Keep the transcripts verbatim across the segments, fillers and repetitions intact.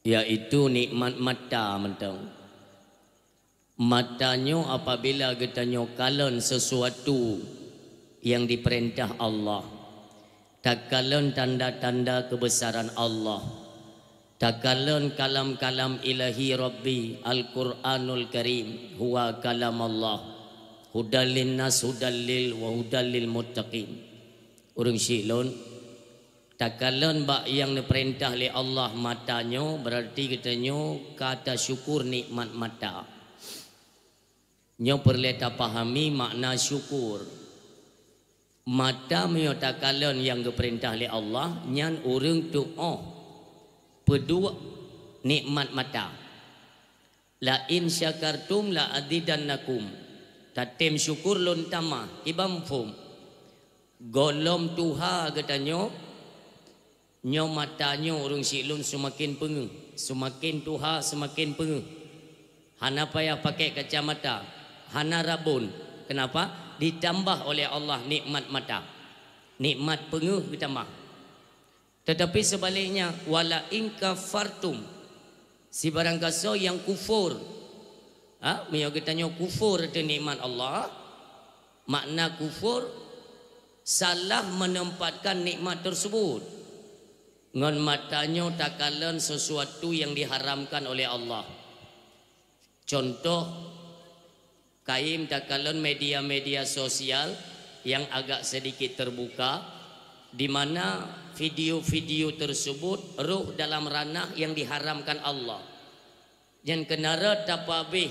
yaitu nikmat mata mantong. Mata nyoe apabila geutanyoe kalon sesuatu nyang dipeurintah Allah, takalon tanda-tanda keubeusaran Allah, takalon kalam-kalam ilahi Rabbi, Al-Qur'anul Karim, huwa kalam Allah, hudal linnas, hudal lil wa hudal lil muttaqin. Ureuëng syiek lôn, takalon bak nyang neupeurintah lé Allah mata nyoe, beurati geutanyoe ka tasyukur nikmat mata. Nyoe peureulée tapahami makna syukur. Mata meunyoe takalon nyang geupeurintah lé Allah, nyan ureuëng tuoh peuduek nikmat mata. "La in syakartum la azidannakum." Tatem syukur lôn tamah, kiban muphom. Gohlom tuha geutanyoe, nyoe mata nyoe ureuëng syiek lôn seumaken peungeuh, seumaken tuha seumaken peungeuh. Hana payah pakai kacamata, hana rabon. Kenapa? Ditambah oleh Allah nikmat mata, nikmat peungeuh geutamah. Tetapi sebaliknya, "Wala in kafartum," sibarang gasoe nyang kufur. Ha, meunyoe geutanyoe kufur teuh nikmat Allah, makna kufur, salah menempatkan nikmat tersebut. Ngon mata nyoe takalon sesuatu nyang diharamkan oleh Allah. Contoh, kayém takalon media-media sosial nyang agak sedikit terbuka, di mana video-video tersebut roh dalam ranah nyang diharamkan Allah. Nyan keunarat tapabeh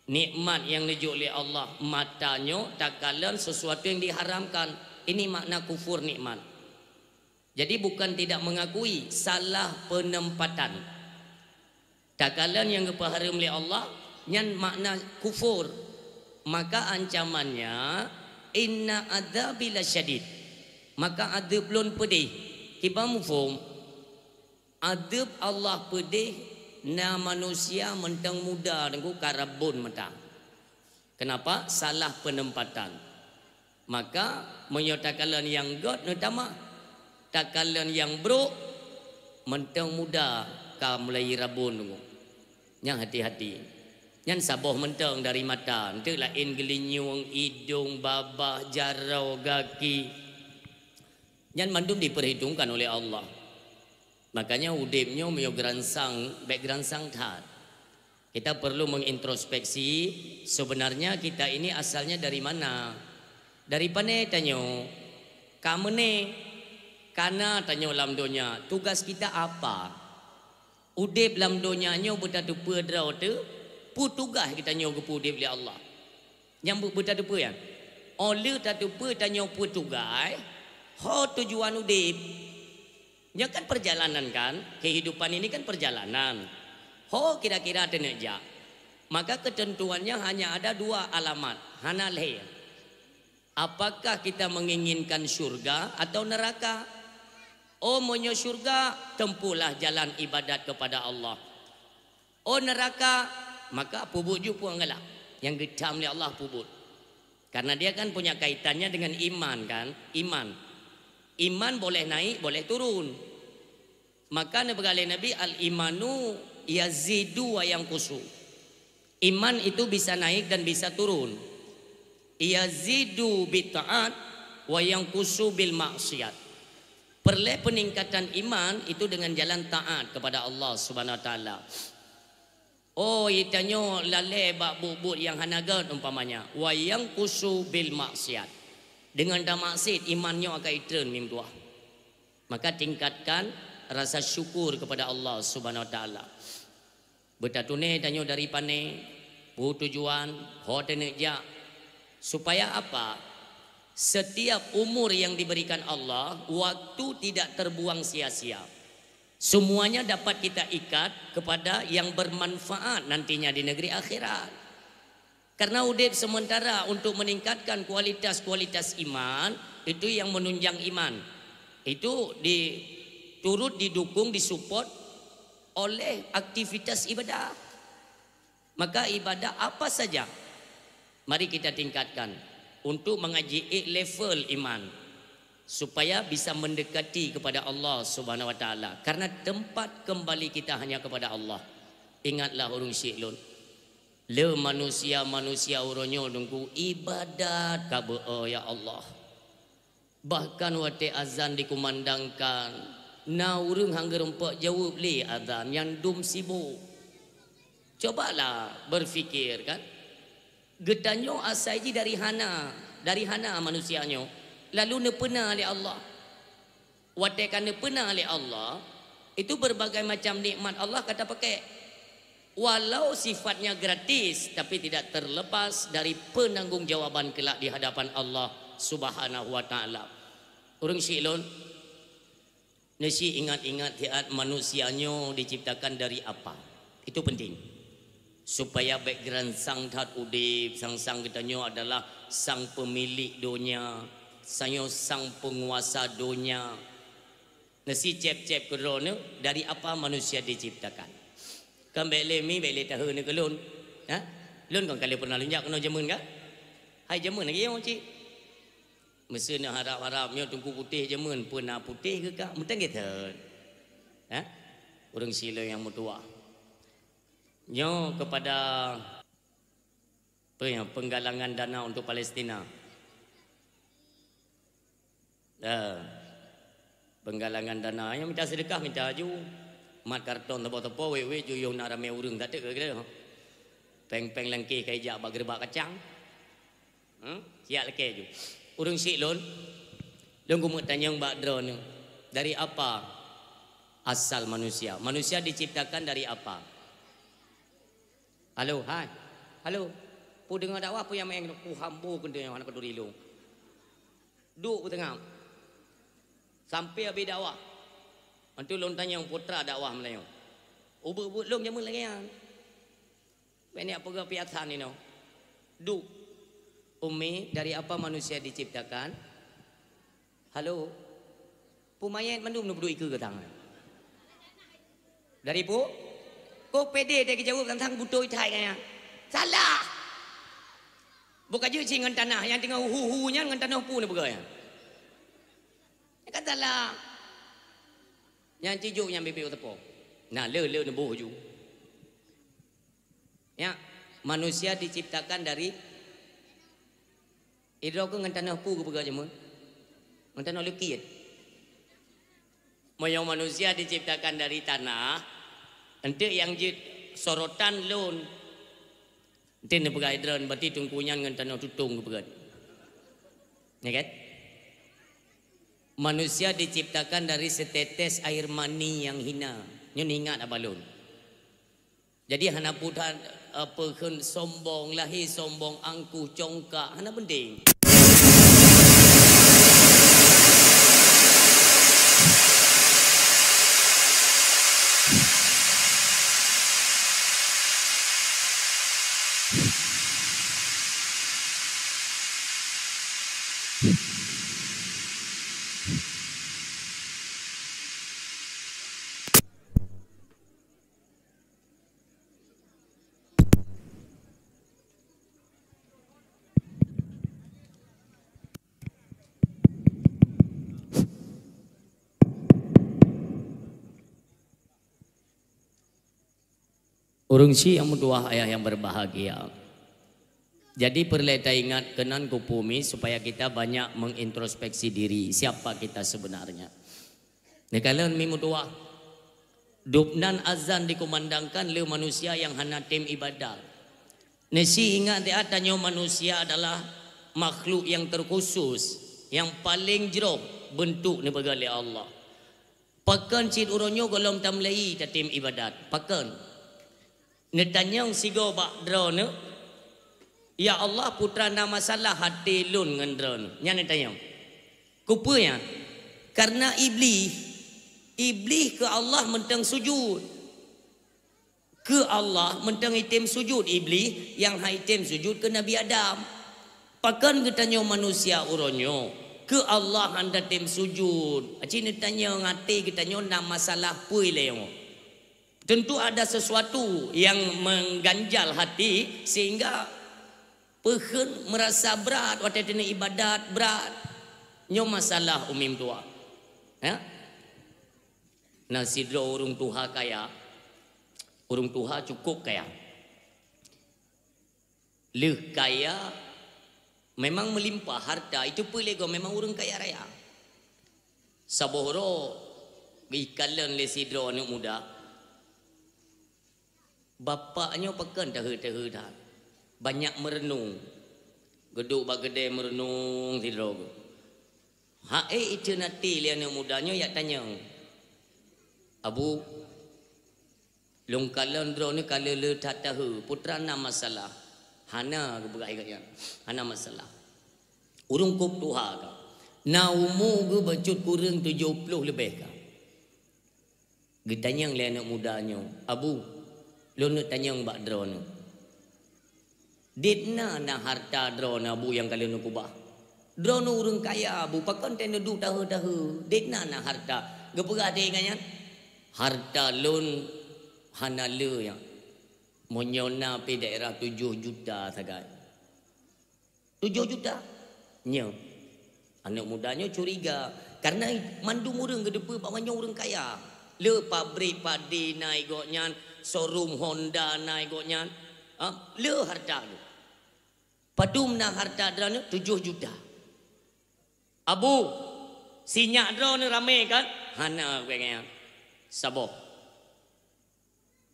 nikmat nyang neujok lé Allah, mata nyoe takalon sesuatu nyang diharamkan. Ini makna kufur nikmat. Jadi bukan tidak mengakui, salah penempatan. Takalon nyang geupeuhareuem lé Allah, nyan makna kufur. Maka ancamannya, "Inna adzabi lasyadid." Maka adeueb lôn peudeh. Kiban muphom, adeueb Allah peudeh na manusia mantong muda teungku ka rabon mata. Kenapa? Salah penempatan. Maka, meunyoe takalon nyang gét neutamah, takalon nyang brok, mantong muda ka mulai rabon teungku. Nyan hati-hati. Nyan saboh mantong dari mata, eunteuk laén geulinyueng, idong, babah, jaroe, gaki. Nyan mandum diperhitungkan oleh Allah. Makanya udeb nyoe meunyoe geuransang, bék geuransang that. Kita perlu mengintrospeksi, sebenarnya kita ini asalnya dari mana? Dari pane tanyoe? Ka meuné? Kana tanyoe lam donya? Tugas kita apa? Udeb lam donya nyoe beutateupeue droe teuh, peue tugaih geutanyoe geupeu udeb lé Allah. Nyang beu-, beutateupeue nyan. Óh lheueh tateupeue tanyoe peue tugaih, ho tujuan udeb. Nyoe kan perjalanan kan, kehidupan ini kan perjalanan. Ho kira-kira teuneuk jak. Maka ketentuannya hanya ada dua alamat, hana lhée. Apakah kita menginginkan syurga atau neraka? Oh, meunyoe syurga, tempuhlah jalan ibadat kepada Allah. Oh, neraka, maka peubuet ju peue nyang galak, nyang geutam lé Allah peubuet. Karena dia kan punya kaitannya dengan iman kan? Iman. Iman boleh naik, boleh turun. Maka neupeugah lé Nabi, "Al-imanu yazidu wa yanqusu." Iman itu bisa naik dan bisa turun. Yazidu bitaat wa yanqusu bil maksiat. Perlée peningkatan iman itu dengan jalan taat kepada Allah Subhanahu Wa Taala. Oh, itanyoe lalée bak buet-buet nyang hana gét umpamanya, wa yanqusu bil maksiat. Dengan tamaksiat, iman nyoe akan itreun mimduah. Maka tingkatkan rasa syukur kepada Allah Subhanahu Wa Taala. Beutatuné tanyoe dari pane, peue tujuan, ho teuneuk jak. Supaya apa? Setiap umur yang diberikan Allah, waktu tidak terbuang sia-sia. Semuanya dapat kita ikat kepada yang bermanfaat nantinya di negeri akhirat. Karena udeb sementara untuk meningkatkan kualitas-kualitas iman, itu yang menunjang iman. Itu di, turut didukung, disupport oleh aktivitas ibadah. Maka ibadah apa saja, mari kita tingkatkan untuk mengaji level iman. supaya bisa mendekati kepada Allah Subhanahu wa Taala. Karena tempat kembali kita hanya kepada Allah. Ingatlah ureuëng syiek lôn, le manusia-manusia uroe nyoe Teungku ibadat ka beu-o, ya Allah. Bahkan watée azan dikumandangkan, na ureuëng hana geureumpok jaweueb lé azan, nyang dum sibuk. Cobalah berpikir, kan? Geutanyoe asai jih dari hana, dari hana manusia nyoe, lalu neupeuna lé Allah. Watée ka neupeuna lé Allah, itu berbagai macam nikmat Allah ka tapakai. Walau sifatnya gratis, tapi tidak terlepas dari penanggung jawaban kelak di hadapan Allah Subhanahu wa Taala. Ureuëng syiek lôn, neusi ingat-ingat siat manusia nyoe diciptakan dari apa. Itu penting. Supaya background sang that udeb, sang-sang geutanyoe adalah sang pemilik donya, sanyoe sang penguasa donya. Neusi cep-cep keudroe nyoe, dari apa manusia diciptakan. Kan bék lé mi, bék lé tahe nyoe keu lôn. Ha? Lôn kon ka lheueh pernah lôn jak keunoe jameun ka? Hai jameun lagée nyoe cit. Meuseu na harab-harab nyoe Teungku putéh jameun, peue na putéh keu ka? Meuteun gét that. Ha? Ureuëng syiek lôn nyang meutuwah. Nyoe kepada, peue nyang, penggalangan dana untuk Palestina. Ya. Penggalangan dana, nyang mita seudeukah mita aju. Mat karton teupok-teupok, wék-wék ju yoh na ramé ureuëng, tak teuk keu. Péng-péng langkeh ka ijak bak geureubak kacang. Hmm? Siat lakée ju. Ureuëng syiek lôn, lôn keumeuk tanyong bak droeneuh, dari apa asal manusia? Manusia diciptakan dari apa? Halo, hai. Halo. Peue deungoe dakwah peue nyang meu'en, peue hambo keuneuk nyang hana keuduri lôn. Duek beuteungam. Sampoe abéh dakwah. Antu lôn tanyong putra dakwah meulayeue. Ubeut-ubeut lôn jameun lagée nyan. Banyak peugah piasan inoe. Duek. Umi, dari apa manusia diciptakan? Halo. Peue manyét mandum neupeuduek ikeue geutang. Dari peue? Kok pede deh geujaweueb tantang butôi that nyan. Salah. Buka jeuet cit ngon tanah nyang teungoh hu-hu nyan ngon tanoh peue neupeugah nyan. Nyan kan salah. Nyan cijok nyan bibit teupok. Nah, le, le neuboh ju. Ya, manusia diciptakan dari, idroe keuh ngon tanoh peue geupeugah jameun? Ngon tanoh leukit. Meunyoe manusia diciptakan dari tanah, enteuk nyang jeuet sorotan lôn. Enteuk neupeugah idroe, berarti Teungku nyan ngon tanoh tutong geupeugah. Ya kan? Manusia diciptakan dari setetes air mani yang hina. Nyoe ingat abah lôn. Jadi hana peue that, eh, peukheun sombong, lahé sombong, angkuh, congkak, hana penting. Ureuëng syiek nyang meutuwah, ayah yang berbahagia. Jadi, peureulée taingat keunan keupeue mi supaya kita banyak mengintrospeksi diri, siapa kita sebenarnya. Neukalon mi meutuwah. Dubnan azan dikumandangkan lé manusia nyang hana tem ibadat. Neusi ingat, di ata nyoe manusia adalah makhluk yang terkhusus, yang paling jroh bentuk neupeugah lé Allah. Pakon cit uroe nyoe gohlom tameulai tatem ibadat? Pakon? Neutanyong sigoe bak droeneuh, "Ya Allah, peue teuma na masalah até lôn ngon droeneuh?" Nyan neutanyong. Keupeue nyan? Karena Iblih, Iblih keu Allah mantong sujud. Keu Allah mantong item sujud, Iblih nyang han item sujud keu Nabi Adam. Pakon geutanyoe manusia uroe nyoe keu Allah han tatem sujud? Aci neutanyong até geutanyoe na masalah peue lé nyoe. Tentu ada sesuatu yang mengganjal hati sehingga peukheun merasa brat watée teuneuh ibadat brat. Nyoe masalah umi meutuah. Ya? Na sidroe ureuëng tuha kaya. Ureuëng tuha cukup kaya. Lheueh kaya, memang meulimpah harta, itu peue lé gob, memang ureuëng kaya raya. Saboh uroe geukalon lé sidroe aneuëk muda. Bapak nyoe pakon taheu-taheu that. Banyak meureunong. Geuduek bak keudè meureunong sidroe geuh. Hak ék iteun até lé aneuëk muda nyoe yak tanyong, "Abu, lôn kalon droeneuh ka le-le that taheu, peue teuma na masalah?" "Hana," geupeugah lé gobnyan. "Hana masalah. Ureuëng kôb tuha ka. Na umu geuh bacut kureueng tujoh ploh leubeh ka." Geutanyong lé aneuëk muda nyoe, "Abu, lôn neuk tanyong bak droeneuh. Dek na na harta droeneuh, Abu, nyang ka lôn neuk keubah? Droeneuh ureuëng kaya, Abu, pakon teuh neuduek taheu-taheu? Dek na na harta?" Geupeugah lé gobnyan, "Harta lôn hana le nyan. Meunyoe na pih daerah tujoh juta sagai." "Tujoh juta?" "Nyo." Aneuëk muda nyoe curiga, karena mandum ureuëng geuteupeue bahwa nyoe ureuëng kaya. Le pabrik padé na gobnyan, showroom Honda na gobnyan. Ha? Le harta nyoe. "Padum na harta droeneuh?" "Tujoh juta." "Abu, sinyak droeneuh ramé kan?" "Hana," gobnyan. "Saboh."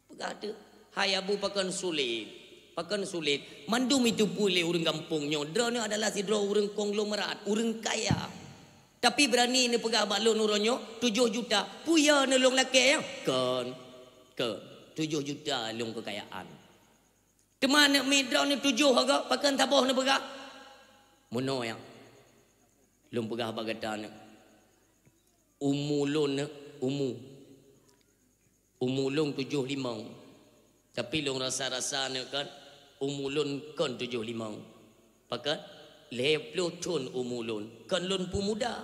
Peugah teuk, "Hai Abu, pakon sulet? Pakon sulet? Mandum iteupeue lé ureuëng gampông nyoe, droeneuh adalah sidroe ureuëng konglomerat, ureuëng kaya. Tapi beurani neupeugah bak lôn uroe nyoe tujoh juta, peue ya neulôn lakée nyan?" "Kon, kon, tujoh juta lôn keukayaan. Teuma aneuëk miet droeneuh tujoh hareuga, pakon saboh neupeugah?" "Meunoe nyan, lôn peugah bak gata nyoe, umu lôn nyoe, umu, umu lôn tujoh limong. Tapi lôn rasa-rasa nyoe kan, umu lôn kon tujoh limong. Pakon? Lhée ploh thon umu lôn, kon lôn peumuda.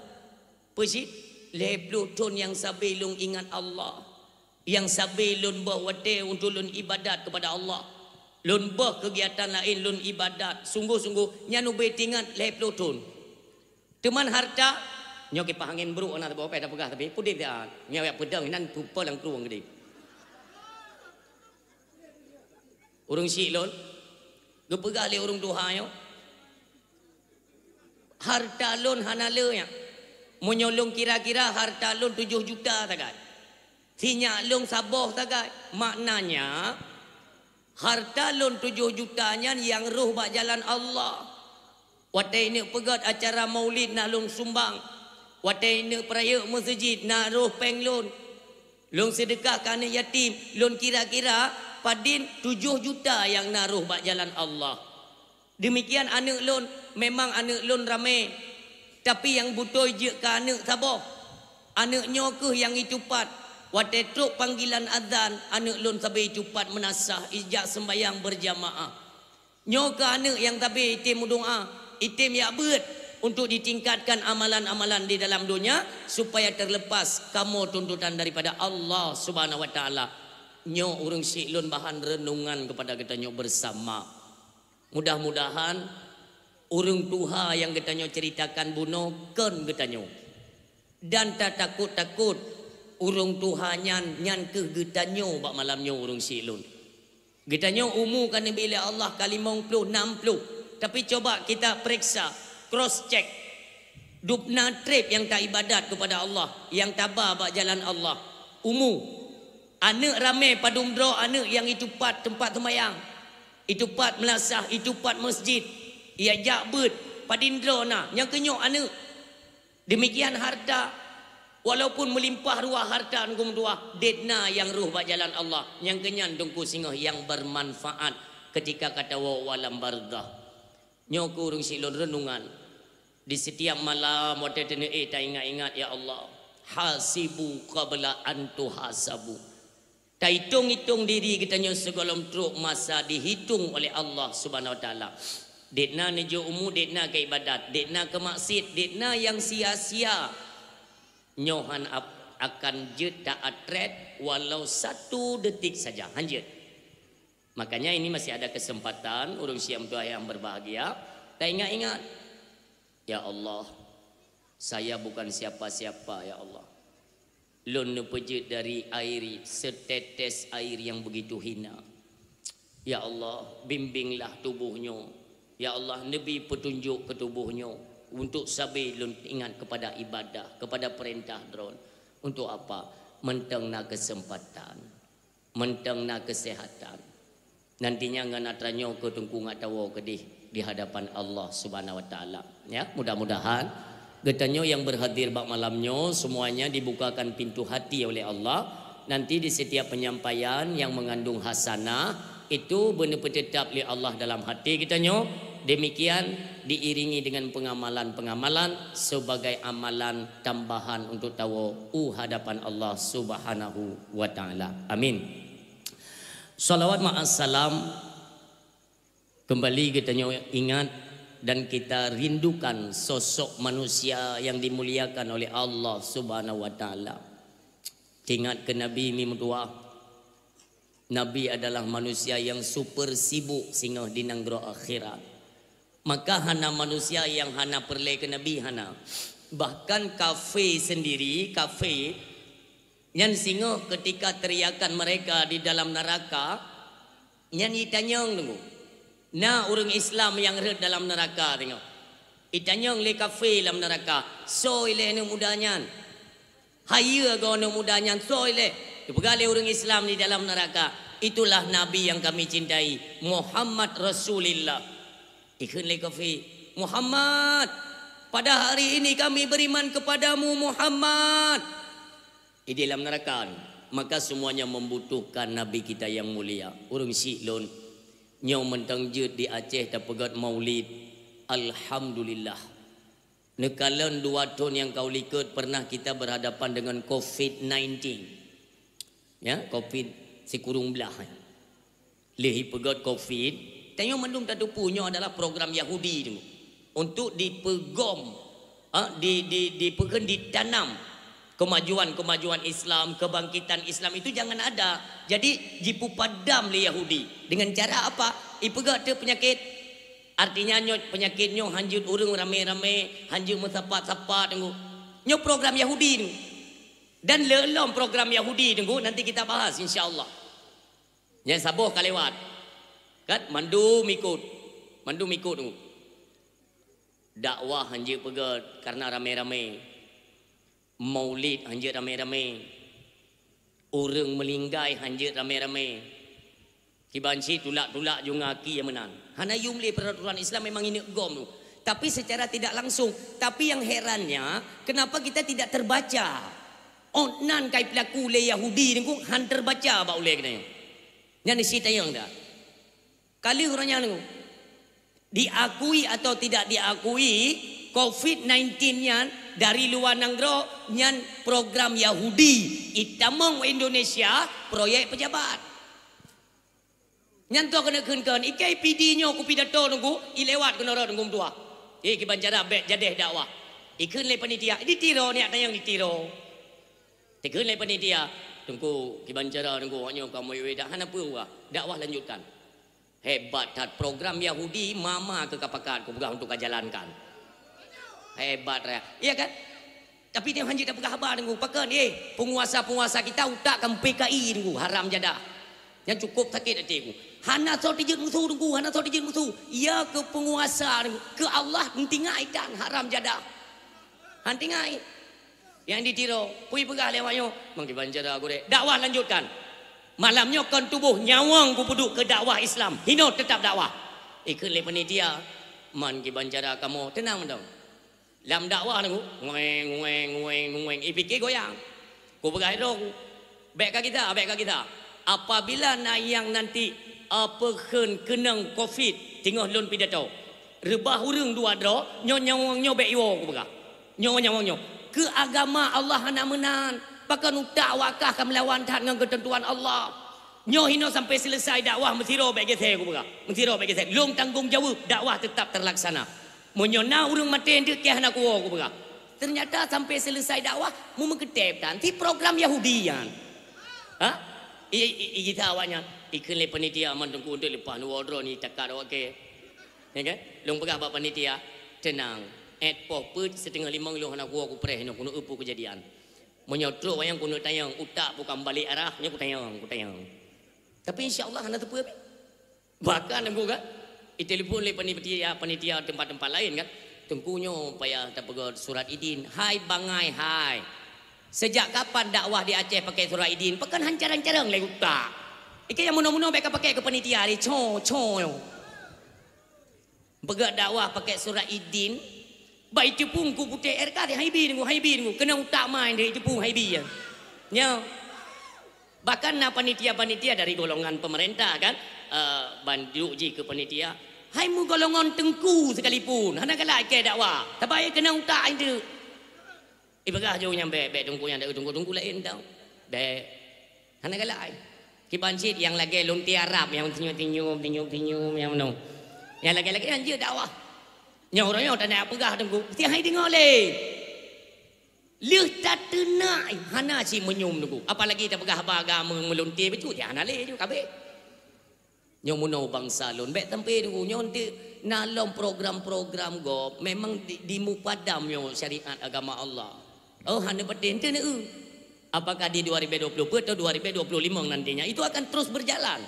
Peue cit? Lhée ploh thon nyang sabe lôn ingat Allah. Nyang sabe lôn boh watée untuk lôn ibadat keupada Allah. Lôn boh keugiatan laén lôn ibadat sunggoh-sunggoh, nyan ubé teuingat lhée ploh thon. Teuma harta, nyoe kipah angén brok na saboh pih tapeugah, tapi peudeh that. Nyoe yak peudong nan pupa lam krueng geude. Ureuëng syik lôn, geupeugah lé ureuëng tuha nyoe, harta lôn hana le nyan. Meunyoe lôn kira-kira, harta lôn tujoh juta sagai. Sinyak lôn saboh sagai. Maknanya, harta lôn tujoh juta nyan nyang roh bak jalan Allah. Watée neuk peugét acara maulid na lôn sumbang. Watée neuk peurayeuk meuseujid na roh péng lôn. Lôn seudeukah keu aneuëk yatim, lôn kira-kira padin tujoh juta nyang na roh bak jalan Allah. Deumikian aneuëk lôn, memang aneuëk lôn ramé, tapi nyang beutôi jeuet keu aneuëk saboh. Aneuëk nyoe kheueh nyang itupat. Watée trok panggilan azan, aneuëk lôn sabe itupat meunasah ijak seumbahyang beurjamaah. Nyoe kheueh aneuëk nyang sabe item meudoá, item yak beuet untuk ditingkatkan amalan-amalan di dalam donya supaya terlepas kamoe tuntutan daripada Allah Subhanahu wa Taala. Nyoe ureuëng syik lôn bahan renungan kepada geutanyoe bersama. Mudah-mudahan ureuëng tuha nyang geutanyoe ceuritakan bunoe kon geutanyoe. Dan tatakot-takot ureuëng tuha nyan, nyan kheueh geutanyoe bak malam nyoe ureuëng syik lôn. Geutanyoe umu ka neubi lé Allah ka limong ploh, nam ploh. Tapi coba kita pereksa, cross check. Dubna treb nyang taibadat keupada Allah, nyang taba bak jalan Allah. Umu. Aneuëk ramé padum droe aneuëk nyang itupat teumpat seumayang, itupat meulasah, itupat meuseujid, ijak beuet, padin droe na, nyang keunyoe aneuëk. Deumikian harta, walaupun meulimpah ruah harta ngon meutuah, dét na nyang roh bak jalan Allah, nyang keunyan teungku singoh nyang beumanfaat keutika ka tawoe u alam barzakh. Nyoe keuh ureuëng syik lôn reunungan. Di sitiap malam watée teuneuk éh taingat-ingat, "Ya Allah, hasibu qabla an tuhasabu." Taitong-itong diri geutanyoe sigohlom trok masa dihitong oleh Allah Subhanahu wa Taala. Dét na neujok umu, dét na keu ibadat, dét na keu maksiet, dét na nyang sia-sia. Nyoe han ap-, akan jeuet ta-atret walau satu detik saja, han jeuet. Makanya ini masih ada kesempatan, ureuëng syik meutuah nyang berbahagia, taingat-ingat, "Ya Allah, Saya bukan siapa-siapa, ya Allah. Lôn neupeujeuet dari air, setetes air yang begitu hina. Ya Allah, bimbinglah tuboh nyoe. Ya Allah, neubi peutunjok keu tuboh nyoe untuk sabe lôn ingat kepada ibadah, kepada peurintah Droen. Untuk apa? Mantong na keuseumpatan, mantong na keuseuhatan. Nantinya ngon atra nyoe keu teungku ngat tawoe keudeh di hadapan Allah Subhanahu wa Taala. Ya, mudah-mudahan geutanyoe nyang berhadir bak malam nyoe semuanya dibukakan pintu hati oleh Allah. Nanti di setiap penyampaian yang mengandung hasanah itu beuneupeuteutap lé Allah dalam hati geutanyoe. Demikian diiringi dengan pengamalan-pengamalan sebagai amalan tambahan untuk tawoe u hadapan Allah Subhanahu wa Taala. Amin. Salawat ma'as salam kembali geutanyoe ingat dan kita rindukan sosok manusia yang dimuliakan oleh Allah Subhanahu wa Taala. Ingat keu Nabi mi meutuah. Nabi adalah manusia yang super sibuk singoh di nanggroe akhirat. Maka hana manusia yang hana peureulée keu Nabi, hana. Bahkan kafé sendiri, kafé, nyan singoh ketika teriakan mereka di dalam neraka, nyan itanyong teungku. Na ureuëng Islam nyang rhot dalam neraka teungoh. Itanyong lé kafé lam neraka, "Soe ilée aneuëk muda nyan? Hayeue goe aneuëk muda nyan, soe ilée?" Dipeugah lé ureuëng Islam di dalam neraka, "Itulah Nabi yang kami cintai, Muhammad Rasulillah." Ikheun lé kafé, "Muhammad, pada hari ini kami beriman kepadamu, Muhammad." Di dalam neraka ni, maka semuanya membutuhkan Nabi kita yang mulia. Ureuëng syiek lôn, nyoe mantong jeuet di Aceh tapeugét maulid. Alhamdulillah. Neukalon dua thon nyang ka u likot pernah kita berhadapan dengan covid nineteen. Ya, covid sikureueng blah. Lheueh ipeugét covid, tanyoe mandum tateupeue nyoe adalah program Yahudi tu. Untuk dipeugom, ha, di, di, dipeukeun ditanam kemajuan-kemajuan Islam, kebangkitan Islam itu jangan ada. Jadi, jipupadam lé Yahudi. Dengan cara apa? Ipeugét teu peunyakét. Artinya nyoe peunyakét nyoe hanjeuet ureuëng ramé-ramé, hanjeuet meusapat-sapat teungku. Nyoe program Yahudi tu. Dan le lom program Yahudi teungku, nanti kita bahas insya Allah. Nyang saboh ka lewat. Kan mandum ikot. Mandum ikot tu. Dakwah hanjeuet peugét karena ramé-ramé. Maulid hanjeuet ramé-ramé. Ureuëng meulinggai hanjeuet ramé-ramé. Kiban cit tulak-tulak ju ngaki meunan. Hana yum lé peraturan Islam memang ineuk gom tu. Tapi secara tidak langsung. Tapi yang herannya, kenapa kita tidak terbaca? Ot nan kai pelaku lé Yahudi ni ku han terbaca bak ulée keunoe. Nyan isi tayang dah. Kali urang nyan tu. Diakui atau tidak diakui, covid nineteen nyan dari luar nanggroe nyan program Yahudi. Itamong Indonesia proyek pejabat. Nyan toh keuneuk kheun-kheun, ikai P D nyoe kupidato teungku, ilewat keunoe rot teungku meutuah. Eh, kiban cara bék jadeh dakwah. Ikheun lé panitia, ditiro, niat tanyong ditiro. Tikheun lé panitia, teungku, kiban cara teungku, awak nyoe ka meuiwé dak hana peue, dakwah lanjutkan. Hebat that program Yahudi, mama keu kapakat kupeugah untuk kajalankan. Hebat raya. Iya kan? Tapi dia hanjeuet tapeugah haba teungku. Pakon, eh, penguasa-penguasa kita utak kan P K I teungku, haram jadah. Yang cukup sakit hati ku. Hana soe tijeuet musuh teungku, hana soe tijeuet musuh. Ya ke penguasa teungku, ke Allah entingai dan haram jadah. Hantingai. Yang ditiro, kui peugah lewat nyoe, mengkiban cara gurek. Dakwah lanjutkan. Malam nyoe kon tuboh nyawong kupeuduek ke dakwah Islam. Hino tetap dakwah. Ikheun lé panitia, man kiban cara kamoe tenang mantong. Lam dakwah nunggu, ngueng, ngueng, ngueng, ngueng, ipike goyang. Kupeugah droe ku, bék ka gisa, bék ka gisa. Apabila na nyang nanti, eh, peukheun keunong covid, teungoh lôn pidato, reubah ureuëng dua droe, nyoe nyawong nyoe bék iwoe kupeugah. Nyoe nyawong nyoe. Keu agama Allah hana meunan. Pakon utak wakah ka meulawan that ngon keuteuntuan Allah. Nyoe hino sampai selesai dakwah meusiro bék gesé kupeugah. Meusiro bék gesé. Lôn tanggong jaweueb dakwah tetap terlaksana. Meunyoe na ureuëng maté deuk keh hana kuwoe kupeugah. Ternyata sampai selesai dakwah, meumeukeutem tan si program Yahudi nyan. Ha? I, i, i, kita awaknya ikheun lé panitia man teungku untuk leupah nuwoe droe ni takat awak ke. Ya kan? Lôn peugah bak panitia, tenang. Ét poh peuet siteungoh limong lôn hana kuwoe kupreh nyoe keuneuk eu peue keujadian. Meunyoe trok wayang keuneuk tanyong, utak bukan balik arah, nyoe kutanyong, kutanyong. Tapi insya Allah hana teupeue pih. Bahkan Teungku kan, itelepon lé panitia, panitia tempat-tempat lain kan. Teungku nyoe payah tapeugah surat idin. Hai bangai hai. Sejak kapan dakwah di Aceh pakai surat idin? Pakon hancarang-carang lé utak. Ike nyang munoe-munoe bèk ka pakai keu panitia lé, co, co nyoe. Peugah dakwah pakai surat idin, bak iteupung ku putéh R K, hai bi nunggu, hai bi nunggu, keunong utak mai deh iteupung hai bi ya. Nyo. Bahkan na panitia-panitia dari golongan pemerintah kan, eh, ban duek jih keu panitia. Hai meugolongan teungku sekalipun, hana galak ikei dakwah. Sabai keunong utak hai tu. Ipeugah jih nyan bèk, bèk teungku nyan, teungku-teungku laén tau. Bèk. Hana galak ai. Kiban cit nyang lagèe lonte Arab nyang tinyum-tinyum, tinyum-tinyum nyang meunoe. Nyang lagèe-lagèe nyan jeuet dakwah. Nyoe uroe nyoe taneuk peugah teungku, meusti hai deungoe lé. Lheueh tateunak hana cit meunyum teungku. Apalagi tapeugah haba agama meulonte bacut, ya hana lé ju kabeh. Nyoe meunoe bansa lôn, bèk sampai dulu nyoe eunteuk na lom program-program gob memang di, dimupadam nyoe syariat agama Allah. Oh, hana patéh eunteuk neu. Apakah di dua ribu dua puluh atau dua ribu dua puluh lima nantinya itu akan terus berjalan?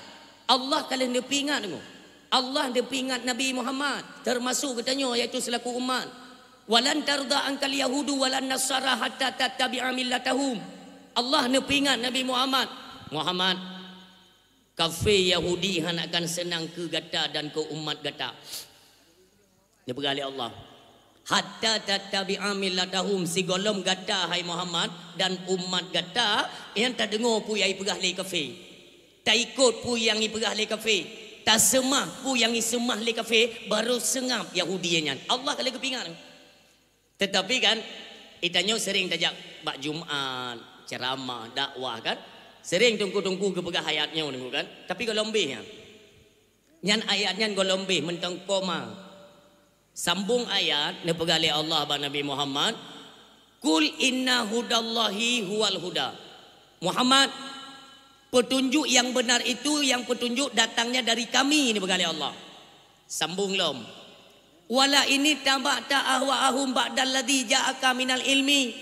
Allah ka lheueh neupeuingat nyoe. Allah neupeuingat Nabi Muhammad, termasuk geutanyoe yaitu selaku umat. "Walan tarda ankal yahudu walan nasara hatta tattabi'a millatahum." Allah neupeuingat Nabi Muhammad, Muhammad, kafé Yahudi hana akan seunang keu gata dan keu umat gata. Neupeugah lé Allah, "Hatta tattabi'a millatahum," sigohlom gata, hai Muhammad, dan umat gata nyang tadeungoe peue nyang ipeugah lé kafé, taikot peue nyang ipeugah lé kafé, taseumah peue nyang iseumah lé kafé, barô seungab Yahudi nyan. Allah ka lheueh geupeuingat. Teutapi kan, geutanyoe sering tajak bak Jumat, ceramah, dakwah kan. Sering teungku-teungku geupeugah ayat nyoe teungku kan. Tapi gohlom beh nyan. Nyan ayat nyan gohlom beh mantong koma. Sambung ayat neupeugah lé Allah bak Nabi Muhammad, "Qul inna hudallahi huwal huda." Muhammad, petunjuk yang benar itu yang petunjuk datangnya dari Kami, neupeugah lé Allah. Sambung lom. "Wala ini taba'ta ahwa'ahum ba'dalladzi ja'aka minal ilmi."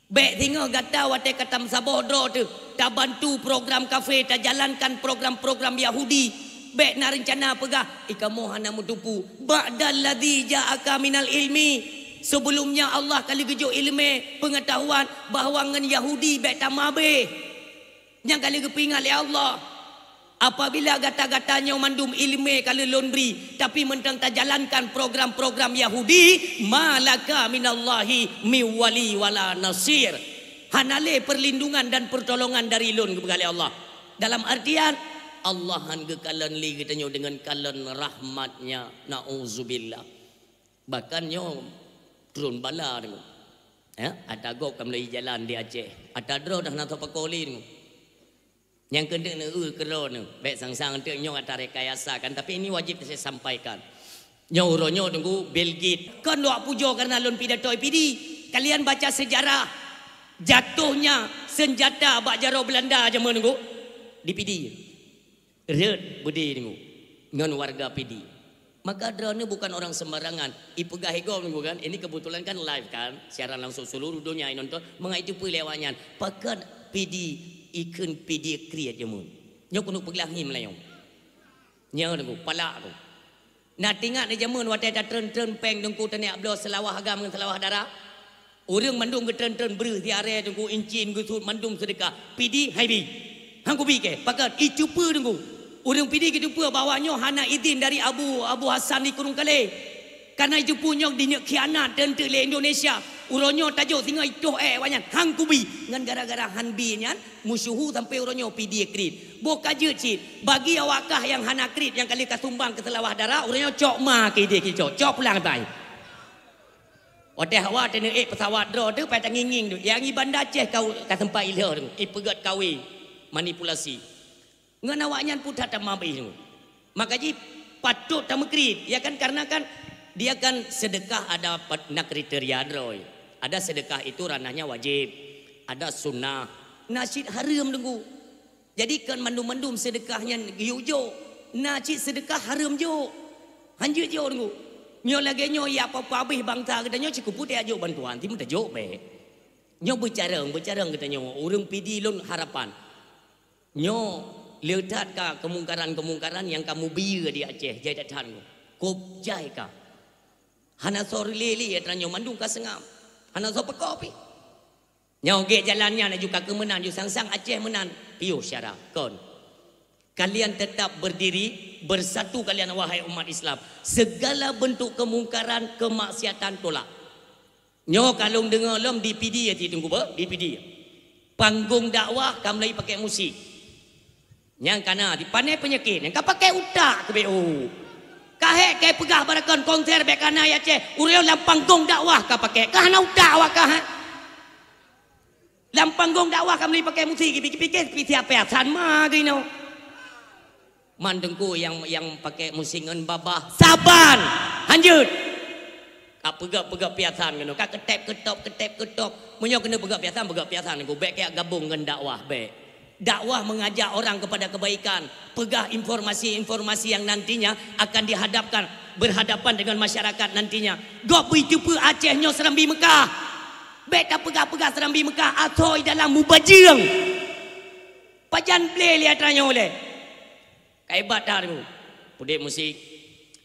Bèk singoh gata watèe ka tameusaboh droe teuh, tabantu program kafé, tajalankan program-program Yahudi. Bèk na reuncana peugah, "Ih, kamoe hana meuteupeue." "Ba'dalladzi ja'aka minal ilmi." Sebelumnya Allah ka lheueh geujok ileumèe, peungeutahuan bahwa ngon Yahudi bèk tamabeh. Nyang ka lheueh geupeuingat lé Allah, apabila gata-gata nyoe mandum ileumèe ka lheueh lôn bri, tapi mantong tajalankan program-program Yahudi, "Ma laka minallahi min wali wala nasir." Hana lé perlindungan dan pertolongan dari Lôn, geupeugah lé Allah. Dalam artian, Allah han geukalon lé geutanyoe deungon kalon rahmat-Nya. Nauzubillah. Bahkan nyoe tron bala nyoe. Ya, ata gob ka meulai jalan di Aceh. Ata droe dah na teupeukoli nyoe. Nyang keuneuk neu-eu keudroe nyoe. Bèk sang-sang teuk nyoe ata rekayasa kan, tapi ini wajib saya sampaikan. Nyoe uroe nyoe teungku Bill Gates. Kon lôn pujoe karena lôn pidato di Pidie. Kalian baca sejarah jatuhnya senjata bak jaroe Belanda jameun teungku di Pidie. Rhot beudé teungku ngon warga Pidie. Maka droeneuh bukan orang sembarangan. Ipeugah igob teungku kan. Ini kebetulan kan live kan. Siaran langsung seluruh dunia inonton. Mangat iteupeue lé awaknyan. Pakon Pidie ikheun Pidie kriet jameun. Nyoe keuneuk peuglah ngieng meulayeue. Nyoe teungku, palak tu. Na teuingat di jameun watèe tatreun-treun péng teungku taneuk bloe seulawah agam ngon seulawah dara? Ureueng mandum geutreun-treun breuh, siaré teungku, incin, geusut, mandum seudeukah. Pidie hai bi. Han kubi kèe, pakon? Iteupeue teungku. Ureueng Pidie geuteupeue bahwa nyoe hana idin dari Abu, Abu Hasan di Kurung Kalé. Karena iteupeue nyoe dineuk khianat teunteuk lé Indonesia. Uroe nyoe tajok singoh itoh ék awaknyan. Han kubi. Ngon gara-gara han bi nyan, meusyeuhu sampoe uroe nyoe Pidie kriet. Boh ka jeuet cit. Bagi awak kah nyang hana kriet nyang ka lheueh ka sumbang keu seulawah dara, uroe nyoe cok ma keu idéh keu cok. Cok pulang bai. Watèe hawa teuneuk ék peusawat droe teuh, pai tangieng-ngieng teuh. Nyang i Banda Aceh ka, ka seumpat ilheueh teuh, ipeugöt kawé, manipulasi. Ngon awaknyan pun that tamabeh teuh. Maka jih patot tameukriet, ya kan? Karena kan dia kan sedekah ada pat-, na kriteria droe. Ada sedekah itu ranahnya wajib, ada sunnah, na cit hareuem teungku. Jadi kon mandum-mandum seudeukah nyan geuyue jok. Na cit seudeukah hareuem jok. Han jeuet jok teungku. Nyoe lagèe nyoe ya apa-apa habéh bansa geutanyoe, cukôp putéh ajok bantuan, timu tajok bèk. Nyoe beucarông, beucarông geutanyoe, ureuëng Pidie lôn harapan. Nyoe le that ka kemungkaran-kemungkaran nyang ka mubiyeue di Aceh, jai that that nyoe. Kôb jai ka. Hana soe lé-lé atra nyoe mandum ka seungab. Hana soe peuko pih. Nyoe gét jalan nyan laju ka keu meunan, ju sang-sang Aceh meunan. Piôh syara, kon. Kalian tetap berdiri, bersatu kalian wahai umat Islam. Segala bentuk kemungkaran, kemaksiatan tolak. Nyoe ka lôn deungoe lom di Pidie, di Teungku Beu, di Pidie. Panggong dakwah ka mulai pakai musik. Nyang kana di pane peunyakét, nyang ka pakai utak keu B O. Ka hék kai peugah barakon konser bék kana ya Aceh, ureuëng lam panggong dakwah ka pakai. Ka hana utak awak ka, ha? Lam panggong dakwah ka mulai pakai musik, pikir-pikir, pikir siapa asan ma geuno. Man Teungku yang, yang pakai musik ngon babah saban. Hanjeuet. Ka peugah-peugah piasan keunoe, ka keutep keutop, keutep keutop. Meunyoe keuneuk peugah piasan, peugah piasan Teungku. Bék kajak gabong ngon dakwah, bék. Dakwah mengajak orang kepada kebaikan. Peugah informasi-informasi yang nantinya akan dihadapkan, berhadapan dengan masyarakat nantinya. Gob bri teupeu Aceh nyoe Serambi Mekah. Bék tapeugah-peugah Serambi Mekah, asoe dalam mubajeueng. Pajan blé lé atra nyoe lé. Ka hebat that Teungku. Pudek musik.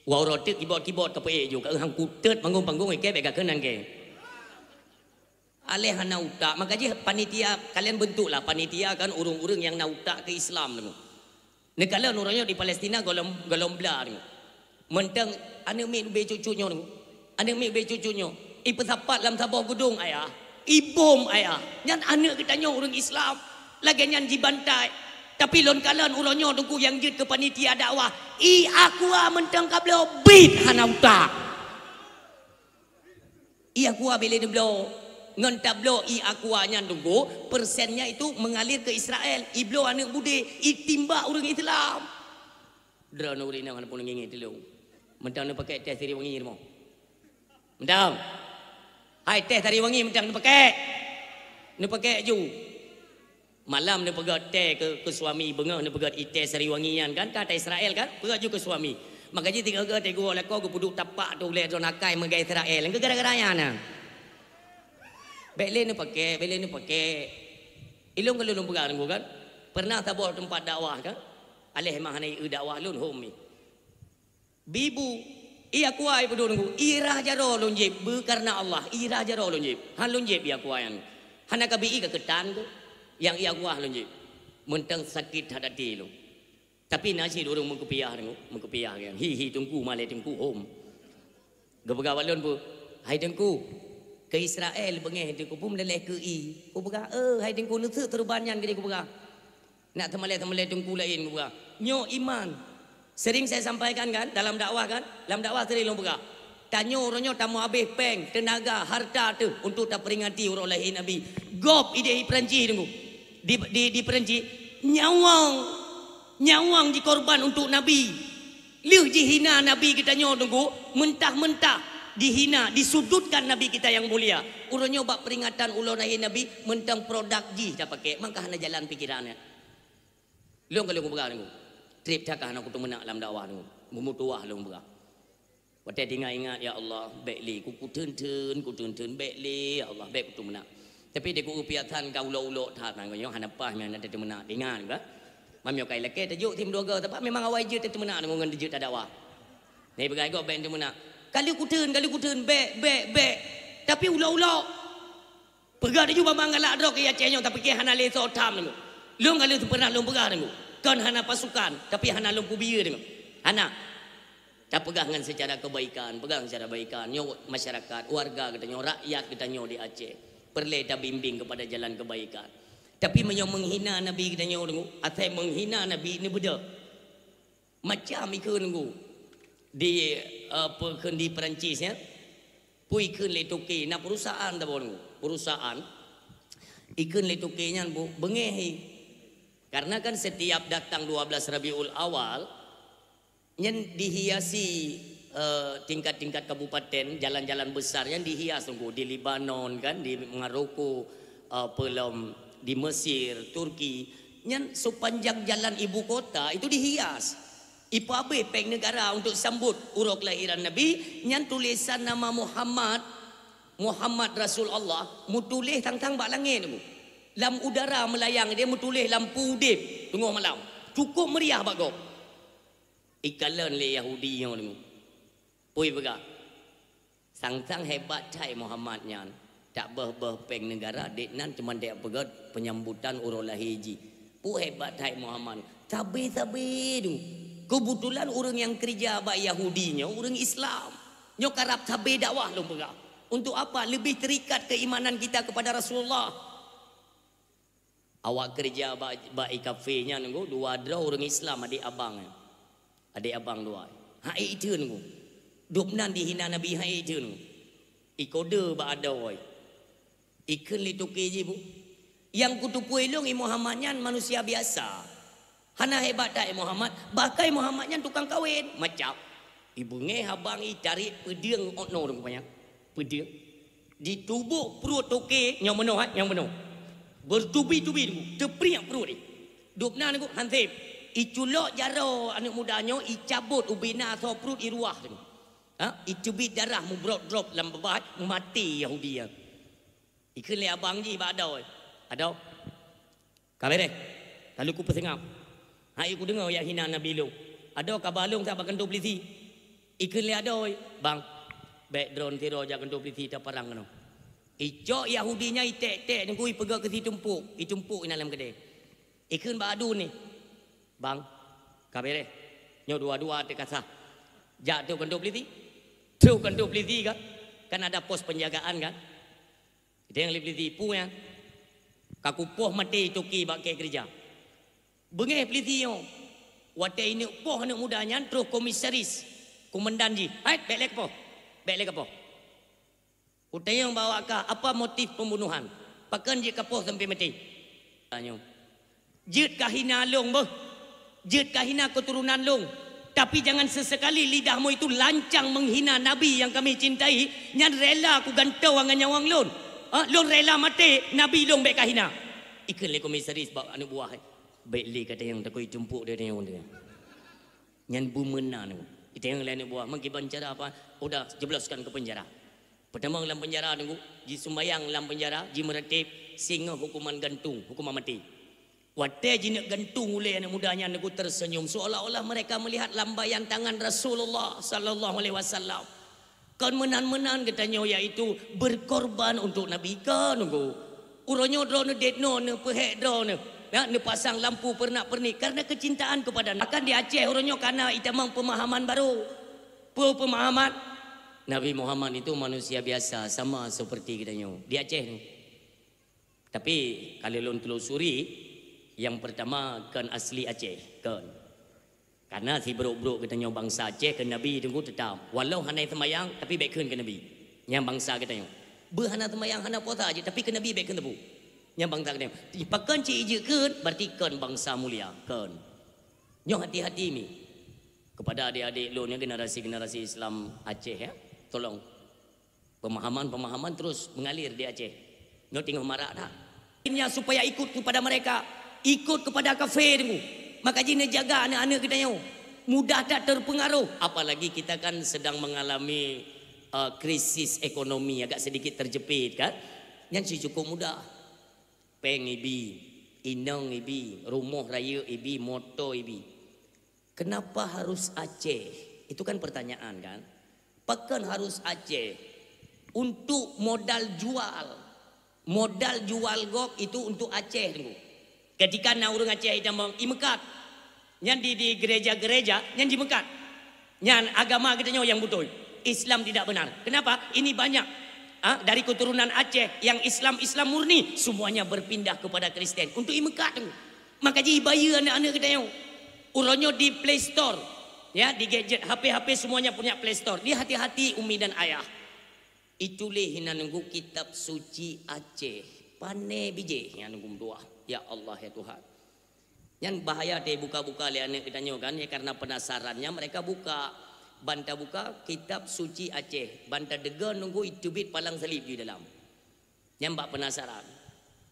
Wah uroe teuk kibot-kibot ka peuék ju. Ka hang kutet panggung-panggung ikei bék ka keunan kei. Aléh hana utak. Maka jih panitia, kalian bentuklah panitia kan ureuëng-ureuëng nyang na utak keu Islam Teungku. Neukalon uroe nyoe di Palestina gohlom, gohlom bla Teungku. Mantong aneuk miet ubé cucu nyoe Teungku. Aneuk miet ubé cucu nyoe. Ipeusapat lam saboh gudong ayah. Ibom ayah. Nyan aneuk geutanyoe ureuëng Islam. Lagée nyan jibantai. Tapi lôn kalon uroe nyoe Teungku nyang jeuet keu panitia dakwah. I Aqua mantong ka bloe bit hana utak. I Aqua bék lé neubloe. Ngon tabloe i Aqua nyan Teungku, persennya itu mengalir ke Israel. Ibloe aneuk budé, itimbak ureuëng Islam. Droeneuh ureuëng inong hana pun ngieng-ngieng tulông. Mantong neupaké téh sariwangi rumoh. Mantong. Hai téh sariwangi mantong neupaké. Neupaké ju. Malam neupeugét téh keu, keu suami, beungoh neupeugét i téh sariwangi nyan kan, ka ata Israel kan, peugét ju keu suami. Maka jih teungoh gét téh geuwoe lakoe geupeuduek tapak tu lé droe akai meugai Israel. Gara-gara nyan na. Bék lé neupaké, bék lé neupaké. Ilôn ka lôn peugah Teungku kan. Pernah saboh teumpat dakwah kan. Aléh mah hana ié dakwah lôn hom mi. Bibu, i Aqua ipeuduek Teungku, i rhah jaroe lôn jieb, beu kareuna Allah, i rhah jaroe lôn jieb. Han lôn jieb i Aqua nyan. Hana ka bi i ka keutan tu. Nyang i Aqua lôn jieb. Mantong sakét that até lôn. Tapi na cit ureuëng meukupiah Teungku, meukupiah kan. Hi, hi, Teungku, malée Teungku, hom. Geupeugah bak lôn peue, "Hai Teungku, keu Israel beungéh Teungku, peue meuleleh keu i." Kupeugah, "Eh, hai Teungku, neuseuek seureuban nyan keu di," kupeugah. Nak teumalée-teumalée Teungku laén, kupeugah. Nyoe iman. Sering saya sampaikan kan, dalam dakwah kan? Dalam dakwah sering lôn peugah. Tanyoe uroe nyoe tameuhabéh péng, teunaga, harta teuh untuk taperingati uroe lahé Nabi. Gob idéh i Perancis Teungku. Di, di, di Perancis, nyawöng, nyawöng jikorban untuk Nabi. Lheueh jihina Nabi geutanyoe Teungku, mentah-mentah dihina, disudutkan Nabi kita yang mulia. Uroe nyoe bak peringatan uroe lahé Nabi, mantong produk jih tapaké, maka hana jalan pikiran nyan. Lôn ka lôn peugah Teungku. Trép that ka hana kuteumeunak lam dakwah Teungku. Meumeutuwah lôn peugah. Watée teuingat-ingat, "Ya Allah, bék lé ku kuteun-teun, kuteun-teun, bék lé, ya Allah, bék kuteumeunak." Tapi di ku piasan ka ulok-ulok that, nyoe hana paih meunan teumeunak. Ingat ka? Meunyoe kai lakée tajok tim dua go, tapi memang awai jeuet teumeunak ngon jeuet tadakwah. Nabi peugah gob bék teumeunak. Ka lheueh kuteun, ka lheueh kuteun, bék, bék, bék. Tapi ulok-ulok. Peugah laju bak mangat lak droe keu Aceh nyoe, tapi keu hana lé soe tham Teungku. Lôn ka lheueh pernah lôn peugah Teungku. Kon hana pasukan, tapi hana lôn peubiyeu Teungku. Hana. Tapeugah ngon secara kebaikan, peugah ngon secara kebaikan. Nyoe masyarakat, warga geutanyoe, rakyat geutanyoe di Aceh. Peureulée tabimbing kepada jalan kebaikan. Tapi meunyoe menghina Nabi geutanyoe Teungku, asai menghina Nabi neubeudôh. Macam ikheun Teungku. Di, eh, peukheun di Perancis nyan. Peue ikheun lé toke, na perusahaan tabon Teungku. Perusahaan. Ikheun lé toke nyan bu, beungéh i. Karena kan setiap datang dua belas Rabiul Awal, nyan dihiasi, eh, tingkat-tingkat kabupaten, jalan-jalan besar nyan dihias Teungku. Di Lebanon kan, di Maroko, eh, pelom di Mesir, Turki. Nyan sepanjang jalan ibu kota itu dihias. Ipeuabéh péng neugara untuk sambot uroe keulahiran Nabi, nyan tulésan nama Muhammad, Muhammad Rasul Allah, meutuléh tang-tang bak langét tu. Lam udara meulayang dia meutuléh lampu udeb teungoh malam. Cukup meriah bak gob. Ikalon lé Yahudi nyoe deungoe. Peue ipeugah? Sang-sang hebat that Muhammad nyan. Tak beuh-beuh péng neugara, dék nan cuma dek peugét penyambutan uroe lahé jih. Peue hebat that Muhammad. Sabe-sabe tu. Keubeutulan ureuëng nyang keureuja bak Yahudi nyoe ureuëng Islam. Nyoe karab sabe dakwah lôn peugah. Untuk apa? Lebih terikat keimanan kita kepada Rasulullah. Awak keureuja bak, bak i kafé nyan nunggu dua droe ureuëng Islam, adék abang nyan. Adék abang dua. Hai iteun nunggu. Dub nan dihina Nabi hai iteun nunggu. I kode bak adoe. Ikheun lé toke jih bu. Nyang kuteupue lôn i Muhammad nyan manusia biasa. Hana hebat that i Muhammad, bahkan i Muhammad nyan tukang kawén. Macam. I beungéh abang i tarék peudeueng otno rupanya. Peudeueng. Ditubôk pruet toke nyang meunoh, eh, nyang meunoh. Bertubi-tubi tu, teupriek pruet ni. Dub na nunggu hanseb. Iculok jaroe aneuëk muda nyoe, icabot ubena soe pruet iruah tu. Ha? Iteubiet darah mubrok drop lam babah, maté Yahudi nyan. Ikheun lé abang jih bak adoe. Adoe. Ka bereh. Ka lheueh kupeuseungab. Hai kudeungoe jak hina Nabi lôn. Adoe kaba lôn that bak kantô pulisi. Ikheun lé adoe, "Bang, bék droen sidroe jak kantô pulisi taparang keunoe." Icok Yahudi nyan iték-ték nunggu ipeugah keu situmpôk, itumpôk inan lam keudè. Ikheun bak aduen ni, "Bang, ka bereh. Nyoe dua-dua teuka sah. Jak trok kantô pulisi." Trok kantô pulisi kan? Kan ada pos penjagaan kan? Idéng lé pulisi, "Peue nyan?" "Ka kupoh maté toke bak kée keureuja." Beungéh pulisi nyoe. Watée ineuk poh aneuëk muda nyan troh komisaris, komandan jih. "Hai, bék lé kapoh. Bék lé kapoh. Kutanyong bak awak kah, apa motif pembunuhan? Pakon jeuet kapoh sampai maté?" Tanyoe. "Jeuet kahina lôn beuh. Jeuet kahina keuturonan lôn. Tapi jangan sesekali lidahmu itu lancang menghina Nabi yang kami cintai, nyan rela kugantoe ngon nyawöng lôn. Ha, lôn rela maté, Nabi lôn bék kahina." Ikheun lé komisaris bak aneuëk buah, "Bék lé katanyong takot itumpôk dia tanyoe dia." Nyan beumeunan. Itanyong lé aneuëk buah, "Meukiban cara apa?" "Udah, jebloskan ke penjara." Peutamong lam penjara nunggu, jisumbayang lam penjara, jimeuratéb, singoh hukuman gantung, hukuman maté. Watée jineuk gantung ulée aneuëk muda nyan nunggu terseunyum, seolah-olah mereka melihat lambaian tangan Rasulullah sallallahu alaihi wasallam. Kon meunan-meunan geutanyoe, yaitu berkorban untuk Nabi ka nunggu. Uroe nyoe droeneuh dek noe neupeuhék droeneuh, ya, neupasang lampu peurenak-peurenik karena kecintaan kepada Nabi. Bahkan di Aceh uroe nyoe kana itamong pemahaman baru. Peue pemahaman? Nabi Muhammad itu manusia biasa, sama seperti geutanyoe. Di Aceh tu. Tapi, kalau lôn telusuri, yang pertama kon asli Aceh, kon. Karena sibrok-brok geutanyoe bansa Aceh keu Nabi teungku teutap. Walau hana seumayang, tapi bék kheun keu Nabi. Nyang bansa geutanyoe. Beuh hana seumayang, hana puasa jih, tapi keu Nabi bék kheun teupeu. Nyang bansa geutanyoe. Pakon cit ijeuet kheun, berarti kon bansa mulia, kon. Nyoe hati-hati mi. Kepada adik-adik lôn nyang generasi-generasi Islam Aceh, ya. Tolong. Pemahaman-pemahaman terus mengalir di Aceh. Nyoe teungoh marak that. Akhirnya supaya ikut kepada mereka, ikut kepada kafé teungku. Maka jih neujaga aneuk-aneuk geutanyoe. Mudah that terpengaruh. Apalagi kita kan sedang mengalami, eh, krisis ekonomi, agak sedikit terjepit kan. Nyan cit cukup mudah. Péng ibi, inong ibi, rumoh rayeuk ibi, moto ibi. Kenapa harus Aceh? Itu kan pertanyaan kan? Pakon harus Aceh? Untuk modal jual. Modal jual gob itu untuk Aceh teungku. Ketika na ureuëng Aceh itamong imeukat. Nyan di, di gereja-gereja, nyan jimeukat. Nyan agama geutanyoe nyang beutôi. Islam tidak benar. Kenapa? Ini banyak, ah, dari keturunan Aceh yang Islam, Islam murni, semuanya berpindah kepada Kristen. Untuk imeukat teungku. Maka jih ibayeue aneuk-aneuk geutanyoe. Uroe nyoe di Play Store, ya, di gadget, H P-H P semuanya punya Play Store. Dia hati-hati umi dan ayah. Itulah inan nunggu kitab suci Aceh. Pane bijéh nyang nunggu meutuah. Ya Allah, ya Tuhan. Nyan bahaya teubuka-buka lé aneuk geutanyoe kan, ya, karena penasarannya mereka buka. Ban tabuka kitab suci Aceh. Ban tadeungoe nunggu iteubiet palang salib di dalam. Nyan bak penasaran.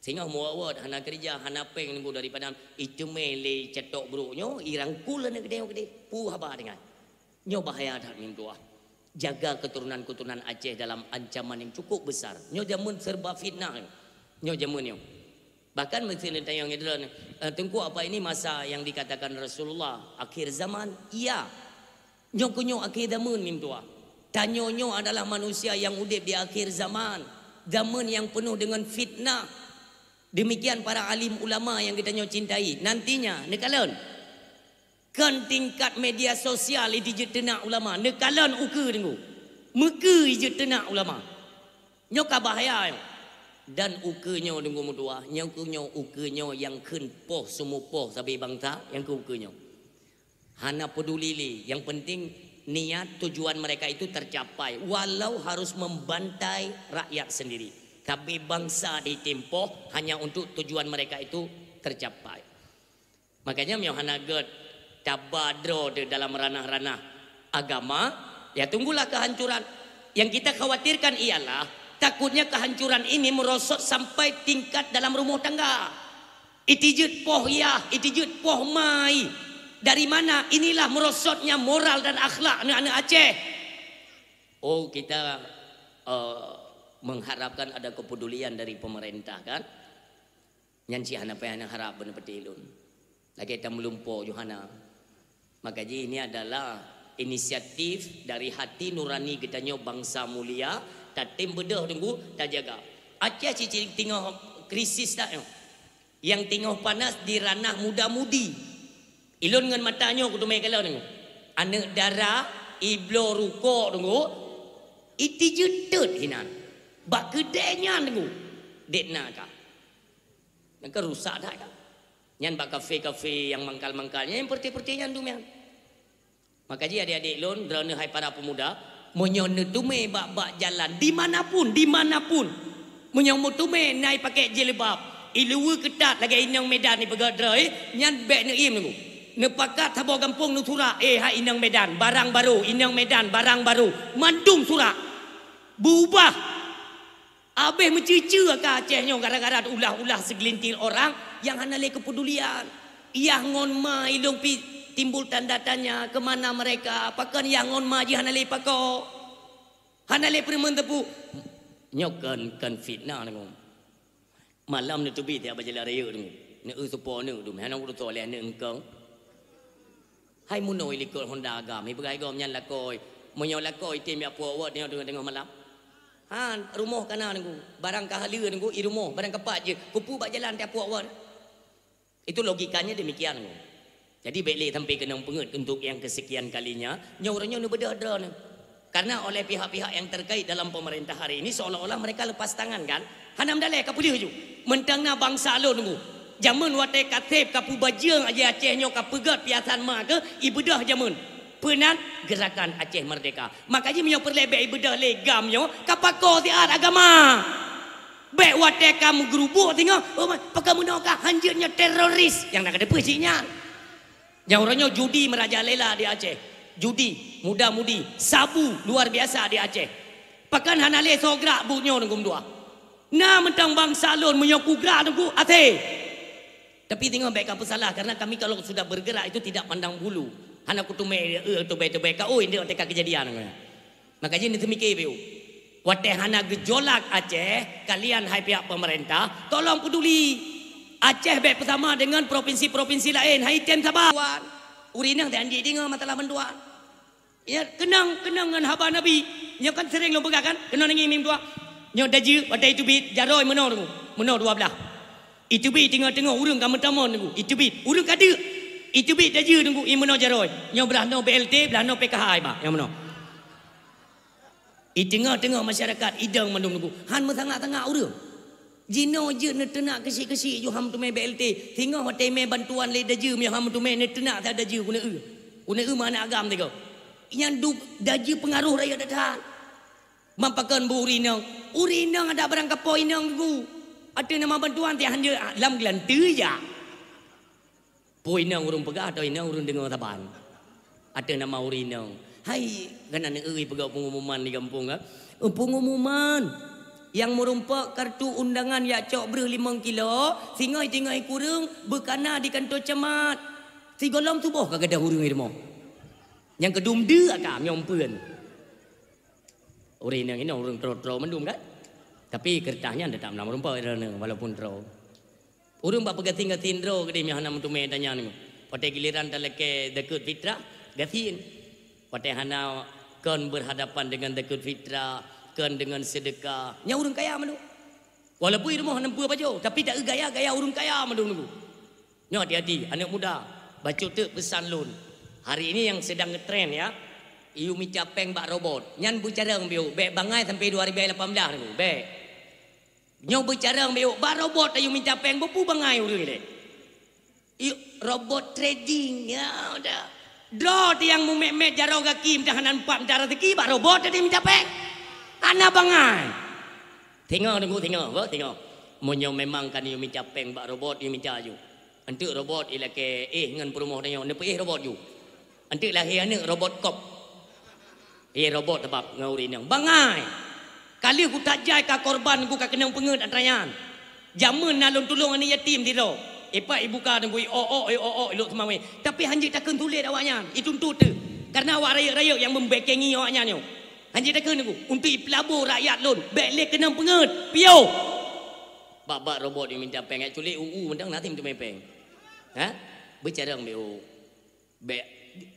Singoh meuwot-wot, hana keurija, hana péng nunggu daripada iteumé lé catok brok nyoe, irangkul aneuk geutanyoe keudeh. Peue haba deungon. Nyoe bahaya that meutuah. Jaga keturunan-keturunan Aceh dalam ancaman yang cukup besar. Nyoe jameun serba fitnah nyoe. Nyoe jameun nyoe. Bahkan meuseuti tanyong droe, eh, Teungku, apa ini masa yang dikatakan Rasulullah, akhir zaman? Iya. Nyoe keuh nyoe akhé zameun meutuah. Tanyoe nyoe adalah manusia yang udeb di akhir zaman. Zameun yang penuh dengan fitnah. Demikian para alim ulama yang geutanyoe cintai. Nantinya, neukalon. Kon tingkat media sosial ijeuet teunak ulama. Neukalon ukeue deungoe. Meukeue ijeuet teunak ulama. Nyoe ka bahaya nyoe. Dan ukeue nyoe deungoe meutuah. Nyoe keuh nyoe ukeue nyoe nyang kheun poh seumupoh sabe bansa. Nyang keuh ukeue nyoe. Hana peduli lé, yang penting niat tujuan mereka itu tercapai, walau harus membantai rakyat sendiri. Tapi bangsa ditimpoh hanya untuk tujuan mereka itu tercapai. Makanya meunyoe hana gét taba droe di dalam ranah-ranah agama, ya tunggulah kehancuran. Yang kita khawatirkan ialah takutnya kehancuran ini merosot sampai tingkat dalam rumah tangga. Itijeuet poh yah, itijeuet poh mai. Dari mana? Inilah merosotnya moral dan akhlak aneuk-aneuk Aceh. Oh, kita, eh, mengharapkan ada kepedulian dari pemerintah, kan? Nyan cit hana payah neuharab beuneupeuti lôn. Lagèe tameulumpo Yohana. Maka jih ini adalah inisiatif dari hati nurani geutanyoe bangsa mulia, tatem beudôh teungku, tajaga. Aceh cicing teungoh krisis that nyoe. Nyang teungoh panas di ranah muda-mudi. Ilôn ngon mata nyoe kuteumé kalon teungku. Aneuk dara, ibloe rukok teungku, itijeuet teut hinan. Bak keudè nyan teungku, dek na ka. Nyan kan rusak that kan. Nyan bak kafe-kafe nyang mangkal-mangkal, nyan peureute-peureute nyan dum nyan. Maka jih adik-adik lôn, droeneuh hai para pemuda, meunyoe neuteumé bak-bak jalan, di mana pun, di mana pun, meunyoe meuteumé na i pakai jilbab, i luweue keutat lagèe inong Medan ipeugah droe, nyan bèk neuiem teungku. Neupakat saboh gampông neusurak, "Eh, hai inong Medan, barang baru, inong Medan, barang baru." Mandum surak. Beubah. Abéh meucue-cue ka Aceh nyoe gara-gara ulah-ulah segelintir orang nyang hana lé keupedulian. Yah ngon ma ilôn pih timbul tanda tanya, ke mana mereka? Pakon yah ngon ma jih hana lé pakon? Hana lé peureumeun teupeu. Nyoe kon, kon fitnah teungku. Malam neuteubiet tieb bak jalan raya teungku. Neu-eu supo aneuk teungku. Hana ureueng soe lé aneuk eungkong. Hai meunoe likot honda agam, ipeugah gob nyan lakoe. Meunyoe lakoe item jak puok wot nyoe teungoh-teungoh malam. Han, rumoh ka na teungku. Barang ka haleue teungku, i rumoh, barang ka pat jeuet, keupeue bak jalan tieb puok wot. Itu logikanya demikian teungku. Jadi bèk lé sampai keunong peungeuet untuk yang kesekian kalinya, nyoe uroe nyoe neubeudôh droeneuh. Karena oleh pihak-pihak yang terkait dalam pemerintah hari ini seolah-olah mereka lepas tangan kan? Hana meudaleh ka peuleueh ju. Meuntang na bangsa lôn teungku. Jameun watèe ka sép ka peubajeueng aja Aceh nyoe ka peugét piasan ma keuh ibeudôh jameun. Peunan Gerakan Aceh Merdeka. Maka jih meunyoe peureulèe bèk ibeudôh lé gam nyoe ka pakon siat agama. Bèk watèe ka meugeurubuk singoh, oh, pakon meunoe ka hanjeuet nyoe teroris. Nyang na ka teupeu cit nyan. Nyang uroe nyoe judi meurajalela di Aceh. Judi, muda-mudi, sabu luar biasa di Aceh. Pakon hana lé soe grak buet nyoe teungku meutuah. Na mantong bangsa lôn meunyoe kugrak teungku até. Tapi teungoh bèk ka peusalah karena kami kalau sudah bergerak itu tidak pandang bulu. Hana kuteumé, eh, teubai-teubai ka, oi, ndeuk teuka keujadian. Maka jih neuseumiké piôh. Watèe hana geujolak Aceh, kalian hai pihak pemerintah, tolong peduli. Aceh bèk bersama dengan provinsi-provinsi lain, hai tem sabar. Ureueng inong teuanjik deungoe masalah bantuan. Ya, keunong, keunong ngon haba Nabi. Nyoe kan sering lôn peugah kan, keunong nangis mim dua. Nyoe dajeu, watèe iteubiet, jaroe meunoe teungku, meunoe dua blah. Iteubiet teungoh-teungoh ureueng ka meutamong teungku, iteubiet, ureueng ka deuk. Iteubiet dajeu teungku, i meunoe jaroe. Nyoe blah noe B L T, blah noe P K H iba, nyang meunoe. I teungoh-teungoh masyarakat idong mandum teungku. Han meusangat-sangat ureueng. Jinoe jeuet neuteunak keusiek-keusiek ju han meuteumé B L T. Singoh watèe mé bantuan lé dajeu, mé han meuteumé neuteunak that dajeu keuneuk eu. Keuneuk eu meuaneuk agam teuka. Nyan du-, dajeu peungaroh rakyat that-that. Man pakon bu ureueng inong. Ureueng inong adak barang kapo inong teungku. Ateueh nama bantuan tiak han jeuet lam geulanteue jak. Peue inong ureueng peugah atau inong ureueng deungoe saban? Ateueh nama ureueng inong. Hai, kan aneuk eu peugah pengumuman di gampông, kan? Eh, pengumuman. Nyang meurumpok kartu undangan jak cok breuh limong kilo, singoh tinggai kureueng beukana di kantor camat. Sigohlom suboh ka gadôh ureuëng di rumoh. Nyang keudum deuek ka meunyoe peuen. Ureuëng inong inong ureuëng troe-troe mandum kan? Tapi keureutah nyan teutap na meurumpok droeneuh walaupun troe. Ureuëng bak peugasien-gasien droe keudeh meuhana meuteumé tanyan. Watée giliran talakée zakeuet fitrah, gasien. Watée hana kon berhadapan dengan zakeuet fitrah, kon dengan sedekah, nyan ureuëng kaya mandum. Walaupun di rumoh hana peue pajoh, tapi taeu gaya-gaya ureuëng kaya mandum nunggu. Nyoe hati-hati, aneuk muda, bacut teuk peusan lôn. Hari ini yang sedang ngetren ya, yue mita péng bak robot. Nyan beucarông biôk, bék bangai sampai dua ribu lapan belas nunggu, bék. Nyoe beucarông biôk, bak robot yue mita péng, beupu bangai ureuëng lé. Yuk, robot trading, ya udah. Droe tiang mumet-met jaroe gaki meudah hana empat meudah rezeki bak robot tadi mita péng. Hana bangai. Tengok nunggu tengok, beuh tengok. Meunyoe memang kan yue mita péng bak robot, yue mita ju. Enteuk robot ilakée éh ngon peurumoh tanyoe, neupeuéh robot ju. Enteuk lahé aneuk robot kop. Éh robot teubab ngon ureuëng inong. Bangai. Ka lheueh kutajai ka korban ku ka keunong peungeuet atra nyan. Jameun na lôn tulông aneuk yatim sidroe. Ipak ibuka teungku i-ok-ok, i-ok-ok, ilok seumawé. Tapi hanjeuet takheun sulet awaknyan, ituntot teuh. Karena awak rayeuk-rayeuk nyang membekengi awaknyan nyoe. Hanjeuet takheun teungku, untuk ipeulabo rakyat lôn, bék lé keunong peungeuet. Piôh. Bak-bak robot nyang minta péng, culik u-u mantong na tem teumé péng. Ha? Beucarông biôk. Bék,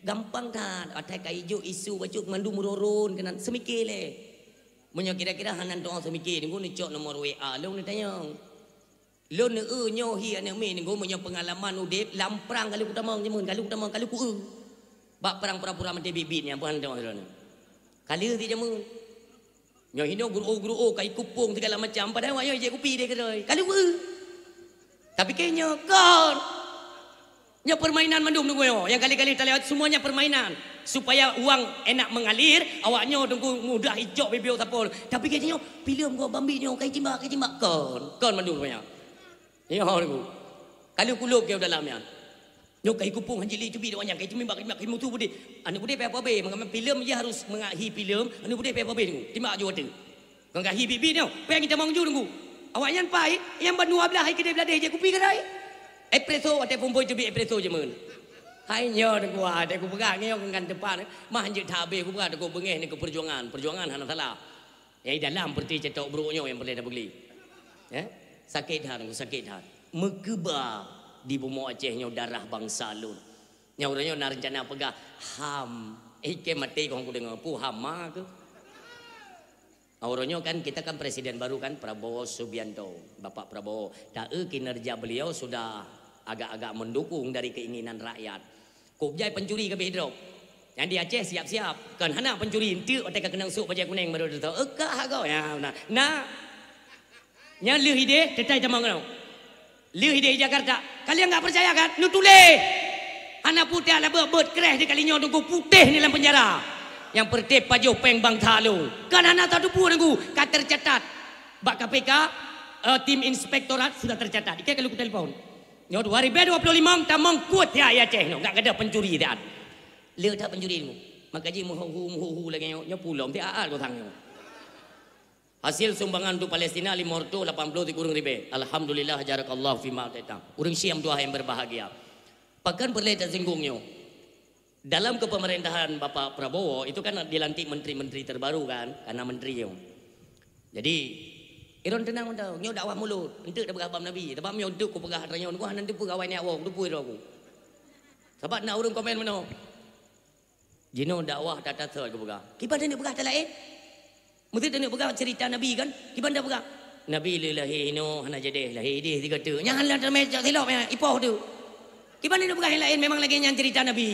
gampang that, atai ka ijok isu bacut mandum uroe-uroe keunan seumike lé. Meunyoe kira-kira hana tu'oh seumike, nunggu neucok nomor W A lôn neutanyong. Lôn neueu nyoe hi aneuk miet nunggu meunyoe peungalaman udeb lam prang kali kutamong jameun, kali kutamong, kali kueu. Bak prang pura-pura maté biet-biet nyan pun hana tu'oh droeneuh. Kali ti jameun. Nyoe hinoe guru-guru ka ikupông segala macam, padahai awak nyoe ijép kupi deh keudroe. Ka lheueh. Tapi keu nyoe kon. Nyoe permainan mandum nunggu nyoe. Nyang kali-kali talewat semuanya permainan. Supaya uang enak mengalir, awak nyoe teungku mudah icok bibiôh sapol. Tapi keu nyoe, filem kok bambi nyoe kai timbak, kai timbak kon. Kon mandum rupanya. Nyoe nunggu. Ka lheueh kulôb keu dalam nyan. Nyoe kai kupông hanjeuet lé teubiet awak nyan, kai teumimbak, kai mutu beudeh. Aneuk beudeh payah pabe, maka filem je harus mengak hi filem, aneuk beudeh payah pabe nunggu. Timbak aju watèe. Kon ka hi biet-biet nyoe, péng itamong ju nunggu. Awak nyan pai, nyang ban dua blaih hai keudeh bladeh jép kupi keudroe. Espresso, watèe phôn-phôn teubiet espresso jameun. Hai nyoe nunggu, watèe kupeugah nyoe ngon teumpat, mah hanjeuet that habéh kupeugah, takot beungéh nyoe keu peujuangan. Peujuangan hana salah. Nyang di dalam peureuté ceutok brôk nyoe nyang peureulèe tapeugli. Eh? Sakét that, sakét that. Meukeubah di bumoe Aceh nyoe darah bansa lôn. Nyang uroe nyoe na reuncana peugah HAM. Eh, keu maté kong kudeungoe, peue HAM ma keuh? Uroe nyoe kan kita kan presiden baru kan, Prabowo Subianto, Bapak Prabowo. Taeu kinerja beliau sudah agak-agak mendukung dari keinginan rakyat. Kôb jai pencuri ka beh drop. Nyang di Aceh siap-siap. Kon hana pencuri, enteuk watèe ka keunong sôk bajèe kunéng baru teutoe. Eukah agoe. Ya, na. Na. Nyan lheueh ideh, teutai tamong keunoe. Lheueh ideh Jakarta. Kalian enggak percaya kan? Neutuléh. Hana putéh ala beuet-beuet kreh di kali nyoe teungku putéh ni lam penjara. Nyang peureuté pajoh péng bank thalong. Kan hana tateupeue teungku, ka tercatat. Bak K P K, eh, tim inspektorat sudah tercatat. Ikai kalau ku telepon. Nyoe dua ribu dua puluh lima tamong kuat ya, ya Aceh nyoe, enggak ada pencuri dah. Le tak pencuri ilmu. Maka ji muhu muhu lagi nyoe, nyoe pulom ti aat gotang nyoe. Hasil sumbangan untuk Palestina lima ratus lapan puluh tiga ureuëng ribèe. Alhamdulillah jarakallah fima ateta. Ureuëng Syiah tuha yang berbahagia. Pakan perlu tersinggung nyoe. Dalam kepemerintahan Bapak Prabowo itu kan dilantik menteri-menteri terbaru kan, karena menteri nyoe. Jadi, iron tenang mantong, nyoe dakwah mulut, enteuk dah peugah bab Nabi, sebab nyoe enteuk ku peugah atra nyoe, ku hana teupeue awai niat woe, teupeue droe ku. Sabab na ureuëng komen meunoe. Jinoe dakwah tata thot ku peugah. Kiban teuneuk peugah talaén? Mesti teuneuk peugah cerita Nabi kan? Kiban dah peugah. Nabi le lahé inoe hana jadeh, lahé ideh tiga teuk. Nyan hana teumé cok silop nyan, ipoh tu. Kiban teuneuk peugah nyang laén memang lagèe nyan cerita Nabi.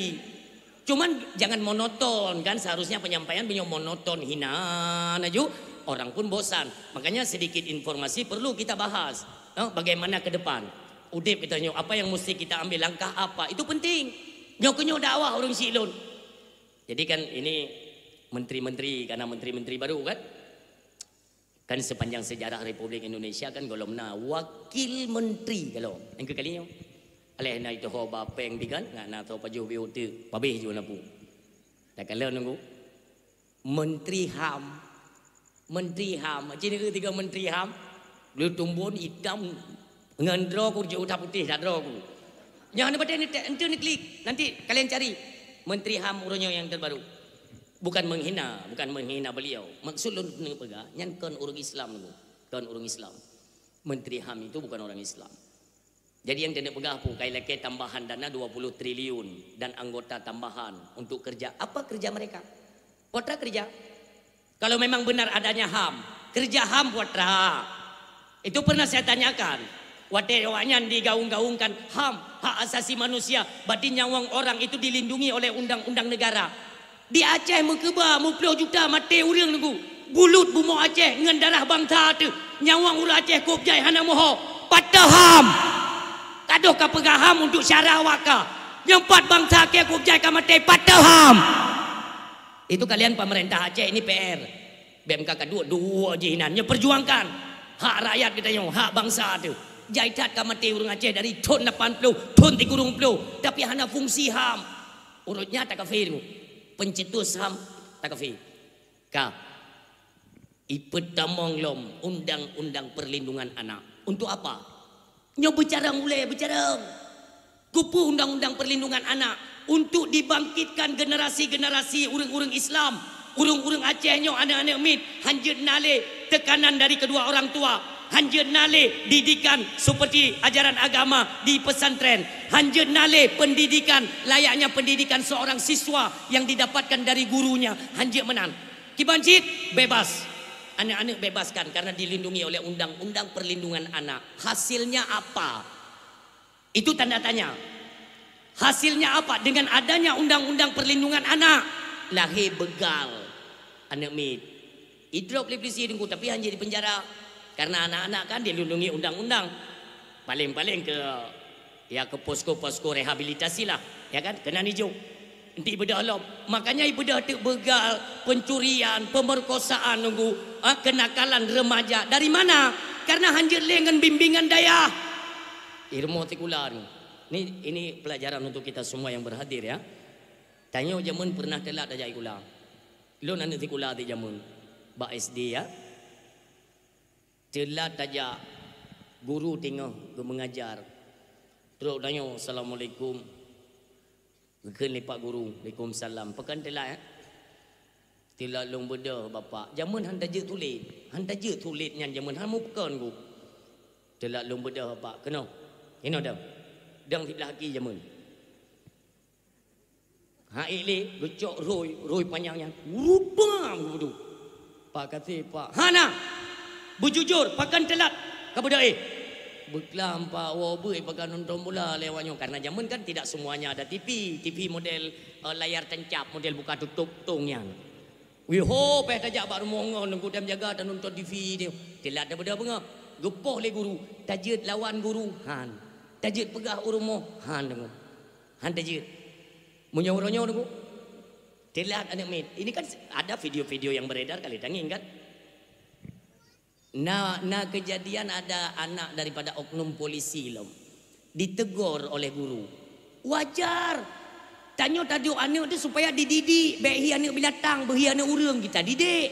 Cuman jangan monoton kan, seharusnya penyampaian meunyoe monoton hina laju orang pun bosan. Makanya sedikit informasi perlu kita bahas. Eh, bagaimana ke depan? Udeb kita nyoe, apa yang mesti kita ambil langkah apa? Itu penting. Nyoe keuh nyoe dakwah ureuëng syiek lôn. Jadi kan ini menteri-menteri, karena menteri-menteri baru kan? Kan sepanjang sejarah Republik Indonesia kan golom na wakil menteri kalau. Nyang keu kali nyoe. Aléh na itu ho ba péng bi kan, ngat na tho pajoh biôh teuk, pabéh ju na pu. Takalon nunggu. Menteri HAM. Menteri HAM, cit neueu tiga Menteri HAM, bleu tumbon itam ngon droe ku jeuet that putéh that droe ku. Nyan hana patéh neutek, enteuk neuklik, nanti kalian cari. Menteri HAM uroe nyoe nyang terbaru. Bukan menghina, bukan menghina beliau. Maksud lôn neupeugah, nyan kon ureuëng Islam dulu. Kon ureuëng Islam. Menteri HAM itu bukan orang Islam. Jadi yang keuneuk peugah pu, kai lakée tambahan dana dua puluh triliun dan anggota tambahan untuk kerja. Apa kerja mereka? Putra kerja. Kalau memang benar adanya HAM, kerja HAM putra. Itu pernah saya tanyakan. Watée awaknyan digaung-gaungkan HAM, hak asasi manusia, berarti nyawöng orang itu dilindungi oleh undang-undang negara. Di Aceh meukeubah muploh juta maté ureuëng nunggu. Bulut bumoe Aceh ngon darah bansa teuh. Nyawöng ureuëng Aceh kôb jai hana moho. Pat HAM. Kadoh ka peugah HAM untuk syara awak ka. Nyang pat bansa kée kôb jai ka maté pat HAM. Itu kalian pemerintah Aceh ini P R. Bèk ka duek-duek jih inan. Nyoe perjuangkan hak rakyat geutanyoe, hak bansa teuh. Jai that ka maté ureuëng Aceh dari thon lapan ploh, thon tikurong ploh, tapi hana fungsi HAM. Ureuëng nyan takafé. Pencetus HAM takafé. Ka. Ipeutamong lom undang-undang perlindungan anak. Untuk apa? Nyoe beucarông ulée, beucarông. Keupeue undang-undang perlindungan anak? Untuk dibangkitkan generasi-generasi ureuëng-ureuëng Islam, ureuëng-ureuëng Aceh nyoe, aneuëk-aneuëk miet, hanjeuet na lé tekanan dari kedua orang tua, hanjeuet na lé didikan seperti ajaran agama di pesantren, hanjeuet na lé pendidikan layaknya pendidikan seorang siswa yang didapatkan dari gurunya, hanjeuet meunan. Kiban cit bebas. Anak-anak bebaskan karena dilindungi oleh undang-undang perlindungan anak. Hasilnya apa? Itu tanda tanya. Hasilnya apa? Dengan adanya undang-undang perlindungan anak, lahé beugal aneuk miet. Idrop lé polisi Teungku, tapi hana dipenjara. Karena anak-anak kan dilindungi undang-undang. Paling-paling ke, ya, ke posko-posko rehabilitasi lah, ya kan? Keunan ijok. Enti beudôh lom. Makanya ibeudôh teuk beugal, pencurian, pemerkosaan nunggu, ha, kenakalan remaja. Dari mana? Karena hanjeuet lé ngon bimbingan dayah. Ilmu sikula ni. Ni, ini pelajaran untuk kita semua yang berhadir, ya. Tanyoe jameun pernah teulat tajak sikula. Lôn aneuk sikula di jameun. Bak S D, ya. Teulat tajak, guru teungoh geumeungajar. Trok tanyoe, "Assalamualaikum." Geukheun lé Pak Guru, "Waalaikumsalam." Pakon teulat, eh? "Teulat lôn beudôh, Bapak." Jameun han tajeuet tuléh. Han tajeuet tuléh nyan jameun, han mupakon ku. "Teulat lôn beudôh, Bapak." Keunoe. Keunoe dong. Dong siblah aki jameun. Ha, ék lé, geucok rhôi, rhôi panyang nyan. Urut bam geubeudôh. "Pak, kasih, Pak." "Hana! Beujujur, pakon teulat ka beudôh, eh?" "Beuklam, Pak, woe beuet pakon nonton bola lé awak nyoe." Karena jameun kan tidak semuanya ada T V. T V model, eh, layar tancap, model buka tutup tong nyan. Wih ho, péh tajak bak rumoh ngon, nunggu dan jaga dan nonton T V dia. Teulat dah beudôh beungoh. Geupoh lé guru, "Tajeuet lawan guru." Han. "Tajeuet peugah u rumoh." Han deungoe. Han tajeuet. Meunyoe uroe nyoe deungoe. Teulat aneuk miet. Ini kan ada video-video yang beredar kali tangieng kan? Na, na kejadian ada anak daripada oknum polisi lom ditegur oleh guru. Wajar. Tanyoe taduek aneuk tu supaya dididik, bèk hi aneuk binatang, beuhi aneuk ureueng kita didik.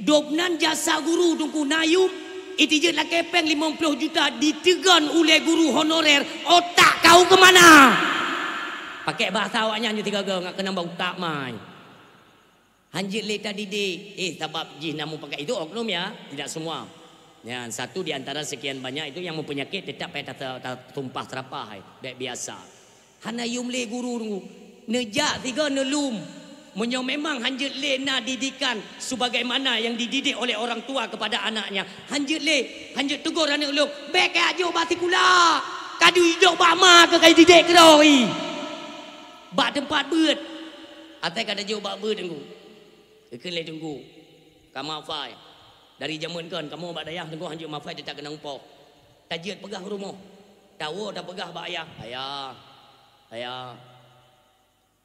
Dobnan jasa guru Teungku na yum, itijeuet lakèe pèng limong ploh juta diteugon ulèe guru honorer, otak kau ke mana? Pakai bahasa awaknyan je tiga-tiga, nggak kena bak utak mai. Hanjeuet lé tadidik, eh, sabab jih na mupakat itu oknum ya, tidak semua. Ya, satu di antara sekian banyak itu yang mempunyakit tetap payah tata-, tatumpah serapah, eh, dek biasa. Hana yum lé guru Teungku. Neujak sigoe neulum. Meunyoe memang hanjeuet lé na didikan sebagaimana yang dididik oleh orang tua kepada anaknya, hanjeuet lé, hanjeuet tegur aneuk lôn, "Bèk kajak jok bak sikula. Kadu jok bak ma keu kai didik keudroe." Bak teumpat beuet. Asai ka tajok bak beuet Teungku. Geukheun lé Teungku, "Kamoe hafai. Dari jameun kon kamoe bak dayah Teungku hanjeuet meuhafai, teutab keunong poh. Tajeuet peugah u rumoh. Tawoe tapeugah bak ayah, 'Ayah, ayah,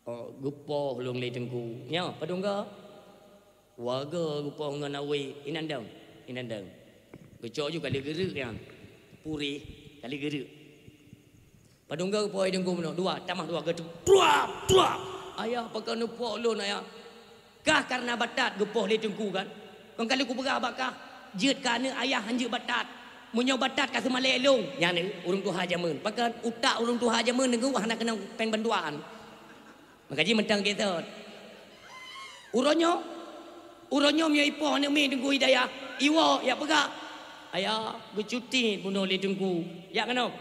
oh, geupoh lôn lé Teungku.' Nyoe padum goe? Dua goe geupoh ngon awé. Inan dong, inan dong." Geucok ju kali geureuk nyan. Purih, kali geureuk. Padum goe geupoh lé Teungku meunoe? Dua, tamah dua goe tu. Truap, truap. "Ayah, pakon neupoh lôn, Ayah?" "Kah karena batat geupoh lé Teungku kan? Kon ka lheueh kupeugah bak kah, jeuet keu aneuk ayah hanjeuet batat. Meunyoe batat ka seumalée lôn, nyan ureuëng tuha jameun. Pakon utak ureuëng tuha jameun deungoe hana keunong péng bantuan. Maka jih mantong gét thot. Uroe nyoe, uroe nyoe meunyoe ipoh aneuk miet Teungku i dayah, iwoe jak peugah, "Ayah, geucuti bunoe lé Teungku." Jak keunoe.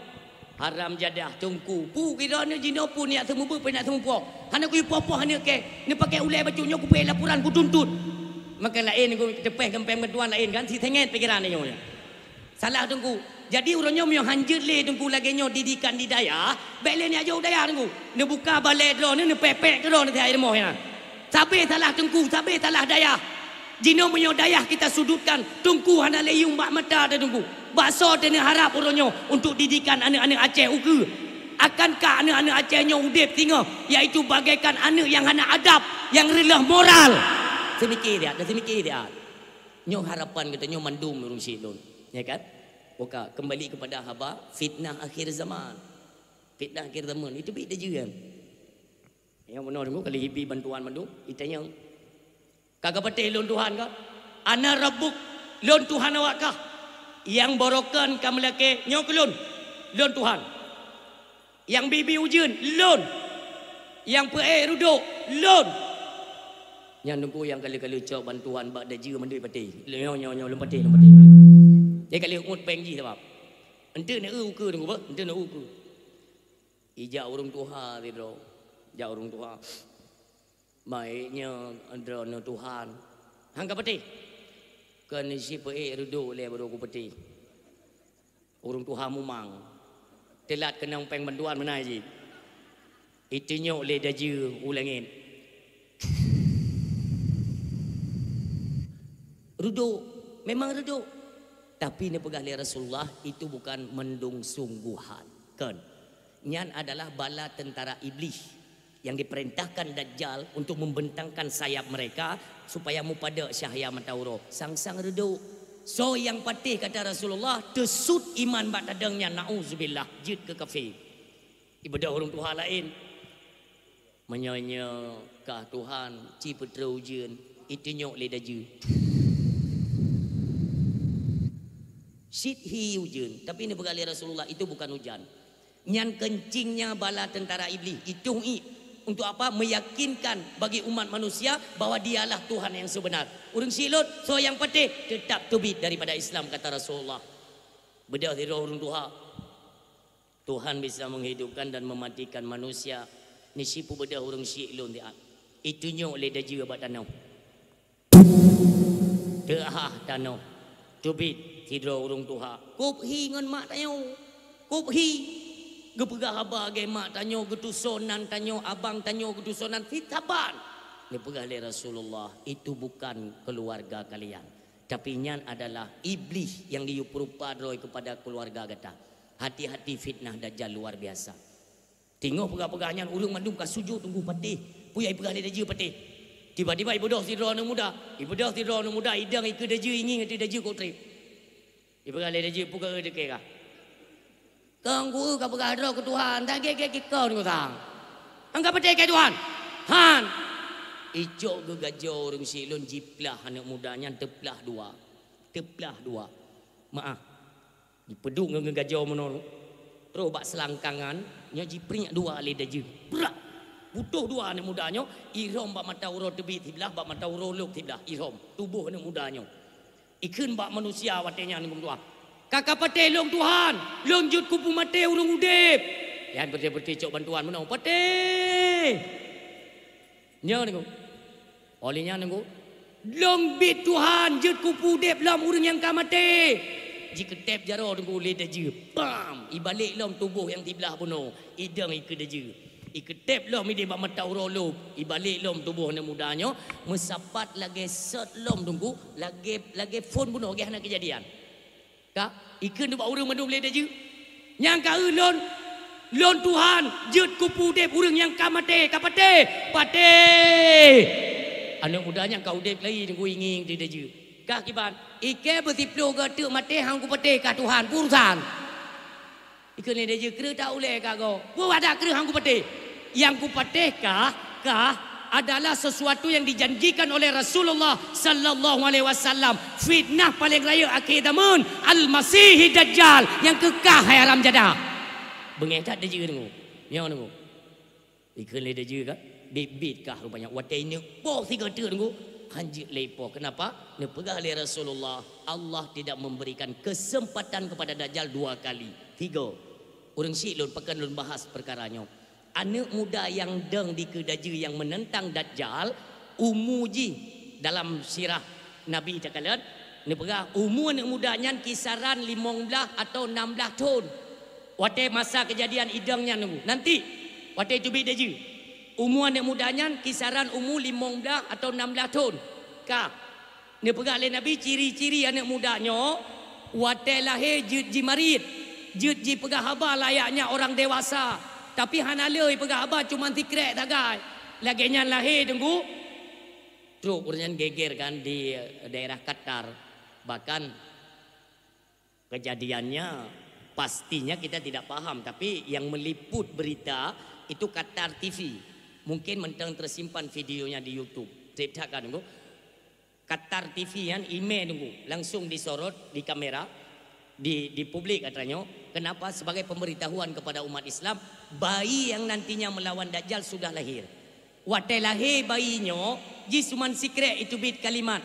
Haram jadah Teungku. Peue kira nyoe jinoe peue neujak seumeubeuet, peue neujak seumeupoh. Hana kuipoh-poh aneuk kèe, neupaké ulée bacut nyoe kupeuék laporan kutuntot. Maka laén Teungku teupeh gampang bantuan laén kan, si sengét pikiran nyoe. Salah Teungku. Jadi uroe nyoe meunyoe hanjeuet lé Teungku lagée nyoe didikan di dayah, bék lé neujak jok dayah Teungku. Neubuka balée droeneuh, neupék-pék keu droeneuh teuhai rumoh nyan. Sabé salah Teungku, sabé salah dayah. Jinoe meunyoe dayah kita sudutkan, Teungku hana lé yuem bak mata teuh Teungku. Bak soe teuh neuharab uroe nyoe untuk didikan aneuk-aneuk Aceh ukeue? Akankah aneuk-aneuk Aceh nyoe udeb singoh, yaitu bagaikan aneuk nyang hana adab, nyang reuloh moral? Seumike siat, seumike siat. Nyoe harapan geutanyoe mandum ureuëng syik lôn. Ya kan? Oka, kembali kepada haba fitnah akhir zaman. Fitnah akhir zaman itu bit dajeuem. Nyang meunoe Teungku kali hibi bantuan mandum, itanyong, "Ka kapatéh lôn Tuhan ka? Ana Rabbuk, lôn Tuhan awak kah? Nyang barokon ka meulakée nyoe keu lôn, lôn Tuhan. Nyang bi-bi ujeuen, lôn. Nyang peuék reudok, lôn." Nyan Teungku nyang ka lheueh-ka lheueh cok bantuan bak dajeuem mandum patéh. Nyoe, nyoe, nyoe, lôn patéh, lôn patéh. Jadi ka lheueh ngut péng jih sabab. Enteuk na eu ukeue Teungku beuh, enteuk na eu ukeue. Ijak ureuëng tuha sidroe. Jak ureuëng tuha. "Baik nyoe droeneuh Tuhan." "Han kapatéh?" "Kon si peuék reudok lé baru kupatéh." Ureuëng tuha mumang. Teulat keunong péng bantuan meunan jih. Itunyok lé dajeuem u langét. Reudok, memang reudok. Tapi neupeugah lé Rasulullah, itu bukan mandum sungguhan. Kon. Nyan adalah bala tentara Iblih yang diperintahkan Dajjal untuk membentangkan sayap mereka supaya mupadek cahya mata uroe. Sang-sang reudok. Soe nyang patéh kata Rasulullah, teusut iman bak tadong nyan, na'uzubillah, jeuet keu kafé. Ibadah ureuëng tuha laén. Meunyoe nyoe kah Tuhan, ci peutrok ujeuen, itunyok lé dajeuem. Cit hi ujeuen, tapi neupeugah lé Rasulullah, itu bukan hujan. Nyan keuncingnya bala tentara Iblih, itong ié. Untuk apa? Meyakinkan bagi umat manusia bahwa dialah Tuhan yang sebenar. Ureuëng syik lôn, soe nyang patéh, tetap teubiet daripada Islam, kata Rasulullah. Beudôh sidroe ureuëng tuha. Tuhan bisa menghidupkan dan mematikan manusia. Nyoe si peubeudôh ureuëng syik lôn siat. Itunyok lé dajeuem bak tanoh. Teuhah tanoh. Teubiet sidroe ureuëng tuha. Kôb hi ngon mak tanyoe. Kôb hi. Geupeugah haba lagée mak tanyoe, geutusoe nan tanyoe, abang tanyoe, geutusoe nan, sit saban. Neupeugah lé Rasulullah, "Itu bukan keluarga kalian. Tapi nyan adalah Iblih yang geuyue peurupa droe kepada keluarga gata. Hati-hati fitnah Dajjal luar biasa." Teungoh peugah-peugah nyan, ureuëng mandum ka sujut teungku patéh. Peue nyang ipeugah lé dajeuem patéh. Tiba-tiba ibeudôh sidroe aneuëk muda. Ibeudôh sidroe aneuëk muda, idong ikeue dajeuem, ingieng ateueh dajeuem kok treb. Ipeugah lé dajeuem, "Peue keuh teuke kah?" "Kong ku ka peugah droe keu Tuhan, tak gét-gét kikon ku sang. Angka patéh keu Tuhan." "Han!" Icok geugajoe ureuëng syik lôn jiplah aneuëk muda nyan teuplah dua. Teuplah dua. Maah. Jipeuduek ngon geugajoe meunoe. Troh bak seulangkangan, nyoe jipriek dua lé dajeuem. Brak! Putôh dua aneuëk muda nyoe, irhom bak mata uroe teubiet siblah, bak mata uroe lôb siblah, irhom. Tuboh aneuëk muda nyoe. Ikheun bak manusia watée nyan, "Ka kapatéh lôn Tuhan, lôn jeuet keu peumaté ureuëng udeb." Nyan beureuti-beureuti cok bantuan meunoe, "Patéh!" Nyoe teungku. Óh lheueh nyan teungku, "Lôn biet Tuhan jeuet keu peuudeb lom ureuëng nyang ka maté." Jikeuteb jaroe teungku lé dajeuem. Bam! Ibalek lom tuboh nyang siblah bunoe, idong ikeue dajeuem. Ikeuteb lom idéh bak mata uroe lôb, ibalek lom tuboh aneuëk muda nyoe, meusapat lagée sot lom teungku, lagée, lagée phon bunoe, lagée hana keujadian. Ka, ikheun bak ureuëng mandum lé dajeuem. Nyang ka eu lôn, lôn Tuhan, jeuet keu peuudeb ureuëng nyang ka maté, ka patéh, patéh. Aneuëk muda nyang ka udeb lagi teungku ingieng di dajeuem. Kah kiban, "Ikheun beusiploh goe teuk maté han kupatéh kah Tuhan, peue urusan?" Ikheun lé dajeuem, "Kreueh ta ulée kah goe, peue wadah kreueh han kupatéh?" "Nyang kupatéh kah, kah adalah sesuatu yang dijanjikan oleh Rasulullah sallallahu alaihi wasallam. Fitnah paling rayeuk akhé zaman, Al-Masihid Dajjal, nyang keu kah hai haram jadah. Beungéh that dajih deungoe. Nyoe deungoe. Ikheun lé dajih kan? Bit-bit kah rupanya. Watée ineuk poh sigoe teuk deungoe, hanjeuet lé poh. Kenapa? Neupeugah lé Rasulullah, Allah tidak memberikan kesempatan kepada Dajjal dua kali. Tiga. Ureuëng syiek lôn, pakon lôn bahas peukara nyoe. Aneuëk muda nyang dong dikeue dajih nyang meunentang Dajjal, umu jih dalam sirah Nabi takalon, neupeugah umu aneuëk muda nyan kisaran limong blaih atau nam blaih thon. Watée masa keujadian idong nyan nunggu. Nanti, watée teubiet dajih, umu aneuëk muda nyan kisaran umu limong blaih atau nam blaih thon. Ka, neupeugah lé Nabi ciri-ciri aneuëk muda nyoe, watée lahé jeuet jimarit, jeuet jipeugah haba layaknya orang dewasa, tapi hana le jipeugah haba, cuman sikrek sagai. Lagée nyan lahé teungku, trok ureuëng nyan geger kan di daerah Qatar. Bahkan kejadiannya, pastinya kita tidak paham, tapi yang meliput berita itu Qatar T V. Mungkin mantong tersimpan videonya di YouTube. Ceritakan dulu. Qatar T V kan, imé dulu, langsung disorot di kamera, di, di publik katanya. Kenapa? Sebagai pemberitahuan kepada umat Islam, bayi yang nantinya melawan Dajjal sudah lahir. Watée lahé bayi nyoe, jih cuman sikrek iteubiet kalimat,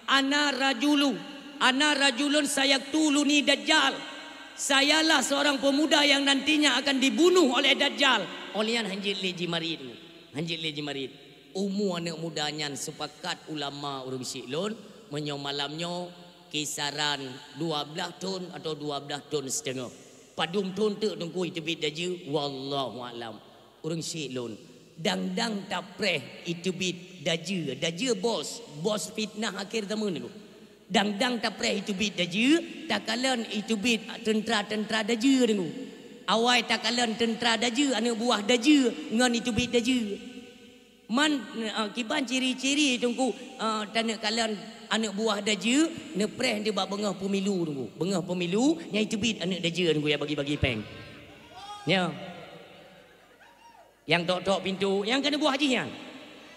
"Ana rajulu, ana rajulun sayaktuluni Dajjal." Sayalah seorang pemuda yang nantinya akan dibunuh oleh Dajjal. Óh lheueh nyan hanjeuet lé jimarit. Hanjeuet lé jimarit. Umu aneuëk muda nyan, sepakat ulama ureuëng syiek lôn, meunyoe malam nyoe kisaran dua blaih thon atau dua blaih thon siteungoh. Padum thon teuk teungku iteubiet dajih, wallahu a'lam. Ureuëng syiek lôn, dang-dang tapreh iteubiet dajih, dajih bos, bos fitnah akhé zaman nyoe. Dang-dang tapreh iteubiet dajih, takalon iteubiet teuntra-teuntra dajih deungoe. Awai takalon teuntra dajih, aneuëk buah dajih ngon iteubiet dajih. Man, eh, kiban ciri-ciri teungku, eh, taneuk kalon aneuëk buah dajih, neupreh dibak beungoh pemilu teungku. Beungoh pemilu, nyang iteubiet aneuëk dajih teungku nyang bagi-bagi péng. Nyoe. Nyang tok-tok pintoe, nyang keuneuk buah jih nyan.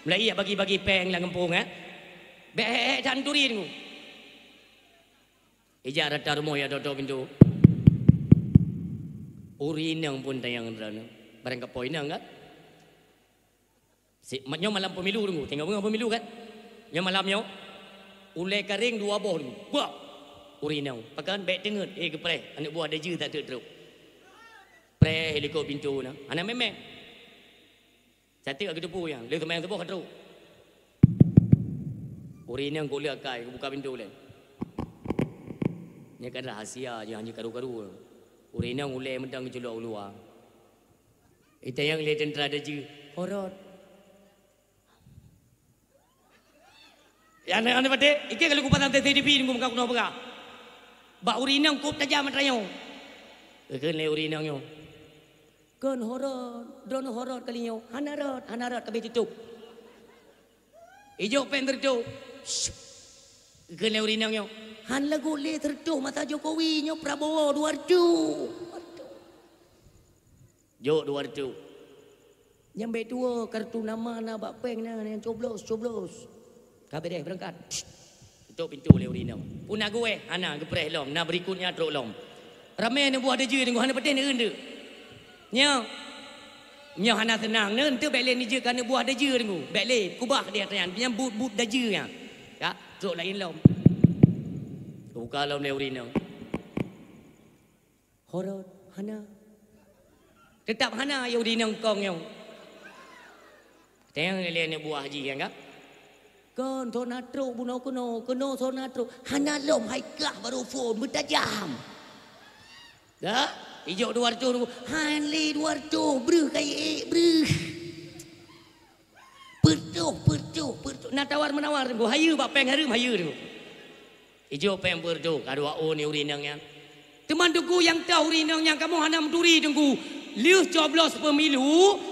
Mulai ijak bagi-bagi péng lam gampông, eh. Bék hék-hék that neuturi deungoe. Ijak rata rumoh nyang tok-tok pintoe. Ureuëng inong pun tanyong droeneuh. Barang kapoe inong kan? Si, ma-, nyoe malam pemilu deungoe, teungoh beungoh pemilu kan? Nyoe malam nyoe, ulée karéng dua boh deungoe. Bah! Ureuëng inong, pakon bék teungeut, eh, geupreh, aneuëk buah dajih that teuk trok. Preh likot pintoe na, hana mé-mé. Sateuk ka geuteupeue nyan, lheueh seumayang suboh ka trok. Ureuëng inong kok lheueh akai, geubuka pintoe lé. Nyan kan rahasia, jangan jikaru-karu. Ureuëng inong ulée mantong geuculok u luwa. Itanyong lé teuntra dajih, "Horot." Ya, aneuëk-aneuëk patéh, ikheun ka lheueh kupasang C C T V deungoe meuka keunoe peugah. Bak ureuëng inong kôp tajam atra nyoe. Geukheun lé ureuëng inong nyoe, "Kon horot, droeneuh horot kali nyoe." "Hana rot, hana rot, ka abéh tutup." Ijok péng teureutôh. Geukheun lé ureuëng inong nyoe, "Han lagot lé teureutôh masa Jokowi, nyoe Prabowo dua reutôh." Jok dua reutôh. Nyang bék tuwoe, kartu nama na bak péng na, nyang coblos, coblos. Ka beureh beurangkat. Tutup pintoe lé ureuëng inong. Peue na geuwéh? Hana, geupreh lom. Na berikutnya trok lom. Ramé aneuëk buah dajih deungoe, hana patéh neueu deuk. Nyoe. Nyoe hana seunang, neueu enteuk bék lé neujeuet keu aneuëk buah dajih deungoe. Bék lé, kubah dia nyan, nyan buet-buet dajih nyan. Ya, trok laén lom. Buka lom lé ureuëng inong. Horot, hana. Teutap hana, ya ureuëng inong kong nyoe. Tanyong lé aneuëk buah jih nyan ka. "Kon, soe na trok bunoe keunoe, keunoe soe na trok." "Hana lom, hai kah barô phon, meutajam." Dah, ijok dua reutôh, "Han lé dua reutôh, breuh kayée ék, breuh." Peureutôh, peureutôh, peureutôh. Na tawar-menawar teungku, hayeue bak péng hareuem, hayeue teungku. Ijok péng peureutôh, ka dua ôn ureuëng inong nyan. Teuma teungku nyang toh ureuëng inong nyan kamoe hana meuturi teungku. Lheueh coblos pemilu,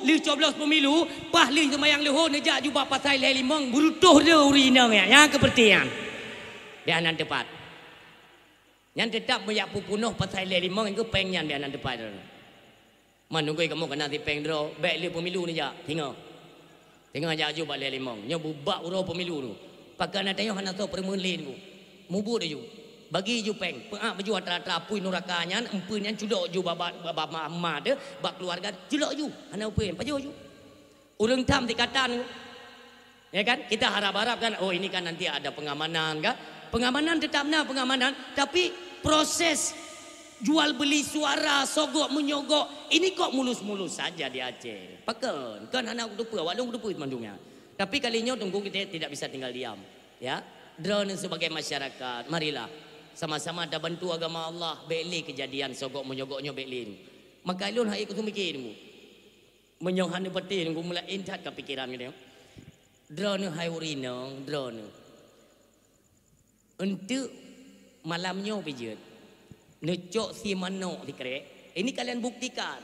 lheueh coblos pemilu, paih lheueh seumayang leuhô neujak jubah pasai lhée limong, beureutôh deh ureuëng inong nyan. Nyang keupeureuté nyan. Di anan teupat. Nyan teutap meujak peupunoh pasai lhée limong, nyang keu péng nyan di anan teupat. Man nunggu kamoe keunan si péng droe, bék lé pemilu neujak, singoh. Teungoh jak ju bak lhèe limong, nyoe bubak uroe pemilu tu. Pakon ata nyoe hana soe peureumeun lé tu. Mubuet ju. Bagi ju péng, peuak baju atra-atra apui nuraka nyan, empeuen nyan culok ju bak, bak, bak ma-, ma teuh, bak keluarga, culok ju. Hana upeuet, pajoh ju. Ureueng tham sikatan tu. Ya kan? Kita harap-harap kan, oh, ini kan nanti ada pengamanan kan? Pengamanan tetap na pengamanan, tapi proses jual beli suara, sogok menyogok, ini kok mulus-mulus saja di Aceh. Pakon? Kan hana kuteupeu, awak lôn kuteupeu mandum nyan. Tapi kali nyoe Teungku kita tidak bisa tinggal diam. Ya. Droeneuh sebagai masyarakat, marilah sama-sama tabantu agama Allah, bèk lé kejadian sogok menyogok nyoe bèk lé. Maka lôn hai kuseumiké Teungku. Meunyoe hana patéh Teungku, meulaén that ka pikeran geutanyoe. Droeneuh hai ureueng inong, droeneuh. Eunteuk malam nyoe pih jeuet, neucok si manok sikrek. Ini kalian buktikan.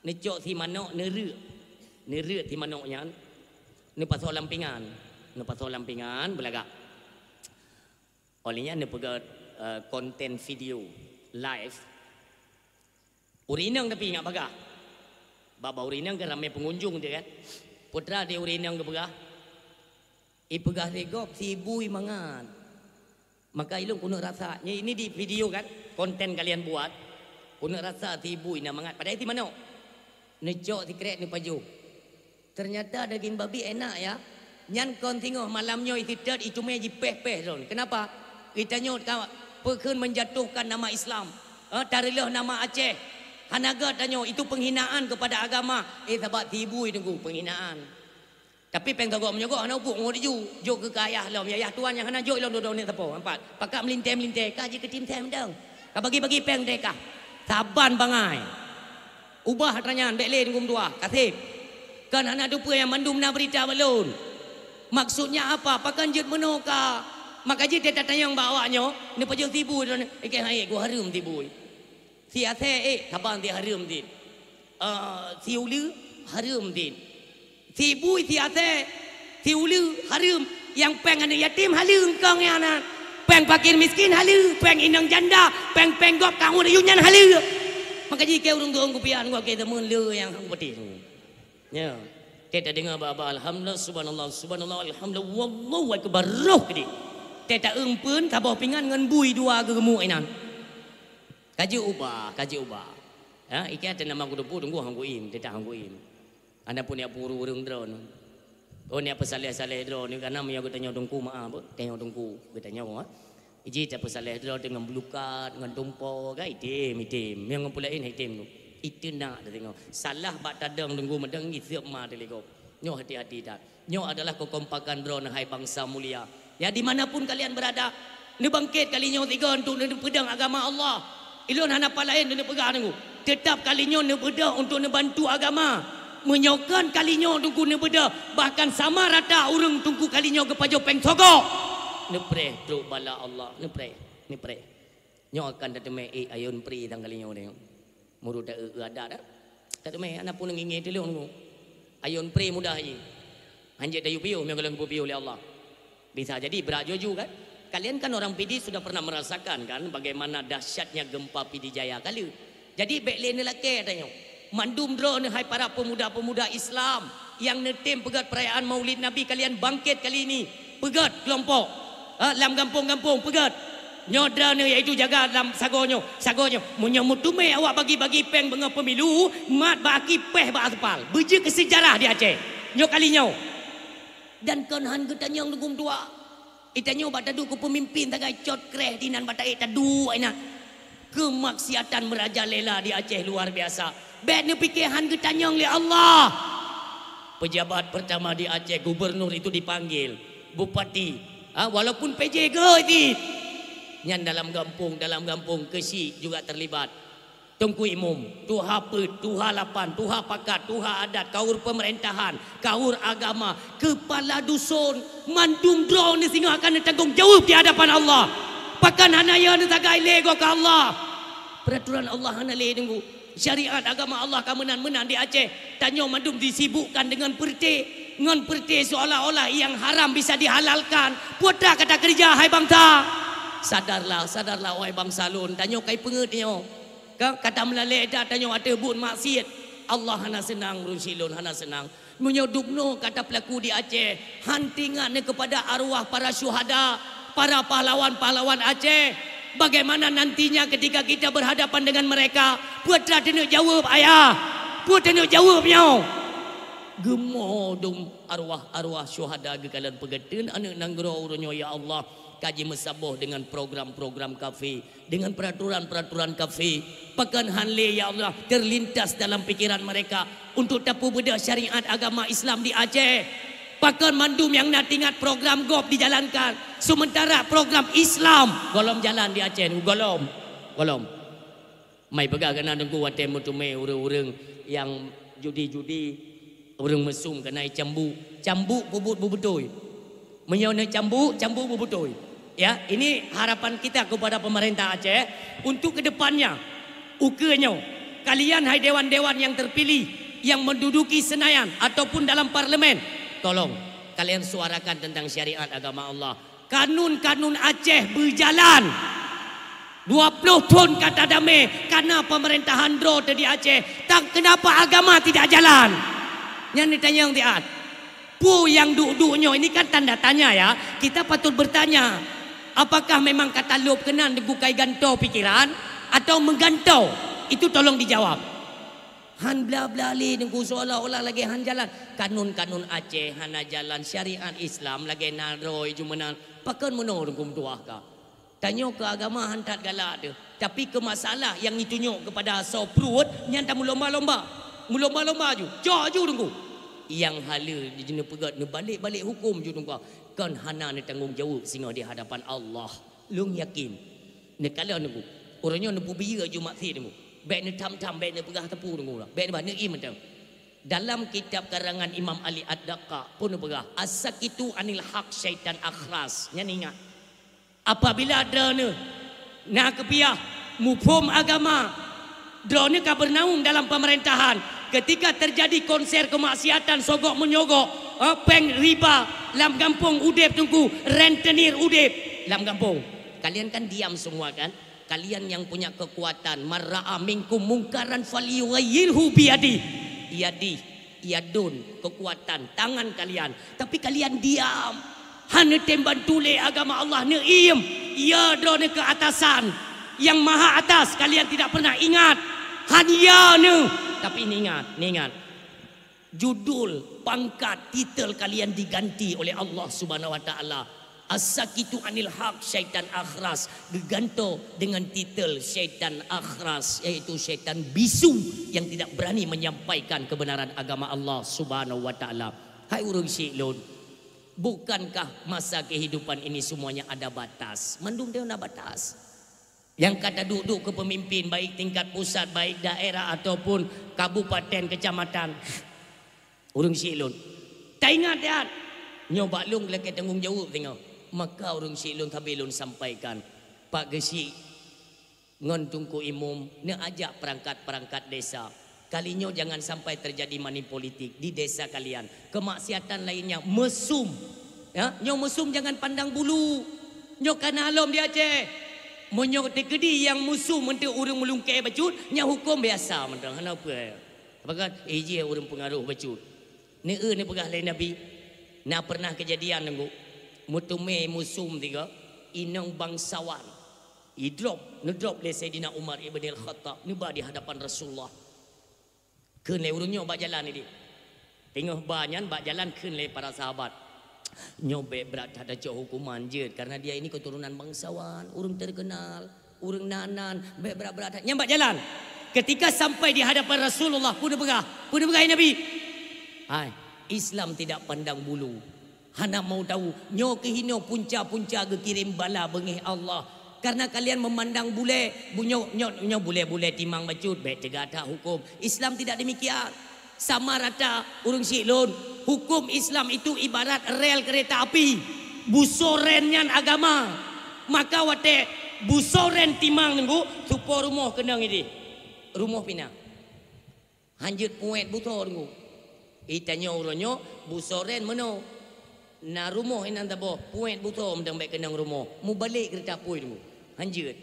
Neucok si manok, neureuek. Neureuek si manok nyan, neupasoe lam pingan. Neupasoe lam pingan, beulagak. Óh lheueh nyan neupeugah, eh, konten video live. Ureueng inong tapi ingat bagah. Bak-bak ureueng inong kan ramé pengunjung tu kan. Putra di ureueng inong geupeugah, ipeugah lé gob si bui mangat. Maka ilôn keuneuk rasa, ini di video kan, konten kalian buat. Keuneuk rasa si bui na mangat, padahai si manok. Neucok sikrek neupajoh. Ternyata daging babi enak ya. Nyan kon singoh malam nyoe iseutôt icumé jipéh-péh lôn. Kenapa? Geutanyoe ka peukheun menjatuhkan nama Islam. Eh, tareuleuh nama Aceh. Hana gét tanyoe, itu penghinaan kepada agama. Eh, sabat si bui Teungku, penghinaan. Tapi péng sogok menyogok hana upuk ngon ju. Jok keu ayah lom, ayah tuan nyang hana jok lom duduk nek sapo. Empat. Pakat melintè-melintè, ka jikeutim sèe mantong. Ka bagi-bagi péng teuka. Saban bangai. Ubah atra nyan, bèk lé Teungku meutuah, kaseb. Kan hana teupeue nyang mandum na beurita bak lôn. Maksudnya apa? Pakon jeuet meunoe ka? Maka jih teutatanyong bak awak nyoe, neupajoh si bui droeneuh, ikei hai, ku hareuem si bui. Si asèe, eh, saban si hareuem si. Eh, si uleue, hareuem si. Si bui, si asèe, si uleue, hareuem. Nyang péng aneuk yatim, haleue eungkong nyan na. Péng fakir miskin, haleue. Péng inong janda, péng-péng gob, kawon ayue nyan, haleue. Maka jih keu ureueng tueng kupian, gua keu teumon le nyang hang peuting. Ya. Teuka deungoe bak-bak, alhamdulillah, subhanallah, subhanallah, alhamdulillah, wallahu akbar, roh keudeh. Teuka eumpeuen, saboh pingan ngon bui dua geumuk inan. Ka jeuet ubah, ka jeuet ubah. Ha, ikei atra nama kuteupeu Teungku hang kuim, teuka hang kuim. Hana pun jak peuru ureueng droeneuh. Oh, jak peusaléh-saléh droeneuh, karena meunyoe geutanyoe Teungku meu'ah, beuh, tanyoe Teungku, geutanyoe, ha. Jih tapeusaléh droe deungon beulukat, ngon tumpo, kan item, item. Nyang ngon peue laén item tu. Iteunak teudeungoe. Salah bak tadong Teungku meudong iseup ma teuh lé gob. Nyoe hati-hati that. Nyoe adalah keukompakan droeneuh hai bansa mulia. Ya, di mana pun kalian berada, neubangkét kali nyoe sigoe untuk neupeudong agama Allah. Ilôn hana pat laén neupeugah Teungku. Teutap kali nyoe neubeudôh untuk neubantu agama. Meunyoe kon kali nyoe Teungku neubeudôh, bahkan sama rata ureueng Teungku kali nyoe geupajoh péng sogok. Neupreh trok bala Allah, neupreh, neupreh. Nyoe akan tateumé ék ayon pri tang kali nyoe deh. Meurut ta-, eu, adat dah. Tateumé, hana pun ngieng-ngieng tulông Teungku. Ayon pri mudah jih. Hanjeuet tayue piôh meunyoe gohlom geupeupiyôh lé Allah. Bisa jadi brat juju kan? Kalian kan orang Pidie sudah pernah merasakan kan bagaimana dahsyatnya gempa Pidie Jaya kali. Jadi bèk lé neulakèe tanyoe. Mandum droeneuh hai para pemuda-pemuda Islam nyang neutem peugöt perayaan Maulid Nabi kalian bangkit kali ini. Peugöt kelompok. Ha, lam gampông-gampông peugöt. Nyoe droeneuh iaitu jaga lam sagoe nyoe, sagoe nyoe. Meunyoe meuteumé awak bagi-bagi péng beungoh pemilu, mat bak aki péh bak aspal. Beujeuet keu seujarah di Aceh. Nyoe kali nyoe. Dan kon han geutanyong leuguem dua. Itanyoe bak taduek keu peumimpin sagai cot kreh dinan bak taék taduek inan. Keumaksiatan meurajalela di Aceh luar biasa. Bèk neupike han geutanyong lé Allah. Pejabat pertama di Aceh, gubernur itu dipanggil, bupati, ha, walaupun P J geuh cit. Nyan dalam gampông, dalam gampông keuchik juga terlibat. Teungku Imum, tuha peuet, tuha lapan, tuha pakat, tuha adat, kaur pemerintahan, kaur agama, keupala duson, mandum droeneuh singoh akan neutanggong jaweueb di hadapan Allah. Pakon hana yo neusagai lé goe keu Allah. Peuraturan Allah hana lé Teungku. Syariat agama Allah ka meunan-meunan di Aceh. Tanyoe mandum disibukkan deungon peureuté, ngon peureuté seolah-olah nyang haram bisa dihalalkan. Peue atra ka takeureuja hai bansa? Sadarlah, sadarlah wahai bansa lôn. Tanyoe kai peungeut nyoe. Ka, ka tameulalé that tanyoe ateueh buet maksiet. Allah hana seunang, ureuëng syik lôn, hana seunang. Meunyoe dubnoe ka tapeulaku di Aceh, han teuingat neuh keupada arwah para syuhada, para pahlawan-pahlawan Aceh. Bagaimana nantinya ketika kita berhadapan dengan mereka? Peue teuma taneuk jaweueb, ayah? Peue taneuk jaweueb nyoe? Geumo dum arwah-arwah syuhada geukalon peugeuteueng aneuëk nanggroe uroe nyoe, ya Allah, ka jimeusaboh dengan program-program kafé, dengan peraturan-peraturan kafé. Pakon han lé, ya Allah, terlintas dalam pikiran mereka untuk tapeubeudôh syariat agama Islam di Aceh? Pakon mandum nyang na teuingat program gob dijalankan, sementara program Islam gohlom jalan di Aceh? Gohlom, gohlom. Mai peugah keunan Teungku, watée meuteumé ureuëng-ureuëng nyang judi-judi, ureuëng mesum keunan cambuk. Cambuk peubuet beubeutôi. Meunyoe neucambuk, cambuk beubeutôi. Ya, ini harapan kita kepada pemerintah Aceh untuk ke depannya. Ukeue nyoe, kalian hai dewan-dewan yang terpilih yang menduduki Senayan ataupun dalam parlemen, tolong kalian suarakan tentang syariat agama Allah. Kanun-kanun Aceh beujalan. Dua ploh thon ka tadamé kana pemerintahan droe teuh di Aceh. Tang kenapa agama tidak jalan? Nyan neutanyong siat. Peue nyang duek-duek nyoe, ini kan tanda tanya ya. Kita patut bertanya, apakah memang ka talôb keunan Teungku kai gantoe pikiran atau meugantoe? Itu tolong dijawab. Han bla-bla lé Teungku, seolah-olah lagée han jalan. Kanun-kanun Aceh hana jalan, syariat Islam lagée na droe ju meunan. Pakon meunoe Teungku meutuah ka? Tanyoe keu agama han that galak teuh, tapi keu masalah nyang jitunyok keupada asoe pruet nyan tameulomba-lomba. Meulomba-lomba ju, cok ju Teungku. Nyang haleue jinoe peugét neubalek-balek huköm ju Teungku. Kon hana neutanggong jaweueb singoh di hadapan Allah. Lôn yakin. Neukalon Teungku. Uroe nyoe neupeubiyeu ju maksiet Teungku. Bék neutham-tham, bék neupeugah teupeu Teungku. Bék neuba neuiem mantong. Dalam kitab karangan Imam Ali Ad-Daqqaq pun neupeugah, "As-sakitu anil haq syaitan akhras." Nyan ingat. Apabila droeneuh na keupiah muphom agama, droeneuh ka beunaung dalam pemerintahan, ketika terjadi konser kemaksiatan sogok menyogok, eh, péng riba lam gampông udeb Teungku, rentenir udeb lam gampông. Kalian kan diam semua kan? Kalian yang punya kekuatan, "Man ra'a minkum mungkaran falyughayyirhu biyadih." Yadih, yadun, kekuatan, tangan kalian. Tapi kalian diam. Hana tem bantu lé agama Allah, neuiem. Ya droeneuh keu atasan. Yang maha atas kalian tidak pernah ingat. Han ya neuh. Tapi ingat, ingat. Judul, pangkat, titel kalian diganti oleh Allah Subhanahu wa Taala. As-sakitu anil haq syaitan akhras, geugantoe dengan titel syaitan akhras, yaitu syaitan bisu yang tidak berani menyampaikan kebenaran agama Allah Subhanahu wa Taala. Hai ureuëng syik lôn, bukankah masa kehidupan ini semuanya ada batas? Mandum teuh na batas. Nyang ka taduek-duek keu peumimpin, baik tingkat pusat, baik daerah ataupun kabupaten, kecamatan. Ureuëng syik lôn, taingat that, nyoe bak lôn lakée tanggong jaweueb singoh. Maka ureuëng syik lôn sabe lôn sampaikan, Pak Geuchik ngon Teungku Imum neuajak perangkat-perangkat desa. Kali nyoe jangan sampai terjadi money politik di desa kalian. Kemaksiatan lainnya, mesum. Ya, nyoe mesum jangan pandang bulu. Nyoe ka na lom di Aceh. Meunyoe teukeudi nyang mesum meunteuek ureuëng meulungkée bacut, nyan huköm biasa mantong, hana peue. Apakah, eh, jih ureuëng peungaroh bacut. Neu-eu neupeugah lé Nabi, na pernah keujadian Teungku, meuteumé musum tiga, inong bangsawan. Idrop, neudrop lé Saidina Umar ibn Al-Khattab, neuba di hadapan Rasulullah. Kheun lé ureuëng nyoe bak jalan idéh. Teungoh ba nyan bak jalan kheun lé para sahabat, "Nyoe bék brat that tacok hukuman jeuet, karena dia ini keturunan bangsawan, ureuëng terkenal, ureuëng nan-nan, bék brat-brat that." Nyan bak jalan. Ketika sampai di hadapan Rasulullah, peue neupeugah? Peue neupeugah, "Hai Nabi, hai, Islam tidak pandang bulu." Hana mau tahu, nyoe keuh inoe punca-punca geukirém bala beungéh Allah. Karena kalian memandang bulée, bu-, nyoe, nyoe, nyoe bulée-bulée timang bacut, bék teuga that huköm. Islam tidak demikian. Sama rata, ureuëng syik lôn, huköm Islam itu ibarat rel kereta api. Busoe rèn nyan agama. Maka watée busoe rèn timang Teungku, tupo rumoh keunong idéh. Rumoh pinah. Hanjeuet puet busoe Teungku. Itanyoe uroe nyoe busoe rèn meunoe. Na rumoh inan taboh, puet busoe mantong bék keunong rumoh. Mubalek keurita apui Teungku. Hanjeuet.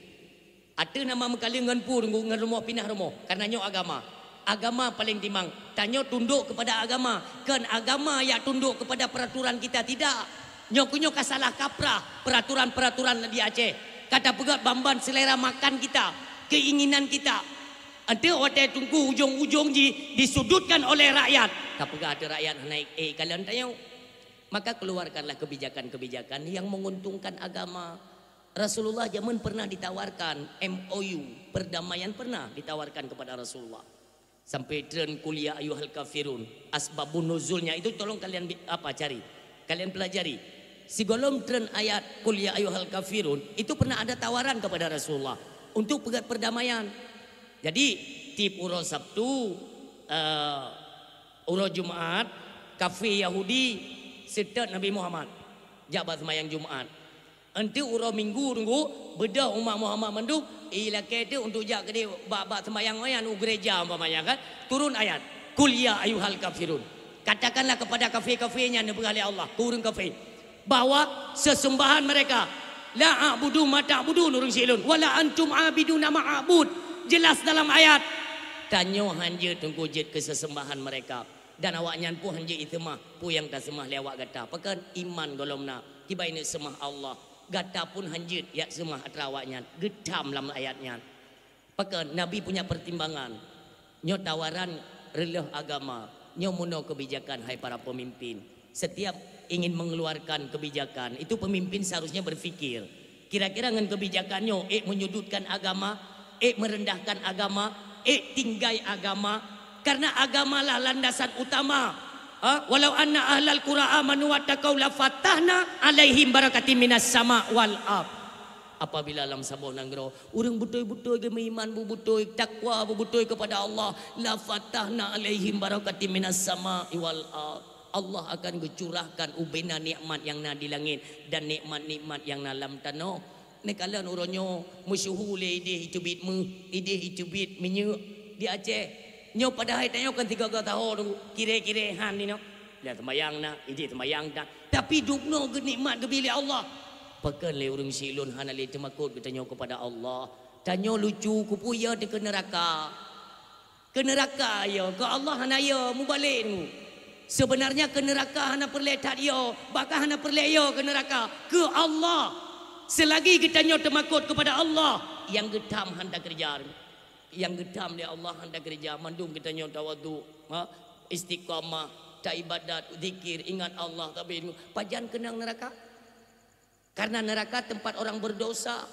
Ateueh nama meukaleng ngon peue Teungku, ngon rumoh pinah rumoh. Karena nyoe agama. Agama paléng timang. Tanyoe tundok kepada agama, kon agama nyang tundok kepada peraturan kita, tidak. Nyoe keuh nyoe ka salah kaprah peraturan-peraturan di Aceh. Ka tapeugét ban-ban selera makan kita, keinginan kita. Enteuk watée teungku ujong-ujong jih disudutkan oleh rakyat. Ka peugah ateueh rakyat hana ék kalon tanyoe. Maka keluarkanlah kebijakan-kebijakan yang menguntungkan agama. Rasulullah zaman pernah ditawarkan M O U, perdamaian pernah ditawarkan kepada Rasulullah. Sampai treun qul ya ayyuhal kafirun. Asbabun nuzulnya itu tolong kalian bi-, apa, cari. Kalian pelajari. Sigohlom treun ayat qul ya ayyuhal kafirun, itu pernah ada tawaran kepada Rasulullah untuk peugét perdamaian. Jadi, tiep uroe Sabtu, eh, uroe Jumat, kafé Yahudi seutôt Nabi Muhammad jak bak seumayang Jumat. Enteuk uroe Minggu teungku, beudôh umat Muhammad mandum, ilakée teuk untuk jak keudeh bak, bak seumayang nyan u gereja umpamanya kan. Turun ayat, "Qul ya ayyuhal kafirun." Katakanlah kepada kafé-kafé nyan, neupeugah lé Allah keu ureuëng kafé, bahwa sesembahan mereka, "La a'budu ma ta'budun," ureuëng siklon, "wa la antum 'abiduna ma a'bud." Jelas dalam ayat, tanyoe hán jeuet teungku jeuet keu sesembahan mereka. Dan awaknyan pun hán jeuet jiseumah peue nyang taseumah lé awak gata. Pakon iman gohlom na, kiban neuk seumah Allah. Gata pun hán jeuet jak seumah atra awaknyan. Geutham lam ayat nyan. Pakon Nabi punya pertimbangan. Nyoe tawaran reuloh agama. Nyoe meunoe kebijakan hai para pemimpin. Setiap ingin mengeluarkan kebijakan, itu pemimpin seharusnya berpikir, kira-kira ngon kebijakan nyoe ék menyudutkan agama, ék merendahkan agama, ék tinggai agama, karena agamalah landasan utama. Ha? "Walau anna ahlal qura amanu wattaqau lafatahna 'alaihim barakatim minas sama' wal ard." Apabila lam saboh nanggroe ureuëng beutôi-beutôi geumeuiman, beubeutôi takwa, beubeutôi kepada Allah, "lafatahna 'alaihim barakatim minas sama'i wal ard." Allah akan geucurahkan ubena nikmat nyang na di langét dan nikmat-nikmat nyang na lam tanoh. Neukalon uroe nyoe meusyeuhu lé idéh iteubiet méuh, idéh iteubiet minyeuk di Aceh. Nyoe padahai tanyoe kan tiga-tiga tahun kiré-kiré hán inoe. Dah sembayang na, idéh sembayang tan. Tapi dubnoe geunikmat geubri lé Allah. Pakon lé ureuëng siklon hana lé teumakot geutanyoe kepada Allah. Tanyoe lucu, keupeue ya teuh keu neuraka. Keu neuraka ya, keu Allah hana ya, mubalek nyoe. Sebenarnya keu neuraka hana peureulée that ya, bahkan hana peureulée ya keu neuraka, keu Allah. Selagi geutanyoe teumakot kepada Allah, nyang geutham hán takeureuja. Nyang geutham lé Allah hán takeureuja, mandum geutanyoe tawadhu, ha, istiqamah, taibadat, zikir, ingat Allah, tapi pajan keunong neuraka? Karena neraka tempat orang berdosa.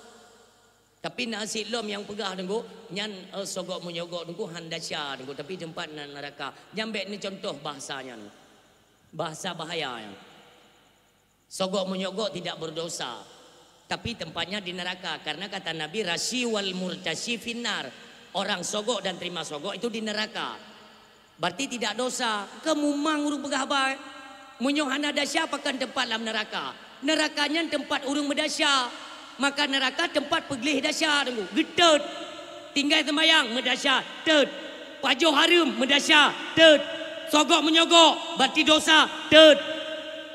Tapi na siklom nyang peugah teungku, nyan, eh, sogok menyogok teungku hán desya teungku, tapi tempat na neraka. Nyan bék neucontoh bahasa nyan. Bahasa bahaya nyan. Sogok menyogok tidak berdosa, tapi tempatnya di neraka. Karena kata Nabi, "Rasyi wal murtasyi finnar." Orang sogok dan terima sogok itu di neraka. Berarti tidak dosa. Keu mumang ureuëng peugah haba. Meunyoe hana desya, pakon tempat lam neuraka? Neuraka nyan tempat ureuëng meudesya. Maka neuraka tempat peugleh desya teungku. Geutot. Tinggai seumayang, meudesya, tot. Pajoh hareuem, meudesya, tot. Sogok menyogok, berarti dosa, tot.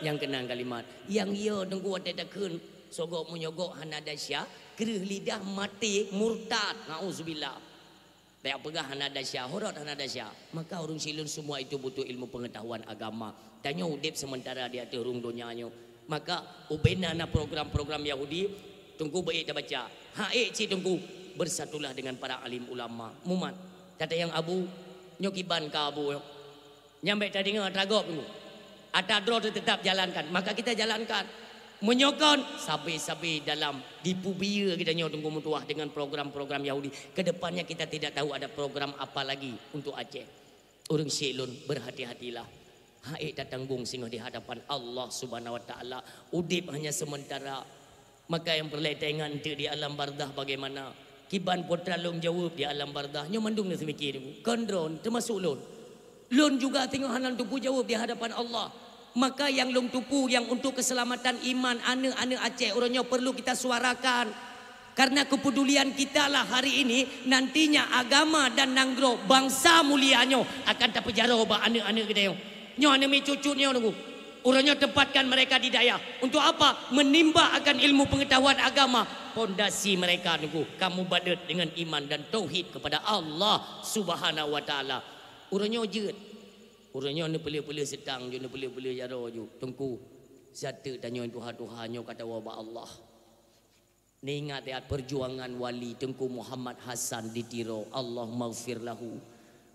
Nyang keunong kalimat. Nyang yo teungku watée takheun sogok menyogok hana desya, kreueh lidah maté murtad. Nauzubillah. Tajak peugah hana desya, horot hana desya. Maka ureuëng siklon semua itu butuh ilmu pengetahuan agama. Tanyoe udeb sementara di ateueh rhueng donya nyoe. Maka ubena na program-program Yahudi, teungku beuék tabaca. Ha ék cit teungku, bersatulah dengan para alim ulama. Mumat. Kata nyang abu, nyoe kiban ka abu nyoe. Nyang bék tadeungoe atra gob teungku. Atra droe teuh teutap jalankan, maka kita jalankan. Meunyoe kon, sabe-sabe dalam dipubiyeu geutanyoe teungku meutuwah dengan program-program Yahudi. Kedepannya kita tidak tahu ada program apa lagi untuk Aceh. Ureuëng siklon, berhati-hatilah. Ha ék tatanggong singoh di hadapan Allah Subhanahu Wa Taala. Udeb hanya sementara. Maka nyang peureulée taingat eunteuk di alam barzah bagaimana? Kiban peue atra lôn jaweueb di alam barzah? Nyoe mandum neuseumiké teungku. Kon droe, teumasok lôn. Lôn juga singoh hana lôn teupeu jaweueb di hadapan Allah. Maka nyang lôn teupeu nyang untuk keselamatan iman aneuëk-aneuëk Aceh uroe nyoe perlu kita suarakan. Karena kepedulian kita lah hari ini, nantinya agama dan nanggroe bansa mulia nyoe akan tapeujaroe bak aneuëk-aneuëk geutanyoe. Nyoe aneuk miet cucut nyoe teungku. Uroe nyoe tempatkan mereka di dayah. Untuk apa? Menimba akan ilmu pengetahuan agama. Pondasi mereka, Teungku, ka mubadat dengan iman dan tauhid kepada Allah Subhanahu wa Taala. Uroe nyoe jeuet. Uroe nyoe neupeuleueh-peuleueh seutang jih, neupeuleueh-peuleueh jaroe jih. Teungku, siat teuk tanyoe tuha-tuha nyoe ka tawoe bak Allah. Neuingat ya perjuangan wali Teungku Muhammad Hasan di Tiro, Allahummaghfir lahu.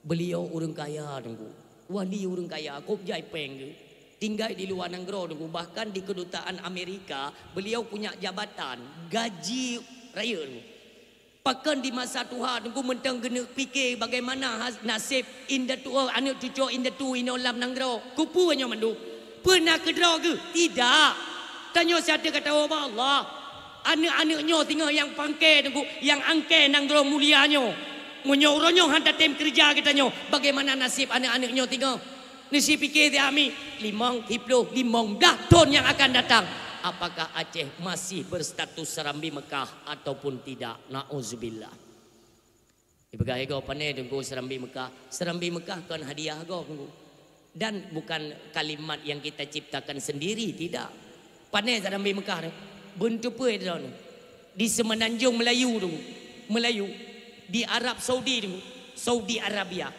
Beliau ureuëng kaya, Teungku. Wali ureuëng kaya, kôb jai péng geuh. Tinggai di luwa nanggroe, Teungku. Bahkan di kedutaan Amerika, beliau punya jabatan, gaji rayeuk, Teungku. Pakon di masa tuha, Teungku, mantong geuneuk pike bagaimana has-, naseb indatu, aneuëk cucoe indatu inoe lam nanggroe. Keupeue nyoe mandum? Peue na keudroe geuh? Tidak. Tanyoe siat teuk ka tawoe bak Allah. Aneuëk-aneuëk nyoe singoh nyang pangke, Teungku, nyang angke nanggroe mulia nyoe. Meunyoe uroe nyoe han tatem keureuja geutanyoe, bagaimana naseb aneuëk-aneuëk nyoe singoh? Neusipike siat mi, limong, siploh, limong blaih thon nyang akan datang. Apakah Aceh masih berstatus Serambi Mekah ataupun tidak? Nauzubillah. Ipeugah lé gob, "Pané Teungku Serambi Mekah?" Serambi Mekah kon hadiah gob, Teungku. Dan bukan kalimat yang kita ciptakan sendiri, tidak. Pané Serambi Mekah tu? Beuneuteupeu droeneuh. Di Semenanjung Melayu, Teungku. Melayu. Di Arab Saudi, Teungku. Saudi Arabia.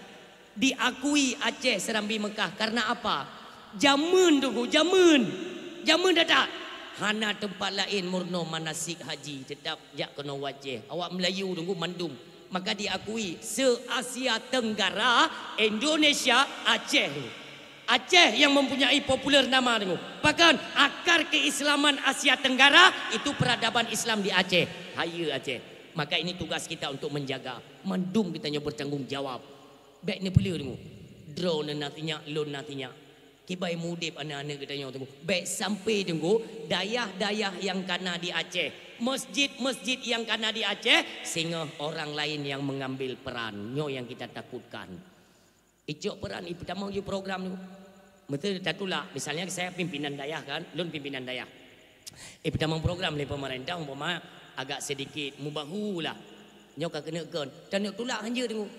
Diakui Aceh Serambi Mekah. Karena apa? Jameun, Teungku, jameun. Jameun that-that. Hana teumpat laén meurunoe manasik haji, teutap jak keunoe u Aceh. Awak Melayu, Teungku, mandum. Maka diakui se-Asia Tenggara, Indonesia, Aceh. Aceh yang mempunyai populer nama, Teungku. Bahkan akar keislaman Asia Tenggara itu peradaban Islam di Aceh. Hayeue Aceh. Maka ini tugas kita untuk menjaga. Mandum geutanyoe bertanggung jawab. Bék neupeuleueh, Teungku. Droeneuh na sinyak, lôn na sinyak. Kiban meu-udeb aneuëk-aneuëk geutanyoe, Teungku. Bék sampai, Teungku, dayah-dayah nyang kana di Aceh, masjid-masjid nyang kana di Aceh, singoh orang lain yang mengambil peran. Nyoe nyang kita takutkan. Icok peran, ipeutamong ju program, Teungku. Meuseu tatulak, misalnya saya pimpinan dayah kan, lôn pimpinan dayah. Ipeutamong program lé pemerintah, umpama agak sedikit mubahu lah. Nyoe ka keuneuk kon, taneuk tulak hanjeuet, Teungku.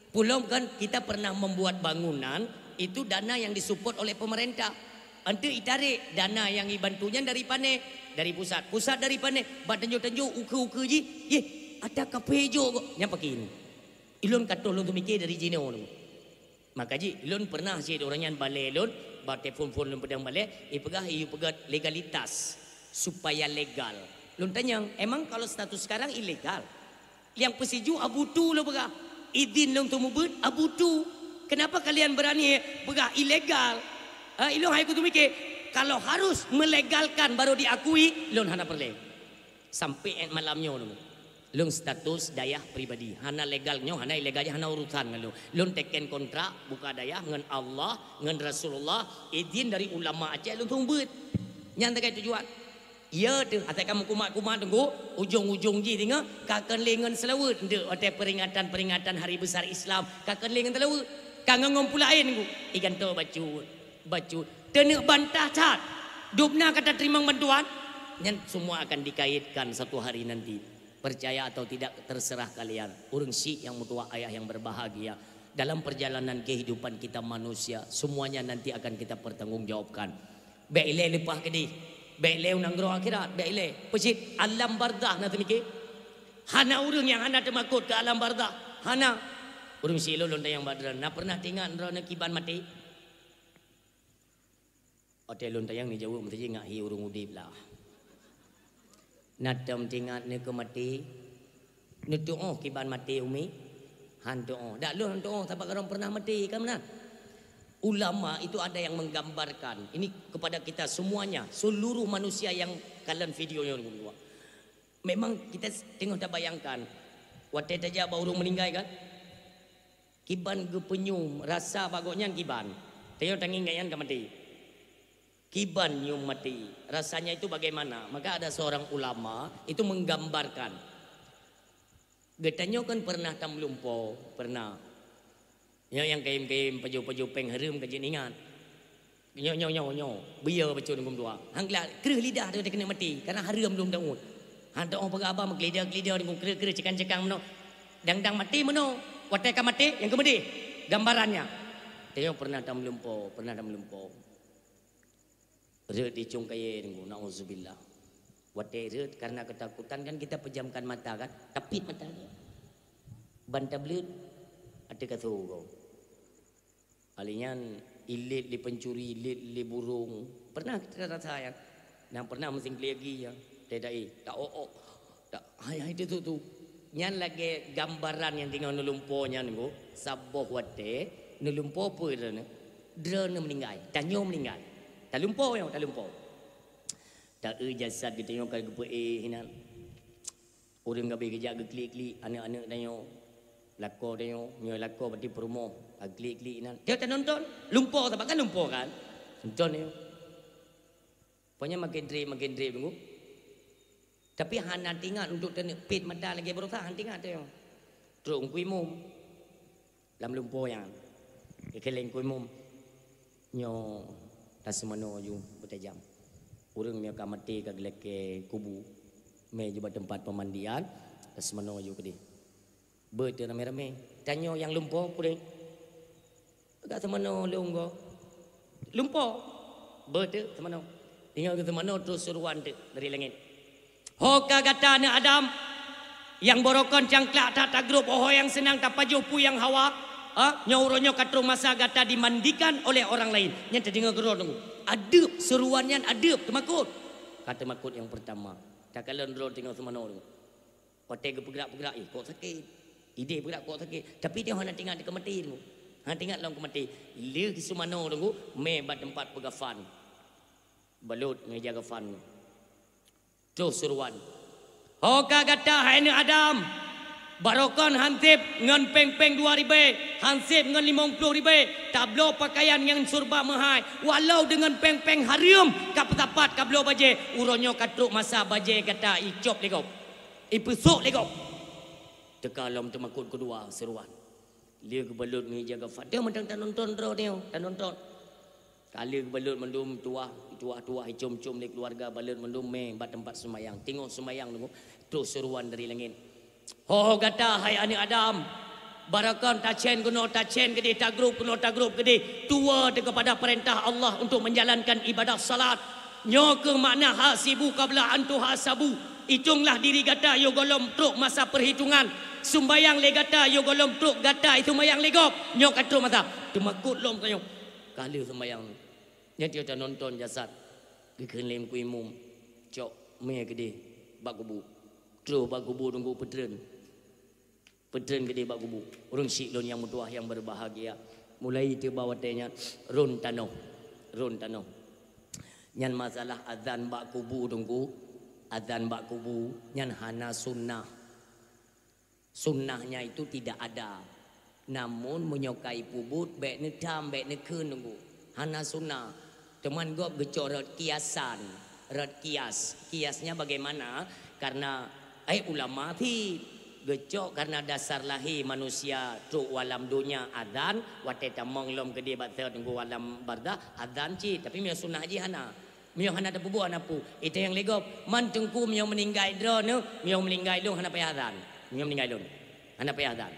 Peulom kan kita pernah membuat bangunan, itu dana yang disupport oleh pemerintah. Enteuk itarek dana nyang ibantu nyan dari pané, dari pusat. Pusat dari pané, bak tanjoe-tanjoe, ukeue-ukeue jih, yeh, ata kaphé jok kok. Nyan pakri, Teungku. Ilôn ka troh lôn teumike dari jinoe, Teungku. Maka jih, lôn pernah cit ureuëng nyan balée lôn, bak telepon-phon lôn peudong balée, ipeugah iyue peugét legalitas, supaya legal. Lôn tanyong, emang kalau status sekarang ilegal? Nyang peusijuek abutu lôn peugah, idin lôn teumeubeut abutu. Kenapa kalian berani peugah ilegal? Ha, ilôn hai kuteumike, kalau harus melegalkan baru diakui, lôn hana peureulée. Sampai malam nyoe, Teungku. Lôn status dayah pribadi. Hana legal nyoe, hana ilegal nyoe, hana urusan ngon lôn. Lôn teken kontrak buka dayah ngon Allah, ngon Rasulullah, idin dari ulama Aceh lôn teumeubeut. Nyan sagai tujuan. Ya teuh, asai ka meukumat-kumat, Teungku, ujong-ujong jih singoh ka kon lé ngon seulaweuet. Enteuk watée peringatan-peringatan hari besar Islam, ka kon lé ngon seulaweuet. Ka ngon-ngon peue laén, Teungku. Igantoe bacut, bacut. Taneuk bantah that. Dubna ka tateurimong bantuan. Nyan semua akan dikaitkan satu hari nanti. Percaya atau tidak, terserah kalian. Ureuëng syiek nyang meutuah, ayah yang berbahagia. Dalam perjalanan kehidupan kita manusia, semuanya nanti akan kita pertanggungjawabkan. Bék ilée leupah keudeh. Bék ilée u nanggroe akhirat. Bék ilée. Peucit alam barzakh na teumike. Hana ureuëng nyang hana teumakot keu alam barzakh. Hana. Ureuëng syiek lôn, lôn tanyong bak droeneuh, na pernah teuingat droeneuh kiban maté? Watée lôn tanyong neujaweueb meuteujingat hi ureuëng udeb lah. Na tom teuingat neukeu maté? Neuteuoh kiban maté, Umi? Han teuoh. Dak lôn han teuoh, sabab droe pernah maté, kan meunan? Ulama itu ada yang menggambarkan. Ini kepada kita semuanya, seluruh manusia yang kalon video nyoe. Memang kita teungoh tabayangkan, watée tajak bak ureuëng meuninggai kan? Kiban geupeunyum rasa bak gobnyan kiban. Tanyoe tangieng gobnyan ka maté. Kiban nyum maté. Rasanya itu bagaimana? Maka ada seorang ulama itu menggambarkan. Geutanyoe kan pernah tameulumpo, pernah. Nyoe nyang kayém-kayém pajoh-pajoh péng hareuem ka jeuet ingat. Nyoe, nyoe, nyoe, nyoe. Beuyo bacut Teungku meutuah. Han glak kreueh lidah teuh keuneuk maté, karena hareuem lom daun. Han teuoh peugah haba meukeulida-keulida Teungku, kreueh-kreueh cekang-cekang meunoe. Dang-dang maté meunoe. Watée ka maté, nyang keu meudeh. Gambarannya. Tanyoe pernah tameulumpo, pernah tameulumpo. Rhot di cong kayée Teungku, nauzubillah. Watèe rhët karena ketakutan kan kita pejamkan mata kan, tapit mata. Ban tableuet ateueh kasô goe. Alèh nyan ilét lé pencuri, ilét lé burông. Pernah kita rasa nyan? Nyang pernah meusingklé gaki nyan. Teuh, eh, tak ôk-ôk. Tak, hai, hai, tu, tu, tu. Nyan lagèe gambaran nyang teungoh neulumpoe nyan, Teungku. Saboh watèe neulumpoe peue droeneuh? Droeneuh meuninggai. Tanyoe meuninggai. Talumpoe nyoe, talumpoe. Ta-eu jasad geutanyoe ka geupeuéh inan. Ureueng ka abéh geujak geuklik-klik aneuk-aneuk tanyoe, lakoe tanyoe, nyoe lakoe berarti peurumoh, ka klik-klik inan. Tanyoe tanonton, lumpoe, saban kan lumpoe kan? Nonton tanyoe. Pokoknya makin trép, makin trép, Teungku. Tapi hana teuingat untuk taneuk pet mata lagèe baroesa, hana teuingat tanyoe. Trok Teungku Imum. Lam lumpoe nyan. Geukheun lé Teungku Imum, "Nyoe taseumanoe ju beutajam. Ureueng meunyoe ka maté ka geulakèe kubu, mé ju bak teumpat peumandian, taseumanoe ju keudéh." Beuet ramé-ramé. Tanyoe nyang lumpoe, "Peue?" "Ka seumanoe lôn goe." "Lumpoe?" "Beuet seumanoe." Ingat keu seumanoe, trok seuruan teuk dari langèt. "Ho ka gata aneuk Adam, nyang baroekon cangklak that tagrôp, ho nyang seunang tapajoh peue nyang hawa, ha? Nyoe uroe nyoe ka trok masa gata dimandikan oleh orang lain." Nyan teudeungoe keudroe, Teungku. Adeueb, seuruan nyan adeueb, teumakot. Ka teumakot nyang peurtama. Takalon droe teungoh seumanoe, Teungku. Watèe geupeugrak-peugrak, eh, kok sakét. Idéh peugrak kok sakét. Tapi tanyoe hana teuingat keu maté, Teungku. Hana teuingat lom keu maté. Lheueh seumanoe, Teungku, mé bak teumpat peugafan. Balot ngon ija gafan. Trok seuruan. "Ho ka gata, hai aneuk Adam, baroekon hansép ngon péng-péng dua ribèe, hansép ngon limong ploh ribèe, tabloe peukayan nyang syeuruba meuhai, walau deungon péng-péng hareuem ka peusapat kabloe bajèe, uroe nyoe ka trok masa bajèe gata icop lé gob, ipeusôk lé gob." Teuka lom teumakot keudua seuruan. Lheueh geubalot ngon ija gafan. Tanyoe mantong tanonton droe nyoe, tanonton. Ka lheueh geubalot mandum tuah, tuah-tuah, icom-com lé keuluwarga, balot mandum mé bak teumpat seumayang. Teungoh seumayang, Teungku, trok seuruan dari langèt. "Ho gata, hai aneuk Adam, baroekon tacen keunoe, tacen keudéh, tagrôp keunoe, tagrôp keudéh, tuwoe teuh keupada peurintah Allah untuk menjalankan ibadah salat. Nyoe keuh makna hasibu qabla an tuhasabu. Itonglah diri gata yoh gohlom trok masa peuhitongan. Sumbayang lé gata yoh gohlom trok gata sumbayang lé gob. Nyoe ka trok masa." Teumakot lom tanyoe. Ka lheueh seumayang. Nyan tanyoe tanonton jasad. Geukheun lé Teungku Imum, "Cok mé keudéh bak kubu." Trok bak kubu, Teungku, peutreun. Peutreun keudéh bak kubu. Ureueng syiek lôn nyang meutuwah nyang berbahagia. Mulai tiba watèe nyan rhôn tanoh. Rhôn tanoh. Nyan masalah azan bak kubu, Teungku. Azan bak kubu nyan hana sunnah. Sunnahnya itu tidak ada. Namun meunyoe ka ipeubuet, bèk neutam, bèk neukheun, Teungku. Hana sunnah. Teuma gob geucok rot kiasan. Rot kias. Kiasnya bagaimana? Karena, eh, ulama cit geucok karena dasar lahé manusia trok u alam donya azan, watèe tamong lom keudéh bak teungku alam barzakh, azan cit. Tapi meunyoe sunnah jih hana. Meunyoe hana tapeubuet, hana peue. Ita nyang lé gob, man teungku meunyoe meuninggai droeneuh, meunyoe meuninggai lôn hana payah azan. Meunyoe meuninggai lôn, hana payah azan.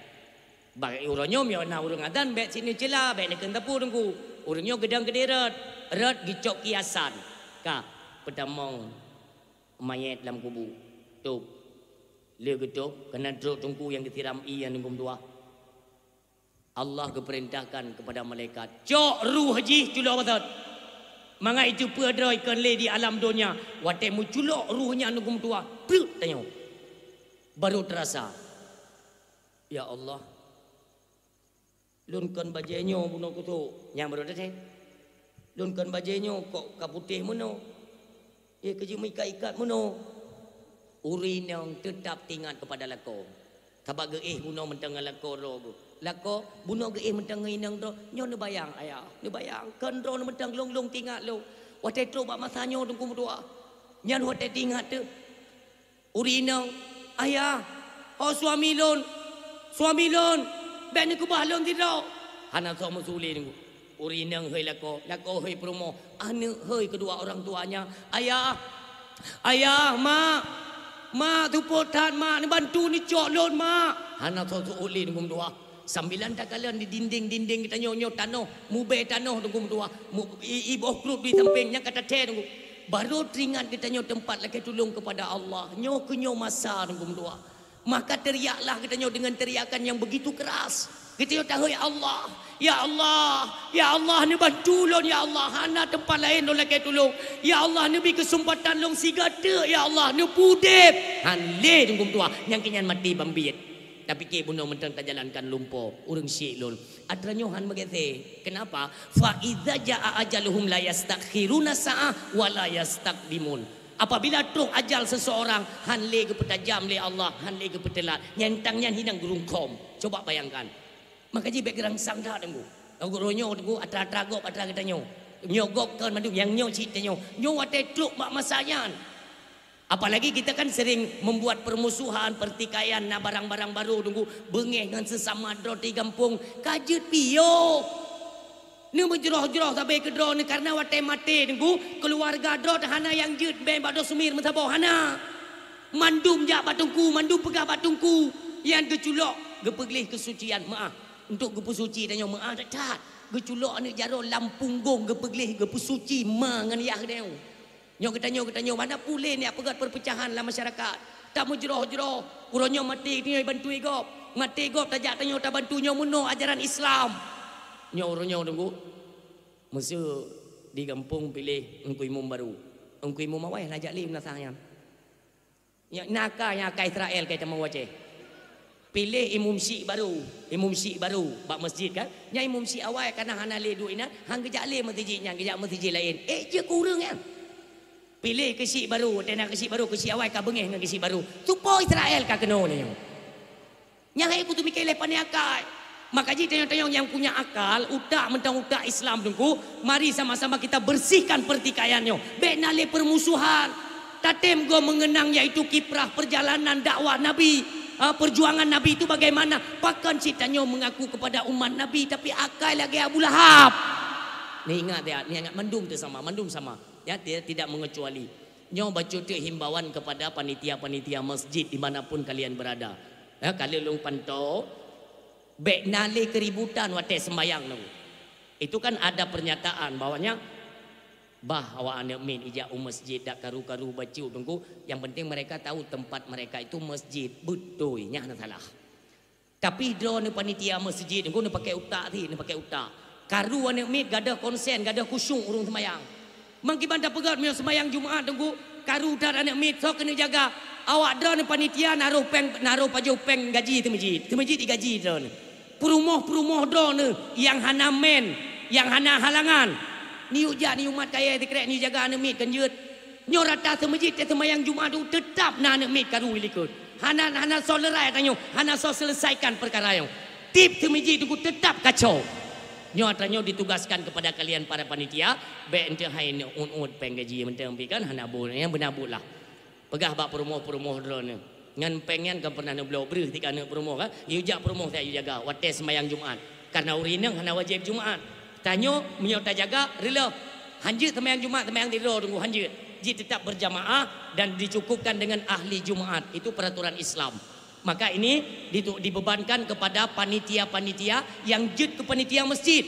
Bak uroe nyoe meunyoe na ureueng azan, bèk cit neucela, bèk neukheun sapeue teungku. Ureueng nyoe geudong keudéh rot, rot geucok kiasan. Ka, peutamong manyét lam kubu. Tôb. Lheueh geutôb, keunan trok teungku nyang geusiram ié ngon geumeudua. Allah geupeurintahkan keupada malaikat, "Cok ruh jih culo batot. Mangat jiteupeue droe keu lé di alam donya." Watèe meuculok ruh nyan ngon geumeudua, pleuek tanyoe. Barô teurasa, "Ya Allah, lôn kon bajèe nyoe bunoe kusôk." Nyang barô teurasa, "Lôn kon bajèe nyoe kok ka putéh meunoe. Eh, keujeuet meuikat-ikat meunoe." Ureueng inong teutap teuingat keupada lakoe. Sabab geuéh bunoe mantong ngon lakoe droe geuh. Lakoe, bunoe geuéh mantong ngon inong droe. Nyoe neubayang, ayah. Neubayang, kon droeneuh mantong lôn-lôn teuingat lôn. Watèe trok bak masa nyoe teungku meutuwah. Nyan watèe teuingat teuh. Ureueng inong, "Ayah, oh suami lôn, suami lôn, bèk neukeubah lôn sidroe." Hana soe meusu lé teungku. Ureueng inong hôi lakoe, lakoe hôi peurumoh, aneuk hôi keudua orang tuanya, "Ayah, ayah, mak, mak, seupôt that mak, neubantu neucok lôn mak." Hana soe seuôt lé teungku meutuwah. Sambilan takalon di dinding-dinding geutanyoe nyoe tanoh, mubèe tanoh teungku meutuwah, mu-, i-, i boh krub di sampéng nyang ka tathèe teungku. Baru teuingat geutanyoe teumpat lakée tulông keupada Allah. Nyoe keu nyoe masa, Teungku meutuah. Maka teriaklah geutanyoe dengan teriakan yang begitu keras. Geutanyoe tahôi, "Ya Allah, ya Allah, ya Allah, neubantu lôn, ya Allah. Hana teumpat laén lôn lakée tulông. Ya Allah, neubi keuseumpatan lôn siga teuk, ya Allah, neupeudeb." Han lé, Teungku meutuah, nyang keu nyan maté ban biet. Tapiké bunoe mantong tajalankan lumpoe, ureuëng syiek lôn. Atra nyoe han meugaséh. Kenapa? "Fa idza jaa ajaluhum la yastakhiruna sa'ah wa la yastaqdimun." Apabila trok ajal seseorang, han lé geupeutajam lé Allah, han lé geupeuteulat. Nyang tang nyan hinan geurungkhom. Coba bayangkan. Maka jih bék geurangsang that, Teungku. Gurée nyoe, Teungku, atra-atra gob, atra geutanyoe. Nyoe gob kon mandum, nyang nyoe cit tanyoe. Nyoe watée trok bak masa nyan. Apalagi kita kan sering membuat permusuhan, pertikaian, na barang-barang baru, Teungku, beungéh ngon sesama droe di gampông, ka jeuet piôh. Neumeujroh-jroh sabe keudroe neu, karena watée maté, Teungku, keuluwarga droe hana nyang jeuet bée bak droe seumir meusaboh, hana. Mandum jak bak teungku, mandum peugah bak teungku. Nyang geuculok, geupeugléh keusucian meuáh. Untuk geupeusuci tanyoe meuáh that-that. Geuculok aneuëk jaroe lam punggong, geupeugléh, geupeusuci ma ngon yah tanyoe. Nyoe geutanyoe, geutanyoe, mana pulén nyang peugét perpecahan lam masyarakat. Tameujroh-jroh, uroe nyoe maté tanyoe bantu gob. Maté gob tajak tanyoe tabantu, nyoe meunoe ajaran Islam. Nyoe uroe nyoe, Teungku. Meuseu di gampông piléh Teungku Imum baru. Teungku Imum awai hana jak lé meunasah nyan. Nyan na ka, nyan ka Israel ka teuma u Aceh. Piléh imum syiek baru, imum syiek baru bak masjid kan. Nyan imum syiek awai kana hana lé duek inan, han geujak lé meuseujid nyan, geujak meuseujid laén. Ék jeuet keu ureuëng nyan. Piléh keu syiek baru, watée na keu syiek baru, keu syiek awai ka beungéh ngon keu syiek baru. Tupo Israel ka keunoe nyoe. Nyang hai kuteumikir lé pane akai. Maka jih tanyoe-tanyoe nyang punya akal, utak mantong utak Islam Teungku, mari sama-sama kita bersihkan pertikaian nyoe. Bék na lé permusuhan. Tatem goe mengenang yaitu kiprah perjalanan dakwah Nabi. Ha, perjuangan Nabi itu bagaimana? Pakon cit tanyoe mengaku kepada umat Nabi, tapi akai lagée Abu Lahab. Ni ingat ya, ni ingat mandum tu sama, mandum sama. Ya, tidak, tidak mengecuali. Nyoe bacut teuk himbauan kepada panitia-panitia masjid di mana pun kalian berada. Ya, ka lheueh lôn pantau, bék na lé keributan watée sembahyang nyoe. Itu kan ada pernyataan bahwanya, bah awak aneuëk miet ijak u masjid dak karu-karu bacut Teungku, yang penting mereka tahu tempat mereka itu masjid. Beutôi, nyan hana salah. Tapi droeneuh panitia masjid, Teungku, neupakai utak ti, neupakai utak. Karu aneuëk miet gadôh konsen, gadôh khusyuk ureuëng seumayang. Meukiban tapeugét meunyoe seumayang Jumat, Teungku, karu that aneuëk miet, soe keuneuk jaga? Awak droeneuh panitia naroh péng, naroh pajoh péng gaji teumeujid. Teumeujid digaji droeneuh. Peurumoh-peurumoh droeneuh nyang hana men, nyang hana halangan. Neuyue jak, neuyue mat kayée sikrek, neuyue jaga aneuëk miet kan jeuet. Nyoe rata teumeujid teuh seumayang Jumat tu teutab na aneuëk miet karu likot. Hana, hana soe leurai tanyoe, hana soe seuleusaikan peukara nyoe. Tieb teumeujid Teungku teutab kacau. Nyoe atra nyoe ditugaskan kepada kalian para panitia, bék enteuk hai neuuet-uet péng gaji mantong pih kan hana buet, nyang beuna buet lah. Peugah bak peurumoh-peurumoh droeneuh, ngon péng nyan ka pernah neubloe breuh tika aneuëk peurumoh kan, yue jak peurumoh siat yue jaga watée seumayang Jumat. Karena ureuëng inong hana wajéb Jumat. Tanyoe meunyoe tajaga reuloh, hanjeuet seumayang Jumat, seumayang sidroe Teungku, hanjeuet. Jih tetap berjamaah dan dicukupkan dengan ahli Jumat. Itu peraturan Islam. Maka ini ditu-, dibebankan kepada panitia-panitia yang jeuet keu panitia masjid.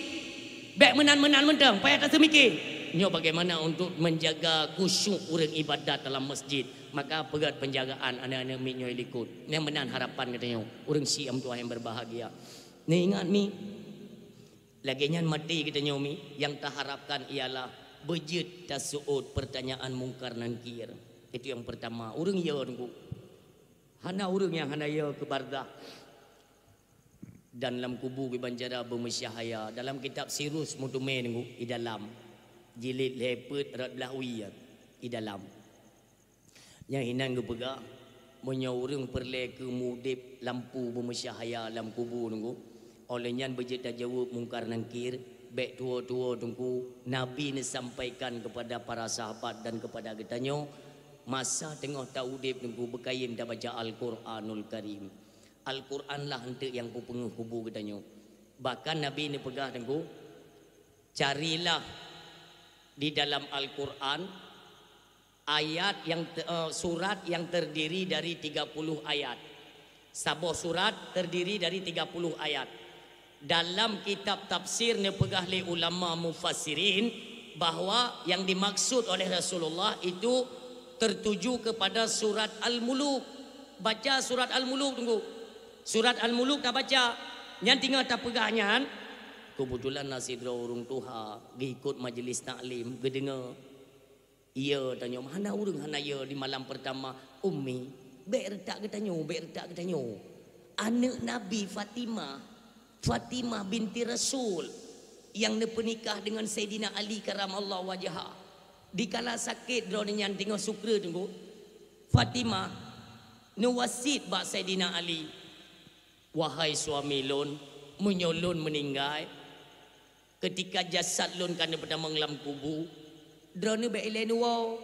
Bék meunan-meunan mantong, payah taseumike. Nyoe bagaimana untuk menjaga khusyuk ureuëng ibadat dalam masjid. Maka peugét penjagaan aneuëk-aneuëk miet nyoe likot. Nyang meunan harapan geutanyoe, ureuëng syiek meutuah yang berbahagia. Neuingat mi, lagée nyan maté geutanyoe mi, yang taharapkan ialah beujeuet taseuôt pertanyaan Mungkar Nangkir. Itu yang pertama, ureuëng yo Teungku. Hana ureuëng nyang hana yo keu barzakh. Dan lam kubu kiban cara beumeusyahaya. Dalam kitab Sirus Mutume Teungku, i dalam. Jilid lhée peuet rot blaih wie, i dalam. Nyang inan geupeugah, meunyoe ureuëng peureulée keu meuudeb lampu beumeusyahaya lam kubu Teungku, óh lheueh nyan beujeuet tajaweueb Mungkar Nangkir, bék tuwo-tuwo Teungku, Nabi neusampaikan kepada para sahabat dan kepada geutanyoe, masa teungoh taudeb Teungku beukayém tabaca Al-Qur'anul Karim. Al-Qur'an lah eunteuk nyang peupeungeuh kubu geutanyoe. Bahkan Nabi neupeugah Teungku, carilah di dalam Al-Qur'an ayat yang te-, eh, surat yang terdiri dari tiga puluh ayat. Saboh surat terdiri dari tiga puluh ayat. Dalam kitab tafsir neupeugah lé ulama mufassirin, bahwa yang dimaksud oleh Rasulullah itu tertuju kepada surat Al-Muluk. Baca surat Al-Muluk, Teungku. Surat Al-Muluk tabaca. Nyan teungoh tapeugah nyan, keubeutulan na sidroe ureuëng tuha geuikot majlis taklim, geudeungoe. Iya tanyong, hana ureuëng hana iya di malam pertama, "Ummi, bék reutak geutanyoe, bék reutak geutanyoe. Aneuëk Nabi Fatimah, Fatimah binti Rasul, nyang neupeunikah deungon Saidina Ali karamallahu wajha. Dikala sakét droeneuh nyan teungoh sukre, Teungku, Fatimah neuwasiet bak Saidina Ali, 'Wahai suami lôn, meunyoe lôn meuninggai, keutika jasad lôn ka neupeutamong lam kubu, droeneuh bék ilée neuwoe.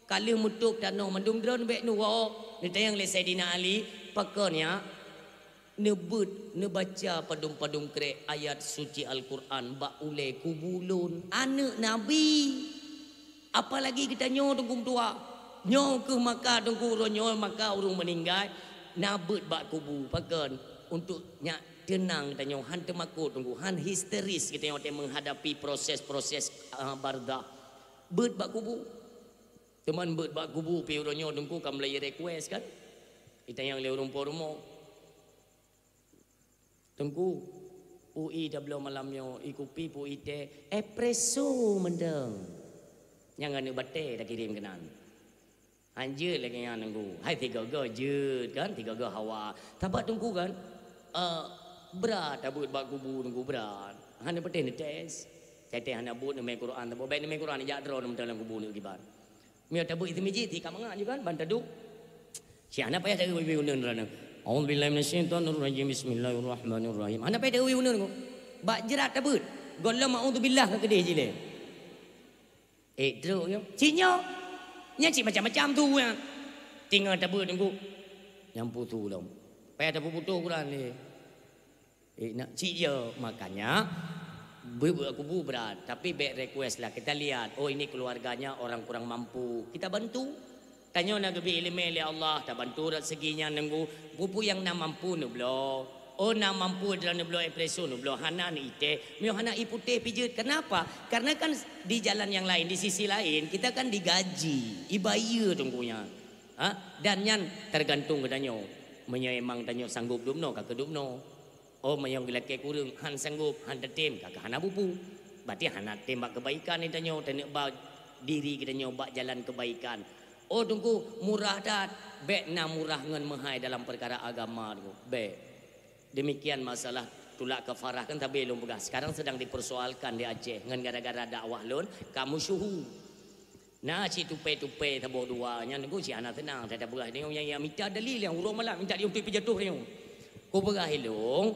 Ka lheueh meutôb tanoh mandum, droeneuh bék neuwoe.'" Neutanyong lé Saidina Ali, "Pakon nyak?" "Neubeuet neubaca padum-padum krék ayat suci Al-Qur'an bak ulée kubu lôn." Aneuëk Nabi! Apalagi geutanyoe, Teungku meutuah. Nyoe kheueh maka, Teungku, uroe nyoe maka ureuëng meuninggai, na beuet bak kubu. Pakon? Untuk nyak teunang geutanyoe, han teumakot, Teungku, han histeris geutanyoe watée menghadapi proses-proses, ah, barzakh. Beuet bak kubu. Teuma beuet bak kubu pih uroe nyoe, Teungku, ka mulai request kan? Itanyong lé ureuëng po rumoh. "Teungku, ui tabloe malam nyoe, ui kupi, ui teh, espresso mantong. Nyang aneuëk batée takirém keunan." Han jeuet lagée nyan, Teungku. Hai sigoe-goe jeuet kan, sigoe-goe hawa. Sabab, Teungku, kan, eh, brat tabeuet bak kubu, Teungku, brat. Hana patéh neutés. Teuh hana buet neumé Quran, sabab bék neumé Quran jak droe mantong lam kubu neukiban. Meunyoe tabeuet seumijiet, si ka mangat ju kan, ban taduek. Cit hana payah taeu uneun droeneuh. "A'udzubillahi minasyaitonirrajim. Bismillahirrahmanirrahim." Hana payah taeu uneun ko. Bak jrat tabeuet. Gohlom a'udzubillah ka keudeh jilée. Eh, trok nyoe. Cit nyoe. Nyan cit macam-macam tu nyan. Teungoh tabeuet, Teungku. Nyang putu lom. Payah tapeuputoh Quran lé. Eh, nak cit je. Makanya, beuet bak kubu brat. Tapi bék request lah. Kita lihat, oh, ini keluarganya orang kurang mampu. Kita bantu. Tanyoe na geubri iéleumé lé Allah, tabantu rot segi nyan, Teungku. Peue-peue nyang na mampu neubloe. Oh, na mampu droeneuh bloe espresso neubloe, hana neuitéh. Meunyoe hana ie putéh pih jeuet. Kenapa? Karena kan di jalan yang lain, di sisi lain, kita kan digaji, ibayeue, Teungku, nyan. Ha? Dan nyan tergantung geutanyoe. Meunyoe emang tanyoe sanggob dubnoe, ka keudubnoe. Oh, meunyoe geulakée kureueng, han sanggob, han tatem, ka hana bubu. Berarti hana tem bak keubaikan geutanyoe, taneuk ba diri geutanyoe bak jalan keubaikan. Oh, Teungku, murah that. Bék na murah ngon meuhai dalam peukara agama, Teungku. Bék. Demikian masalah tulak kafarah, kan sabé lôn peugah. Sekarang sedang dipersoalkan di Aceh ngon gara-gara dakwah lôn, kamu syuhu. Na cit tupe-tupe saboh dua nyan, Teungku, cit hana seunang that tapeugah. Nyoe nyang, nyang mita dalil nyang uroe malam mita diuntui peujatuh nyoe. Kupeugah ilong,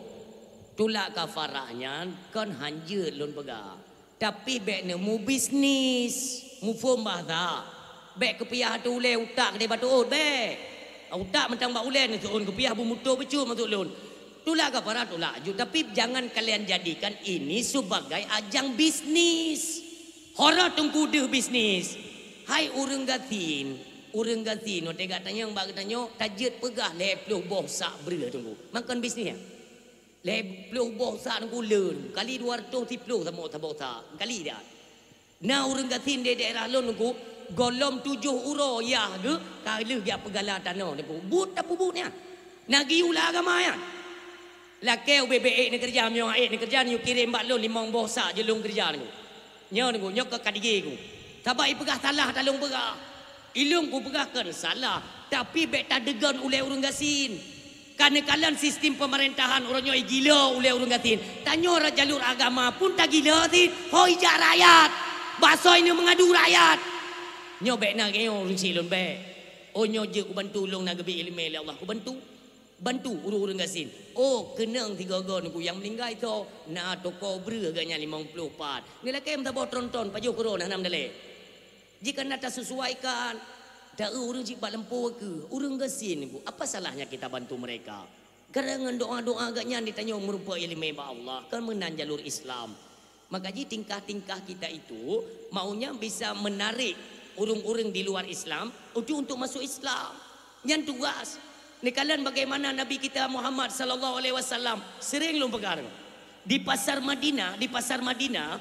tulak kafarah nyan kon han jeuet lôn peugah. Tapi bék neumubisnis, muphom bahasa. Bék keupiah ateueh ulée utak keudeh bateuôt, bék. Utak mantong bak ulée neuseuôn keupiah beumutôh bacut maksud lôn. Tulak kafarah tulak aju, tapi jangan kalian jadikan ini sebagai ajang bisnis. Ho rot Teungku deuh bisnis. Hai ureuëng gasien, ureuëng gasien, watée gata nyang bak geutanyoe tajeuet peugah lhée ploh boh sak breueh Teungku. Makon bisnis nyan. Lhée ploh boh sak Teungku le, kali dua ratus siploh saboh, saboh sak, kali dak. Na ureuëng gasien di daerah lôn Teungku, gohlom tujoh uroe yah geuh ka lheueh jak peugala tanoh Teungku. Buet tapeubuet nyan. Na geuyue lam agama nyan. Lakée ubé-bé ék neukeureuja, meunyoe ék neukeureuja, neuyue kirém bak lôn limong boh sak jeuet lôn keureuja Teungku. Nyoe Teungku, nyoe keu ka digée ku. Sabab ipeugah salah talôn peugah. Ilôn kupeugah kon salah, tapi bék tadeugon ulée ureuëng gasien. Ka neukalon sistem peumeurintah uroe nyoe gila ulée ureuëng gasien. Tanyoe rot jalur agama pun tagila cit, ho ijak rakyat. Bak soe ineuk meungadu rakyat. Nyoe bék na geuh nyoe ureuëng syiek lôn bék. Oh, nyoe jeuet kubantu, lôn na geubri iéleumé lé Allah, kubantu. Bantu ureuëng-ureuëng gasien. Oh, keunong sigoe-goe Teungku nyang meuninggai tho, na toko breueh geuh nyan limong ploh pat. Neulakée meusaboh tron-tron pajoh keudroe na nam dalé. Jika na taseusuaikan, taeu ureuëng cit bak lampôh keu ureuëng gasien Teungku. Apa salahnya kita bantu mereka? Karena ngon doa-doa geuh nyan ditanyoe meurumpok iéleumé bak Allah, kan meunan jalur Islam. Maka jih tingkah-tingkah kita itu maunya bisa menarik ureuëng-ureuëng di luar Islam uju untuk masuk Islam. Nyan tugas. Neukalon bagaimana Nabi kita Muhammad sallallahu alaihi wasallam sering lôn peugah di pasar Madinah, di pasar Madinah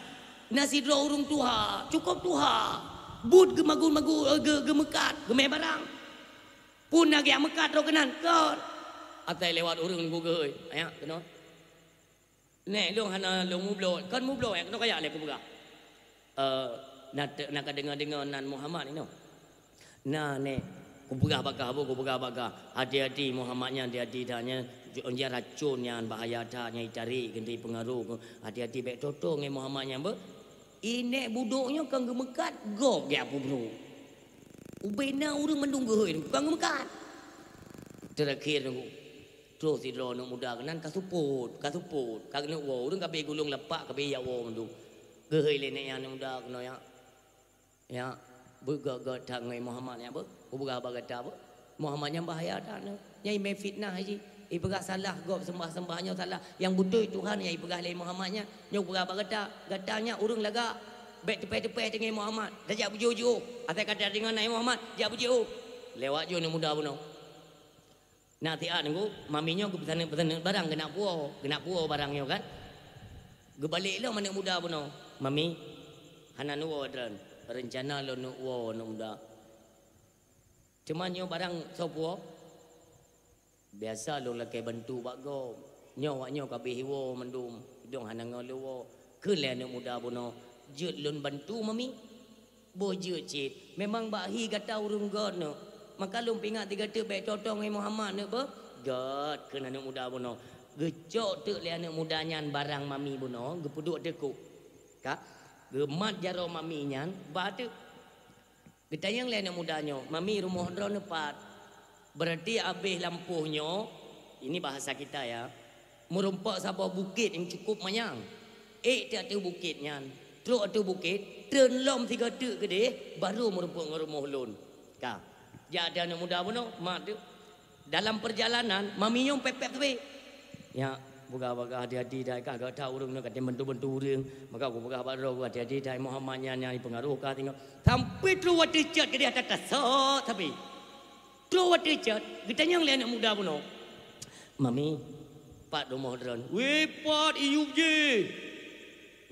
Na sidroe ureuëng tuha, cukôp tuha, buet geumagun-magun, eh, geu-, geumeukat, geumé barang. Pun na geumeukat droe keunan, kon. Atai lewat ureuëng gugui, ayah, keunoe. Nèk, lôn hana lôn mubloe, kon mubloe, keunoe kaya lé kupeugah. Eh, na te-, na ka deungoe-deungoe nan Muhammad inoe. Na nèk, kupeugah bak kah, boh, kupeugah bak kah. Hati-hati Muhammad nyan, hati-hati that nyan, racon nyan, bahaya that nyan, itarék keuneuk peungaroh. Hati-hati, bèk toe-toe ngon Muhammad nyan, boh. Inèk budok nyoe kon geumeukat, gob geujak pubruek. Ubé na ureuëng mandum geuhôi, kon geumeukat. Teurakhir nunggu. Troh sidroe aneuk muda keunan ka seupôt, ka seupôt, ka keuneuk woe. Ureuëng ka abéh gulong lapak, ka abéh jak woe mandum. Geuhôi lé nèk nyan aneuk muda keunoe nyan. Ya, beugét-gét that ngon Muhammad nyan, beuh. Kupeugah bak gata, beuh. Muhammad nyan bahaya that nyoe. Nyan imé fitnah jih. Ipeugah salah gob seumbah-seumbah nyoe salah. Nyang beutôi Tuhan nyang ipeugah lé Muhammad nyan. Nyoe kupeugah bak gata, gata nyan ureuëng lagak. Bèk teupèh-teupèh teungoh Muhammad. Tajak beujiôh-jiôh. Asai ka tadeungoe nan Muhammad, jak beujiôh. Lewat jih aneuk muda bunoe. Na siat nunggu, mami nyoe geupeusaneut-peusaneut barang keunak puwoe, keunak puwoe barang nyoe kan. Geubalek lom aneuk muda bunoe, "Mami, hana neuwoe droen, reuncana lôn neuk woe aneuk muda." "Teuma nyoe barang soe puwoe?" "Biasa lôn lakèe bantu bak gob. Nyoe awak nyoe ka abéh iwoe mandum, idong hana ngon lôn woe." Kheun lé aneuk muda bunoe, "Jeuet lôn bantu, Mami?" "Boh jeuet cit, memang bak hi gata ureuëng gét nyoe. Maka lôn peuingat sigoe teuk bèk toe-toe ngon Muhammad nyoe beuh." "Gét," kheun aneuk muda bunoe. Geucok teuk lé aneuk muda nyan barang mami bunoe, geupeuduek ateueh kôk. Ka, geumat jaroe mami nyan, ba teuk. Geutanyong lé aneuk muda nyoe, "Mami, rumoh droeneuh pat?" Berarti abéh lampôh nyoe, ini bahasa kita ya, meurumpok saboh bukét nyang cukup manyang. Ék teuk ateueh bukét nyan, trok ateueh bukét, treun lom sigoe teuk keudeh, baru meurumpok ngon rumoh lôn. Ka. Jak ateueh aneuk muda bunoe, mat teuk. Dalam perjalanan, mami nyoe pép-pép teubé. Ya, peugah-peugah hati-hati dai kah gata ureuëng nyoe ka tem bantu-bantu ureuëng. Maka kupeugah bak droe hati-hati dai Muhammad nyan nyang ipeungaroh kah singoh. Sampai trok watèe cot keudeh ata tasok sabe. Trok watèe cot, geutanyong lé aneuk muda bunoe, "Mami, pat rumoh droen?" "Wéh, pat iyup jih."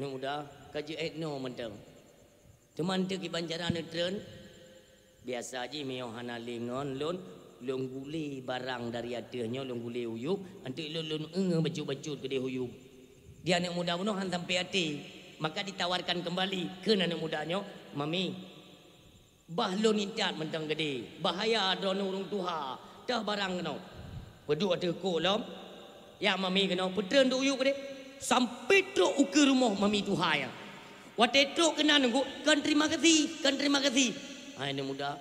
"Aneuk muda, ka jeuet noe mantong. Teuma eunteuk kiban cara neutreun?" "Biasa jih meunyoe hana lé ngon lôn, lôn gulé barang dari ateueh nyoe, lôn gulé u yup, eunteuk lôn, lôn eu bacut-bacut keudeh u yup." Di aneuk muda bunoe han sampai até, maka ditawarkan kembali kheun aneuk muda nyoe, "Mami, bah lôn intat mantong keudeh, bahaya droeneuh ureuëng tuha, teuh barang keunoe." Peuduek ateueh kôk lom, "Ya mami keunoe, peutreun duek u yup keudeh, sampai trok ukeue rumoh mami tuha nyan. Watèe trok keunan nunggu, kon terima kasih, kon terima kasih." Hai aneuk muda,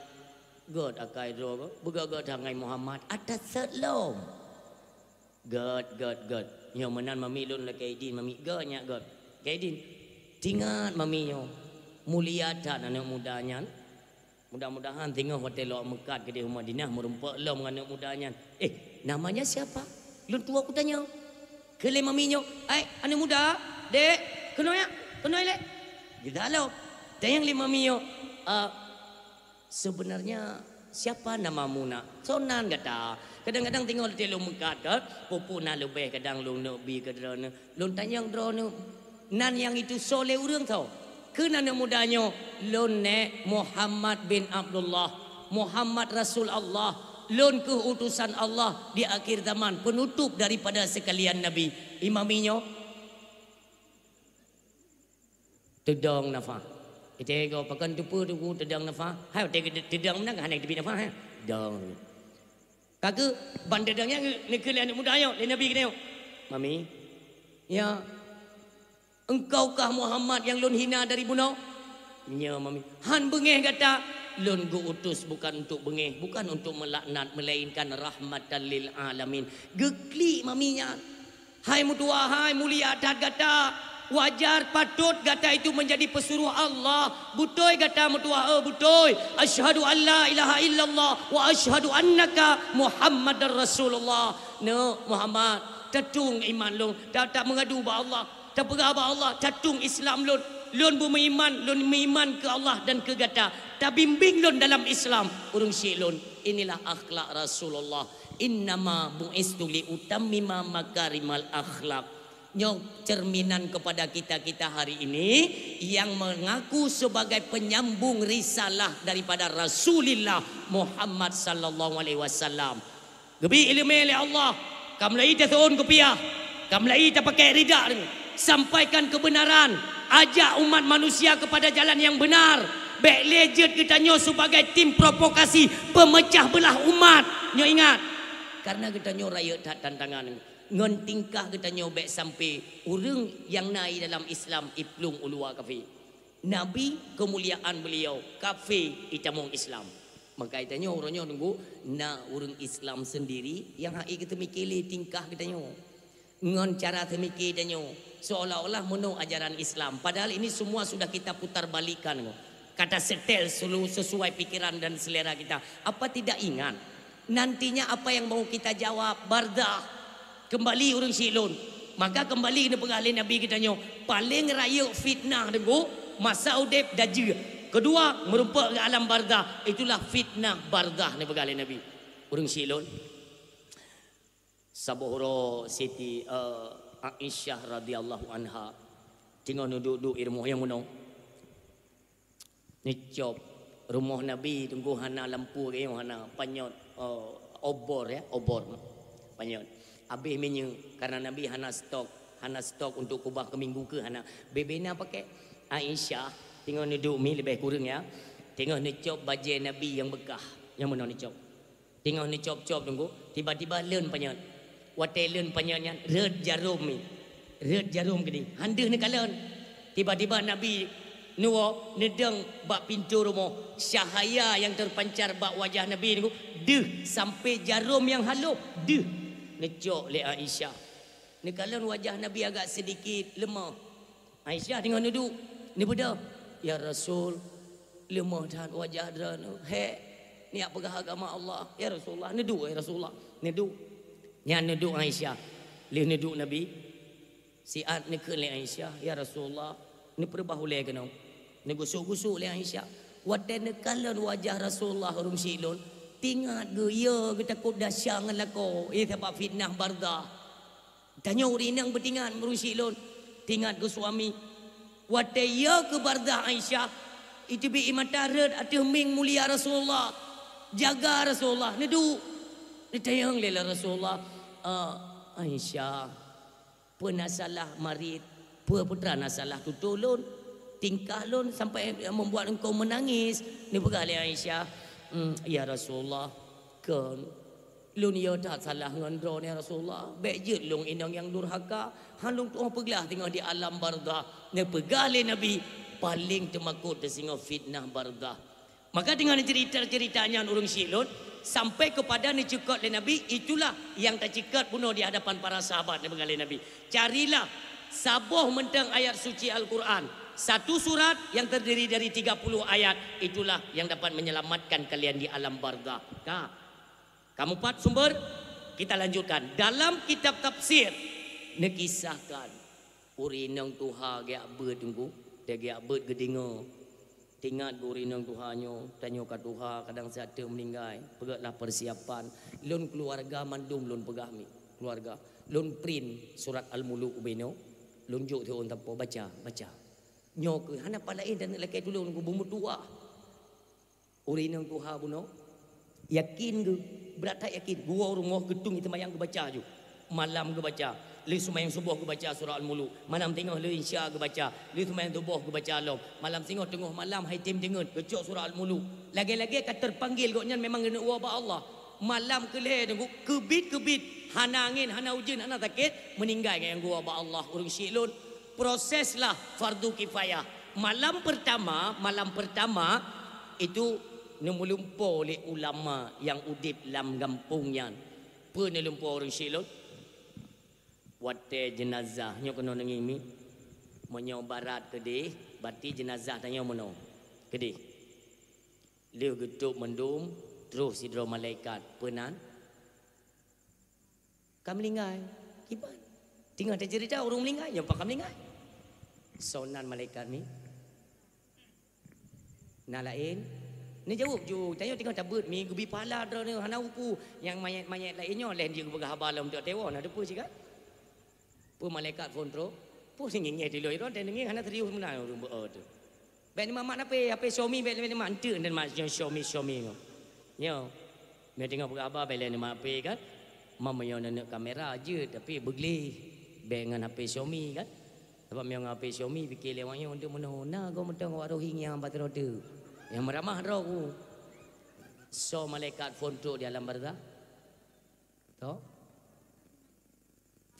gét akai droe, beugét-gét that ngon Muhammad, ata sot lom. "Gét, gét, gét. Nyoe meunan mami lôn lakèe idin mami, gét nyak gét. Lakèe idin. Tingat mami nyoe. Mulia that aneuk muda nyan. Mudah-mudahan singoh watèe lôn meukat keudeh u Madinah meurumpok lom ngon aneuk muda nyan." "Eh, namanya siapa? Lôn tuwoe kutanyong." Kheun lé mami nyoe, "Ai, aneuk muda, dek, keunoe ya, keunoe lé." Geudalom. Tanyong lé mami nyoe, "Ah, sebenarnya siapa namamu, Nak? Soe nan gata?" Kadang-kadang singoh watèe lôn meukat ka, peue-peue na leubeh kadang lôn neuk bi keu droeneuh. Lôn tanyong droeneuh, nan nyang itu soe lé ureuëng soe? Kheun aneuk muda nyoe, "Lôn nèk Muhammad bin Abdullah, Muhammad Rasul Allah, lôn kheueh utusan Allah di akhir zaman, penutup daripada sekalian nabi." Imami nyoe teudong nafah. Ite go pakon teupeu tuku teudong nafah. Hai, watèe teudong meunan hana teubiet nafah, hai. Dong. Ka keuh ban teudong nyan neu-, neukheun lé aneuk muda nyoe, lé nabi keunoe. "Mami, ya, engkaukah Muhammad yang lôn hina dari bunoe?" "Nyo, mami." "Han beungéh gata, lôn geu-utus bukan untuk beungéh, bukan untuk melaknat, melainkan rahmatan lil alamin." Geuklik mami nyan. Hai meutuah, hai mulia that gata. Wajar, patôt gata itu menjadi pesuruh Allah. Beutôi gata meutuah, eh, beutôi. "Asyhadu an la ilaha illallah wa asyhadu annaka Muhammadar Rasulullah." Neuk Muhammad, tatung iman lôn, ta-, tameungadu bak Allah, tapeugah bak Allah, tatung Islam lôn. Lôn beumeuiman, lôn meuiman keu Allah dan keu gata. Tabimbing lôn dalam Islam, ureuëng syik lôn. Inilah akhlak Rasulullah. "Innama bu'istu li utammima makarimal akhlak." Nyoe cerminan kepada kita-kita hari ini yang mengaku sebagai penyambung risalah daripada Rasulullah Muhammad sallallahu alaihi wasallam. Geubri ileumé lé Allah, ka mulai taseuôn kupiah, ka mulai tapakai ridak, sampaikan kebenaran, ajak umat manusia kepada jalan yang benar. Bék lé jeuet geutanyoe sebagai tim provokasi, pemecah belah umat. Nyoe ingat, karena geutanyoe rayeuk that tantangan. Ngon tingkah geutanyoe bék sampai ureuëng nyang na i dalam Islam iplueng u luwa kafé. Nabi keumuliaan beliau, kafé itamong Islam. Maka itanyoe uroe nyoe nunggu na ureuëng Islam sendiri nyang hai geuteumikir lé tingkah geutanyoe. Ngon cara teumikir tanyoe seolah-olah meunoe ajaran Islam. Padahal ini semua sudah kita putar balikan. Kata setel selu-, sesuai pikiran dan selera kita. Apa tidak ingat? Nantinya apa yang mau kita jawab? Barzah. Kembali ureuëng syiek lôn. Maka kembali neupeugah lé Nabi geutanyoe, paleng rayeuk fitnah teungku, masa udeb dajeue. Kedua, meurumpok keu alam barzah. Itulah fitnah barzah neupeugah lé Nabi. Ureuëng syiek lôn. Saboh uroe Siti, eh, Aisyah radhiyallahu anha teungoh neuduek-duek i rumoh nyang meunoe. Neucop rumoh Nabi teungku hana lampu keu nyoe hana panyöt, eh, obor ya, obor. Panyöt. Habéh minyeuk karena Nabi hana stok, hana stok untuk kubah keu minggu keu hana. Bebena pakai. Aisyah teungoh neuduek mi leubeh kureueng ya. Teungoh neucop bajée Nabi nyang beukah. Nyang meunoe neucop. Teungoh neucop-cop teungku, tiba-tiba leuen panyöt. Watée leuen panyöt nyan, rhot jarom mi. Rhot jarom keudeh. Han deuh neukalon. Tiba-tiba Nabi neuwoe neudong bak pintoe rumoh. Cahaya nyang teupancar bak wajah Nabi teungku, deuh sampai jarom nyang halôh, deuh. Neucok lé Aisyah. Neukalon wajah Nabi agak sedikit leumah. Aisyah teungoh neuduek, neubeudôh, "Ya Rasul, leumoh that wajah droeneuh. Hék, neujak peugah agama Allah. Ya Rasulullah, neuduek, ya Rasulullah." Neuduek. Nyan neuduek Aisyah. Lheueh neuduek Nabi, siat neukheun lé Aisyah, "Ya Rasulullah, neupeurubah ulée keunoe." Neugusuk-gusuk lé Aisyah. Watée neukalon wajah Rasulullah ureuëng syiek lôn, teuingat geu, ya geutakot desya ngon lakoe, eh, sabab fitnah barzah. Tanyoe ureuëng inong beutingat meureusi lôn, tingat keu suami. Watée yö keu barzah Aisyah, iteubiet ié mata rhot ateueh mieng mulia Rasulullah. Jaga Rasulullah, neuduek. Neutanyong lé Rasulullah, "Ah, Aisyah, peue na salah marit? Peue peue teuma na salah tutoe lôn? Tingkah lôn sampai membuat engkau menangis?" Neupeugah lé Aisyah, "Hmm, ya Rasulullah, kon." Lôn yö that salah ngon droeneuh, ya Rasulullah. Bék jeuet lôn inong nyang durhaka. Han lôn tuoh peuglah teungoh di alam barzah. Neupeugah lé Nabi, paleng teumakot teusingoh fitnah barzah. Maka deungon cerita-cerita nyan ureuëng syiek lôn, sampai kepada neuceukeut lé Nabi, itulah yang taceukeut bunoe di hadapan para sahabat neupeugah lé Nabi. Carilah saboh mantong ayat suci Al-Quran, satu surat yang terdiri dari tiga puluh ayat, itulah yang dapat menyelamatkan kalian di alam barzah. Ka. Kamu pat sumber? Kita lanjutkan. Dalam kitab tafsir neukisahkan, ureuëng inong tuha geujak beuet teungku, geujak beuet geudeungoe. Tingat ureuëng inong tuha nyoe, tanyoe ka tuha, kadang siat teuk meuninggai. Peugötlah persiapan. Lôn keuluwarga mandum lôn peugah mi, keuluwarga. Lôn print surat Al-Muluk ubé nyoe, lôn jok siôn tapo, baca, baca. Nyoe keuh hana pat laén dan lakée tulông keu beumeutuah. Ureuëng inong tuha bunoe, yakin geuh, brat that yakin. Geuwoe rumoh geutung i teumayang geubaca ju. Malam geubaca, lheueh seumayang suboh geubaca surah Al-Muluk. Malam teungoh lheueh insya geubaca, lheueh seumayang suboh geubaca lom. Malam singoh teungoh malam hai tem deungon geucok surah Al-Muluk. Lagée-lagée ka teupanggil gobnyan memang geuneuk woe bak Allah. Malam keu lhée teungku, keubiet-keubiet, hana angén, hana ujeuen, hana sakét, meuninggai nyang geuwoe bak Allah ureuëng syiek lôn. Proseslah fardu kifayah. Malam pertama, malam pertama itu neumeulumpo lé ulama nyang udeb lam gampông nyan. Peue neulumpo ureuëng syiek lôn? Watée jeunazah nyoe keunoe neungieng mi. Meunyoe barat keudeh, berarti jeunazah tanyoe meunoe. Keudeh. Lheueh geutôb mandum, troh sidroe malaikat. Peue nan? Ka meuninggai. Kiban? Teungoh taceurita ureuëng meuninggai, nyoe pat ka meuninggai. Soe nan malaikat mi? Na laén? Neujaweueb ju, tanyoe teungoh tabeuet mi, geubi pahala droeneuh hana upu. Nyang manyét-manyét laén nyoe lheueh jeuet geupeugah haba lom teuk tewoe, na teupeue sigat? Peue malaikat phon trok? Peue singéh-ngéh di luwa droe, teudeungoe hana serius meunan ureuëng beuo teuh. Bék neumat-mat H P, H P Xiaomi bék neumat, enteuk neumat Xiaomi, Xiaomi nyoe. Nyoe. Meunyoe teungoh peugah haba bék lé neumat H P kan. Meunyoe neuneuk kamera jeuet tapi beugleh. Bék ngon H P Xiaomi kan. Sabab meunyoe ngon H P Xiaomi pike lé awak nyoe untuk meunoe na gob mantong awak Rohingya bak droe teuh. Nyang meuramah droe ku. Soe malaikat phon trok di alam barzakh? Toh?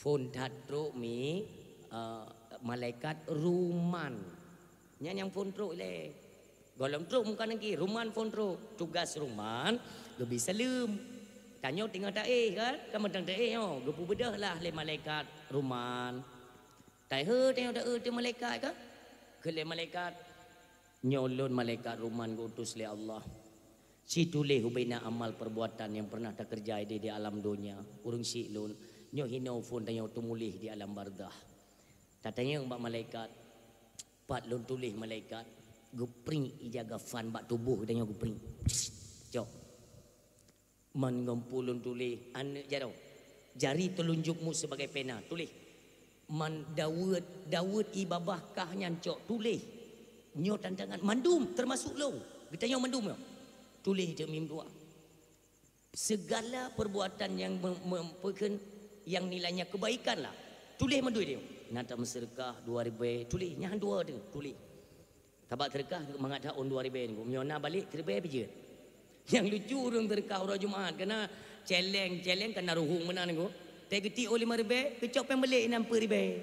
Phon that trok mi, eh, malaikat Ruman. Nyan nyang phon trok ilée. Gohlom trok Mungkar Nakir, Ruman phon trok. Tugas Ruman geubri saleuem. Tanyoe teungoh taéh kan? Kan mantong taéh nyoe, geupeubeudôh lah lé malaikat Ruman. Taéh, tanyoe taéh teuh malaikat kan? Kheun lé malaikat, "Nyoe lôn malaikat Ruman geuutus lé Allah. Situléh ubena amal perbuatan nyang pernah takeureuja idéh di alam donya. Ureuëng syiek lôn, nyoe hinoe phon tanyoe teumuléh di alam barzakh." Tatanyong bak malaikat, "Pat lôn tuléh malaikat?" Geupriek ija gafan bak tuboh tanyoe geupriek. Cok. Man ngon peue lôn tuléh, aneuëk jaroe. Jari telunjukmu sebagai pena, tuléh. Man daweuet, daweuet ié babah kah nyan cok, tuléh. Nyoe tantangan mandum, teumasok lôn. Geutanyoe mandum nyoe. Tuléh teuk mim dua. Segala perbuatan yang me-, me-, peukheun, yang nilainya kebaikan lah. Tuléh mandum dia. Na tameuseudeukah dua ribée, tuléh. Nyan dua tu, tuléh. Sabab seudeukah mangat that ôn dua ribée nyoe. Meunyoe na balek, siribée pih jeuet. Nyang lucu ureuëng seudeukah uroe Jumat, keunan celeng-celeng keunan ruhueng meunan nyoe. Teuh geutiek ôn lima ribée, geucok péng balek inan peuet ribée.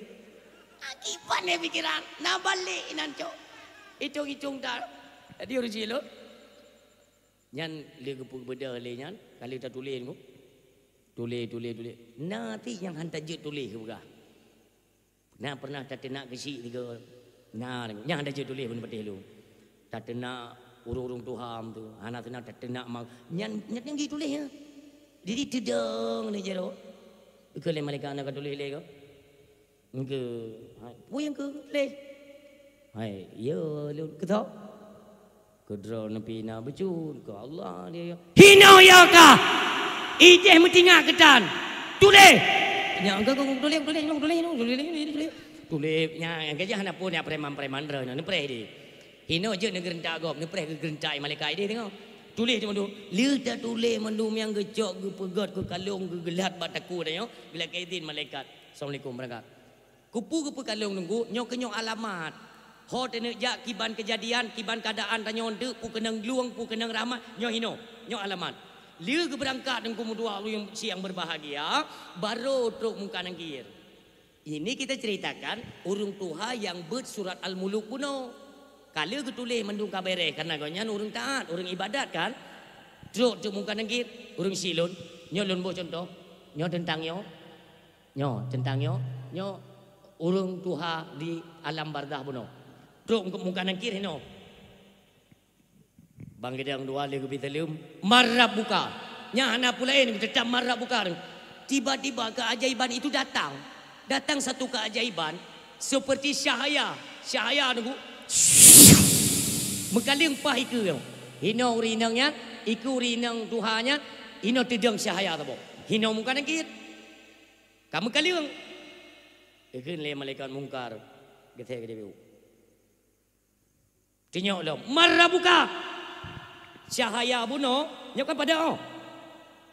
Akibat lé pikiran, na balek inan cok. Itong-itong that. Jadi ureuëng jih lôn. Nyan lé geupeubeudôh lé nyan, ka lheueh tatuléh nyoe. Tuléh, tuléh, tuléh. Na cit nyang han tajeuet tuléh geupeugah. Na pernah tateunak keuchik tiga. Na, nyan han tajeuet tuléh bak patéh lôn. Tateunak ureuëng-ureuëng tuha tu, hana seunang tateunak ma-, nyan, nyan, nyan geutuléh nyan. Jadi teudong lé jaroe. Keu lé malaikat na ka tuléh lé ko. Engke, hai, peue nyang keu lé? Hai, ya lôn keutau. Keudroe neupina beucut keu Allah dia ya. Hinoe ya kah? Idéh meutingak keutan. Tuléh. Nyan engke keu tuléh, tuléh, tuléh, tuléh, tuléh, tuléh, tuléh. Tuléh, nyan, nyan keujah hana peue nyan preman-preman droe nyan neupreh deh. Hinoe jeuet neugeureuntak gob, neupreh geugeureuntak malaikat idéh teungoh. Tuléh teuk mandum. Lheueh tatuléh mandum nyang geucok, geupeugét, geukalong, geugeulat bak takue tanyoe, geulakée idhin malaikat. Assalamualaikum, beurangkat. Keupeue geupeukalong teungku, nyoe keuh nyoe alamat. Ho teuneuk jak kiban keujadian, kiban keuadaan tanyoe eunteuk, peue keunong lueng, peue keunong rahmat, nyoe hinoe, nyoe alamat. Lheueh geubeurangkat teungku meudua ureuëng syiek nyang beurbahagia, barô trok Mungkar Nakir. Ini kita ceritakan ureuëng tuha nyang beuet surat Al-Muluk bunoe. Ka lheueh geutuléh mandum ka beureh, kareuna gobnyan ureuëng taat, ureuëng ibadat kan. Trok trok Mungkar Nakir, ureuëng syiek lôn, nyoe lôn boh cuntoh, nyoe teuntang nyoe. Nyoe teuntang nyoe, nyoe ureuëng tuha di alam barzakh bunoe. Trok Mungkar Nakir hinoe. Bang Gedang dua lé geubi saleuem, "Man rabbuka?" Nyan hana peue laén, teutap "Man rabbuka." Tiba-tiba keajaiban itu datang. Datang satu keajaiban seperti cahaya. Cahaya nunggu. Meukaleueng paih ikeue nyoe. Hinoe ureuëng inong nyan, ikeue ureuëng inong tuha nyan, hinoe teudong cahaya saboh. Hinoe Mungkar Nakir. Ka meukaleueng. Geukheun lé malaikat Mungkar, geusée keudeh. Teunyok lom, "Man rabbuka?" Cahaya bunoe, nyoe kan padang oh.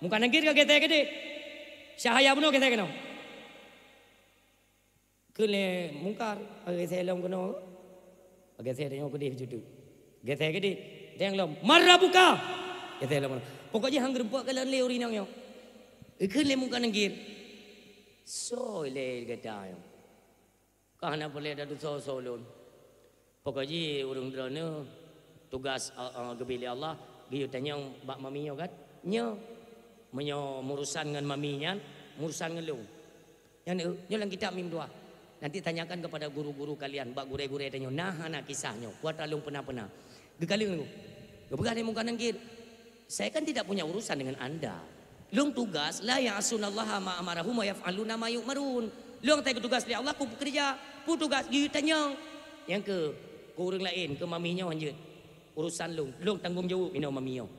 Mungkar Nakir ka geusée keudeh. Cahaya bunoe geusée keunoe. Kheun lé Mungkar, geusée lom keunoe. Geusée tanyoe keudeh situ. Geusée keudeh, teunyok lom, "Man rabbuka?" Geusée lom keunoe. Pokok jih han geureumpok kalon lé ureuëng inong nyoe. Kheun lé Mungkar Nakir, "Soe lé gata nyoe?" Ka hana peureulée tadusoe-soe lôn. Pokok jih ureuëng droeneuh tugas, eh, eh, geubri lé Allah, geuyue tanyong bak mami nyoe kan? Nyoe. Meunyoe meurusan ngon mami nyan, meurusan ngon lôn. Nyan, eh, nyoe lam kitab mim dua. Nanti tanyakan kepada guru-guru kalian, bak gurée-gurée tanyoe. Na hana kisah nyoe, kuat lôn peuna-peuna. Geukaleueng lôn. Geupeugah lé Mungkar Nakir, "Saya kan tidak punya urusan dengan anda. Lôn tugas, la ya'sunallaha ma amarahum wa yaf'aluna ma yu'marun. Lôn tai tugas lé Allah, ku pekerja, ku tugas geuyue tanyong. Nyang keu, keu ureuëng laén, keu mami nyoe hanjeuet. Urusan lôn, lôn tanggong jaweueb inoe mami nyoe."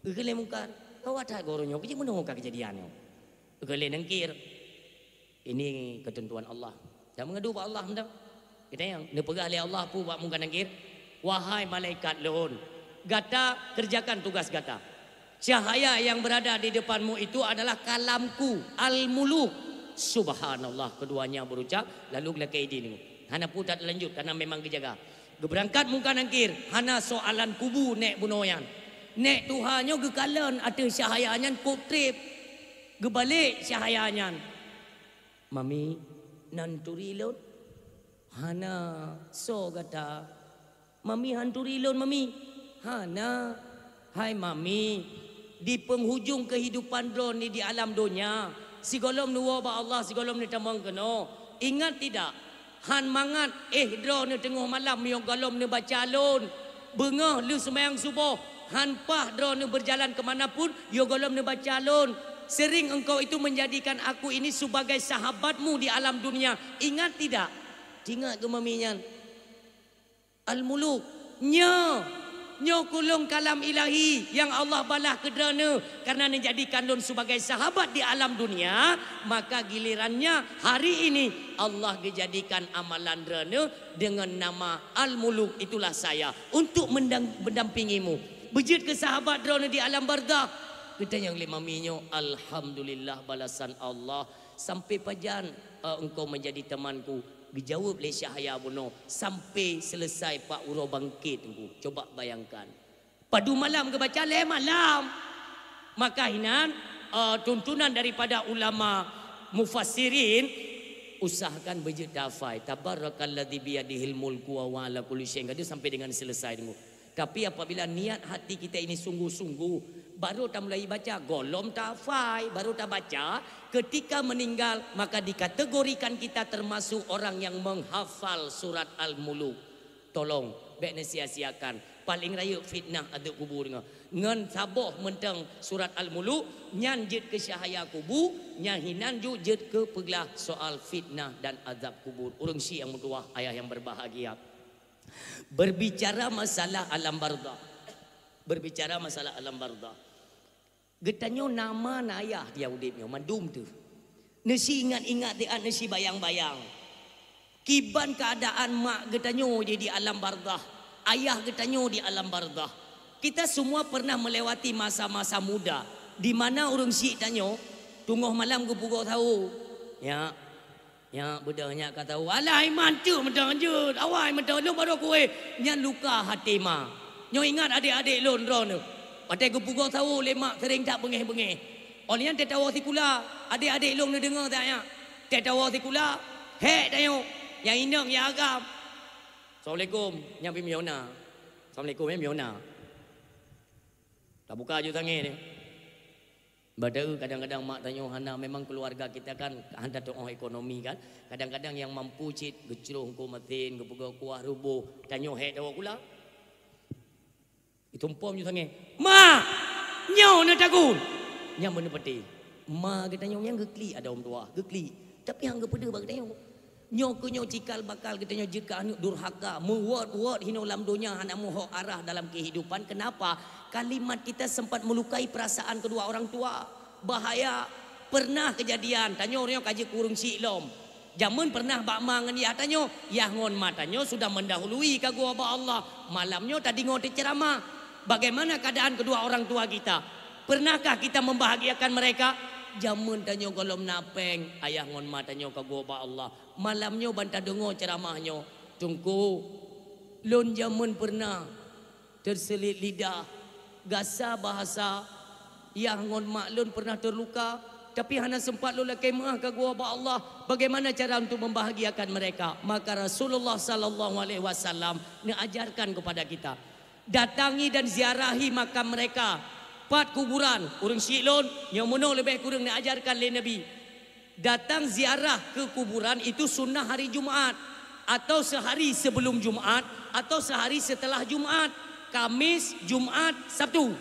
Geukheun lé Mungkar, "Gawat that guru nyoe, keujieb meunoe ka keujadian nyoe." Geukheun lé Nakir, Ini ketentuan Allah. Dan mengadu bak Allah mantong. Kita yang neupeugah lé Allah peue bak Mungkar Nakir, "Wahai malaikat lôn, gata kerjakan tugas gata. Cahaya yang berada di depanmu itu adalah kalamku, Al-Muluk." Subhanallah, keduanya berucap, lalu geulakée idin. Hana peue that lanjut, karena memang geujaga. Geubeurangkat Mungkar Nakir, hana soalan kubu nék bunoe nyan. Nék tuha nyoe geukalon ateueh cahaya nyan kok treb. Geubalek cahaya nyan. "Mami, nan turi lôn?" "Hana, soe gata?" "Mami han turi lôn, Mami?" "Hana." "Hai Mami, di penghujung kehidupan droeneuh di alam donya, sigohlom neuwoe bak Allah, sigohlom neutamong keunoe, ingat tidak? Han mangat éh droeneuh teungoh malam yoh gohlom neubaca lôn. Beungoh lheueh seumayang suboh, han paih droeneuh berjalan ke mana pun, yoh gohlom neubaca lôn. Sering engkau itu menjadikan aku ini sebagai sahabatmu di alam dunia. Ingat tidak?" Teuingat keu Mami nyan. Al-Muluk. Nyoe, nyoe kulôn kalam ilahi nyang Allah balah keu droeneuh karena neujadikan lôn sebagai sahabat di alam dunia, maka gilirannya hari ini Allah geujadikan amalan droeneuh dengan nama Al-Muluk, itulah saya, untuk mendang-, mendampingimu. Beujeuet keu sahabat droeneuh di alam barzakh. Geutanyong lé Mami nyoe, alhamdulillah balasan Allah. Sampai pajan, eh, engkau menjadi temanku? Geujaweueb lé cahaya bunoe, sampai selesai pat uroe bangkit, Teungku. Coba bayangkan. Padum malam geubaca? Lhée malam. Maka hinan, eh, tuntunan daripada ulama mufassirin, usahakan beujeuet tahafai. Tabarakalladzi biyadihil mulku wa huwa ala kulli syai'in qadir sampai dengan selesai, Teungku. Tapi apabila niat hati kita ini sungguh-sungguh, baru tamulai baca, gohlom tahafai, baru tabaca, ketika meninggal, maka dikategorikan kita termasuk orang yang menghafal surat Al-Muluk. Tolong, bék neusia-siakan. Paléng rayeuk fitnah azeub kubu deungoe. Ngon saboh mantong surat Al-Muluk, nyan jeuet keu cahaya kubu, nyan hinan ju jeuet keu peuglah soal fitnah dan azab kubur. Ureuëng syiek nyang meutuwah, ayah nyang berbahagia. Berbicara masalah alam barzakh. Berbicara masalah alam barzakh. Geutanyoe na ma na ayah di udeb nyoe, mandum teuh. Neusi ingat-ingat, neusi bayang-bayang. Kiban keuadaan mak geutanyoe di, di alam barzakh, ayah geutanyoe di alam barzakh. Kita semua pernah melewati masa-masa muda di mana ureuëng syiek tanyoe teungoh malam geupeugoe sawo. Ya, nyak beudôh nyak ka tahu. Alah, iman teuk meuteun jeuet. Awai meuteun lôn baru kueh. Nyan luka hati ma. Nyoe ingat adek-adek lôn droeneuh. Watée geupeugoe sawo lé mak sering that beungéh-beungéh. Óh lheueh nyan teuh tawoe sikula, adek-adek lôn neudeungoe that nyak. Teuh tawoe sikula, hék tanyoe. Nyang inong nyang agam. Assalamualaikum, nyang pih miyona. Assalamualaikum, eh, miyona. Tabuka ju tangé nyoe. Padahai kadang-kadang mak tanyoe hana, memang keluarga kita kan hana teuoh ekonomi kan. Kadang-kadang nyang mampu cit geucroh engko mesin, geupeugoe kuah ruboh, tanyoe hék tawoe sikula. Itumpom ju sangé, "Ma, nyoe na tagun!" Nyang meuneupeuti. Ma geutanyoe nyang geuklik ada ureuëng tuha, geuklik. Tapi han geupeudeuh bak geutanyoe. Nyoe keuh nyoe cikal bakal geutanyoe jeuet keu aneuëk durhaka, meuwot-wot hinoe lam donya hana meuhok arah dalam kehidupan. Kenapa? Kalimat kita sempat melukai perasaan kedua orang tua. Bahaya. Pernah kejadian, tanyoe nyoe ka jeuet keu ureuëng syiek lom. Jameun pernah bak ma ngon yah tanyoe, yah ngon ma tanyoe sudah mendahului ka geuwoe bak Allah. Malam nyoe tadeungoe teuceramah. Bagaimana keadaan kedua orang tua kita? Pernahkah kita membahagiakan mereka? Jameun tanyoe gohlom na péng, ayah ngon ma tanyoe ka geuwoe bak Allah. Malam nyoe ban tadeungoe ceramah nyoe. Teungku, lôn jameun pernah terseulit lidah, gasa bahasa, yah ngon mak lôn pernah terluka, tapi hana sempat lôn lakée meuáh ka geuwoe bak Allah. Bagaimana cara untuk membahagiakan mereka? Maka Rasulullah sallallahu alaihi wasallam neuajarkan kepada kita, datangi dan ziarahi makam mereka. Pat kuburan, ureuëng syiek lôn, nyang meunoe leubeh kureueng neuajarkan lé Nabi. Datang ziarah ke kuburan itu sunnah hari Jumaat, atau sehari sebelum Jumaat, atau sehari setelah Jumaat, Kamis, Jumaat, Sabtu.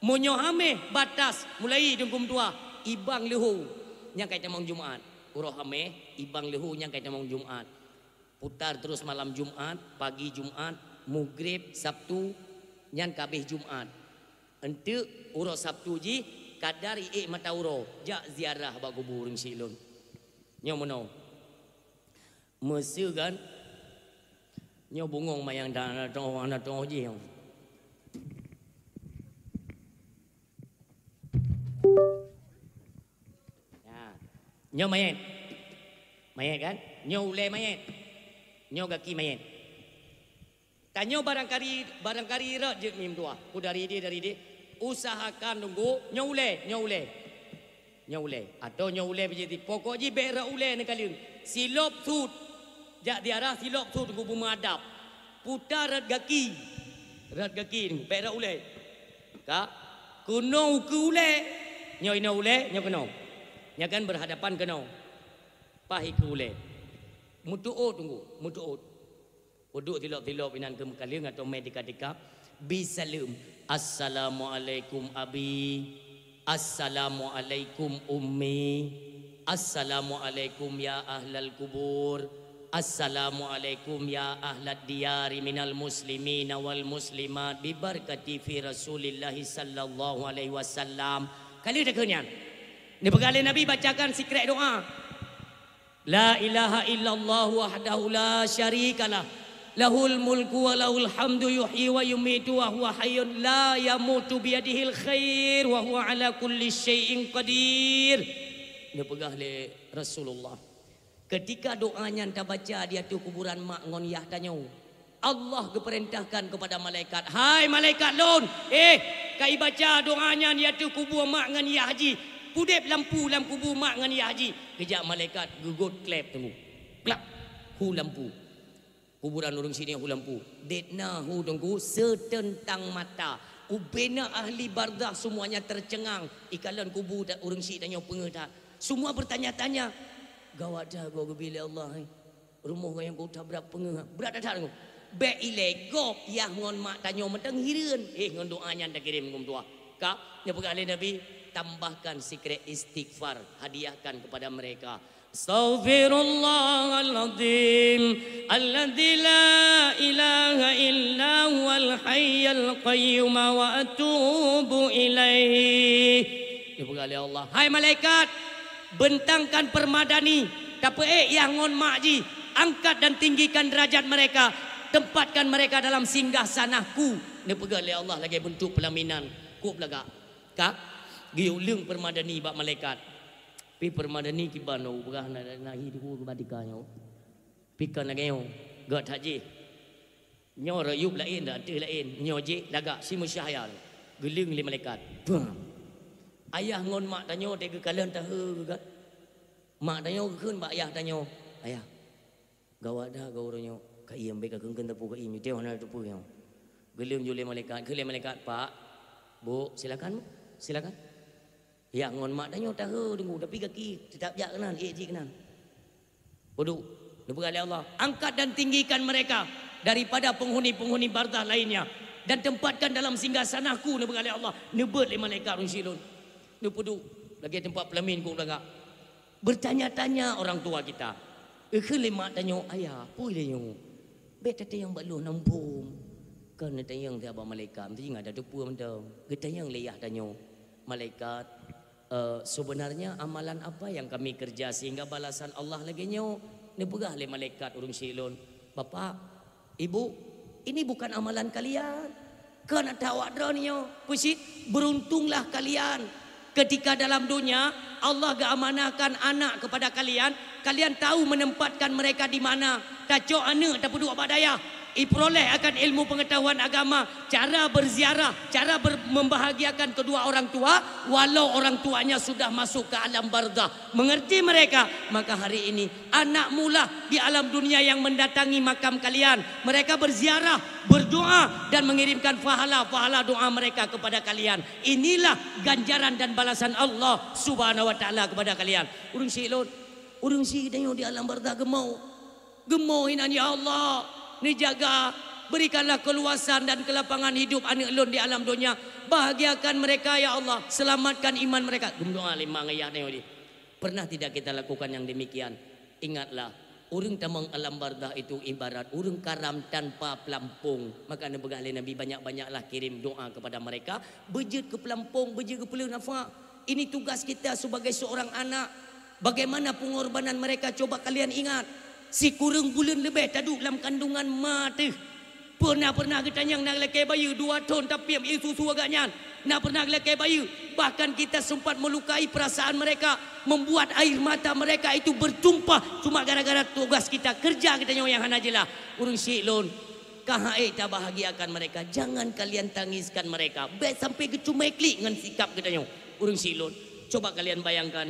Meunyoe Hameh batas mulai dungkum tuah, ibang leuhô nyang ka itamong Jumaat. Uroe Hameh, ibang leuhô nyang ka itamong Jumaat. Putar terus malam Jumaat, pagi Jumaat, Maghrib, Sabtu, nyan ka abéh Jumaat. Enteuk uroe Sabtu jih, kadar iék mata uroe, jak ziarah bak kubu ureuëng syiek lôn. Nyoe meunoe. Meuseu kan? Nyoe bungong mayang dan aneuk toh, aneuk toh jih. Nah, nyoe mayét. Mayét kan? Nyoe ulée mayét. Nyoe gaki mayét. Tanyoe barangkali, barangkali rot jeuet mim tuah. Ku dari idéh, dari idéh. Usahakan nunggu nyoe ulée, nyoe ulée. Nyoe ulée. Atau nyoe ulée biji ti. Pokok jih bék rot ulée neukaleueng. Silop sut. Jak ziarah silop sut nunggu beumeudab. Puta rot gaki. Rot gaki nunggu. Bék rot ulée. Ka? Keunoe ukeue ulée. Nyoe inoe ulée, nyoe keunoe. Nyoe kan berhadapan keunoe. Paih ukeue ulée. Meutuôt tunggu, meutuôt. Uduk tilop-tilop inan keu meukaleueng atau mé tika-tika. Bi saleuem. Assalamualaikum abi. Assalamualaikum ummi. Assalamualaikum ya ahlal kubur. Assalamualaikum ya ahlad diyari minal muslimina wal muslimat bi barakati fi Rasulillahi sallallahu alaihi wasallam. Kali dah keunyan. Neupeugah lé Nabi bacakan sikrek doa. La ilaha illallah wahdahu la syarikalah. Lahul mulku wa lahul hamdu yuhyi wa yumitu wa huwa hayyun la yamutu biyadihil khair wa huwa ala kulli syai'in qadir. Neupeugah lé Rasulullah. Ketika doa nyan tabaca di ateueh kuburan mak ngon yah tanyoe, Allah geupeurintahkan keupada malaikat, "Hai malaikat lôn, eh, ka ibaca doa nyan di ateueh kubu mak ngon yah jih, pudeb lampu lam kubu mak ngon yah jih." Geujak malaikat geugot klep teunggu. Klap, hu lampu. Kuburan ureuëng syiek nyan hu lampu. Dek na hu teunggu seuteuntang mata. Ubena ahli barzakh semuanya tercengang. Ikalon kubu ureuëng syiek tanyoe peungeuh that. Semua bertanya-tanya, "Gawat that gob geubi lé Allah, eh." Rumoh gayong kota brat peungeuh, brat that-that ngon. Bék ilée gob yah ngon mak tanyoe mantong hireuen. Eh, ngon doa nyan takirém ngon doa. Ka, neupeugah lé Nabi, tambahkan sikrek istighfar, hadiahkan kepada mereka. Astaghfirullahaladzim, alladzi la ilaha illa huwal hayyul qayyum wa atubu ilaihi. Neupeugah lé Allah, "Hai malaikat, bentangkan permadani, tapeuék yah ngon mak jih, angkat dan tinggikan derajat mereka, tempatkan mereka dalam singgah sanah-Ku." Neupeugah lé Allah lagée beuntuk peulaminan, kok beulagak. Ka, geuyue leueng permadani bak malaikat. Pi permadani kiban nyoe peugah na, na hi teungku keu batika nyoe. Pi kon lagée nyoe, gét that jih. Nyoe rayueb laén, ateueh laén, nyoe jih lagak si meusyahya. Geuleueng lé malaikat. Bam! Ayah ngon mak tanyoe teuh geukalon tahe geugat. Mak tanyoe geukheun bak ayah tanyoe, "Ayah, gawat that gob uroe nyoe, ka iem bék ka keungkeuen teupeu ka iem, itée hana teupeu nyoe." Geuleueng ju lé malaikat, kheun lé malaikat, "Pak, Bu, silakan, Bu, silakan." Yah ngon mak tanyoe tahe teungku, tapi gaki teutap jak keunan, ék jih keunan. Uduk, neupeugah lé Allah, "Angkat dan tinggikan mereka daripada penghuni-penghuni barzakh lainnya dan tempatkan dalam singgah sanah-Ku," neupeugah lé Allah, neubeuet lé malaikat ureuëng syiek lôn. Neupeuduek lagée teumpat peulamin kok beulagak. Bertanya-tanya orang tua kita. Geukheun lé mak tanyoe, "Ayah, peue lé nyoe?" "Bék tatanyong bak lôn, Ampôn." Kon neutanyong siat bak malaikat, meusti ngat tateupeue mantong. Geutanyong lé yah tanyoe, "Malaikat, eh, sebenarnya amalan apa yang kami kerja sehingga balasan Allah lagée nyoe?" Neupeugah lé malaikat ureuëng syiek lôn, "Bapak, Ibu, ini bukan amalan kalian. Kon ata awak droeneuh nyoe." Peue cit, "Beruntunglah kalian ketika dalam dunia Allah geuamanahkan anak kepada kalian, kalian tahu menempatkan mereka di mana. Tacok aneuëk tapeuduek bak dayah, ipeuroleh akan ilmu pengetahuan agama, cara berziarah, cara ber-, membahagiakan kedua orang tua, walau orang tuanya sudah masuk ke alam barzakh. Mengerti mereka, maka hari ini anak mula di alam dunia yang mendatangi makam kalian. Mereka berziarah, berdoa, dan mengirimkan pahala-pahala doa mereka kepada kalian. Inilah ganjaran dan balasan Allah Subhanahu wa Taala kepada kalian." Ureuëng syiek lôn, ureuëng syiek tanyoe di alam barzakh geumoe. Geumoe inan, "Ya Allah, neujaga, berikanlah keluasan dan kelapangan hidup aneuëk lôn di alam dunia. Bahagiakan mereka, ya Allah, selamatkan iman mereka." Geumeudoa lé mak ngon yah tanyoe jih. Pernah tidak kita lakukan yang demikian? Ingatlah, ureuëng tamong alam barzakh itu ibarat ureuëng karam tanpa pelampung. Maka neupeugah lé Nabi, "Banyak-banyaklah kirim doa kepada mereka, beujeuet keu pelampung, beujeuet keu peuleueh nafak." Ini tugas kita sebagai seorang anak. Bagaimana pengorbanan mereka, coba kalian ingat. Sikureueng buleuen leubeh taduek lam kandungan ma teuh. Pernah-pernah geutanyong na lakée bayeue dua thon tapiep ié susu agak nyan. Na pernah lakée bayeue, bahkan kita sempat melukai perasaan mereka, membuat air mata mereka itu bertumpah cuma gara-gara tugas kita, kerja geutanyoe nyang hana jeulaih. Ureuëng syik lôn, ka han ék tabahagiakan mereka, jangan kalian tangiskan mereka. Bék sampai geucumé klik ngon sikap geutanyoe. Ureuëng syik lôn, coba kalian bayangkan,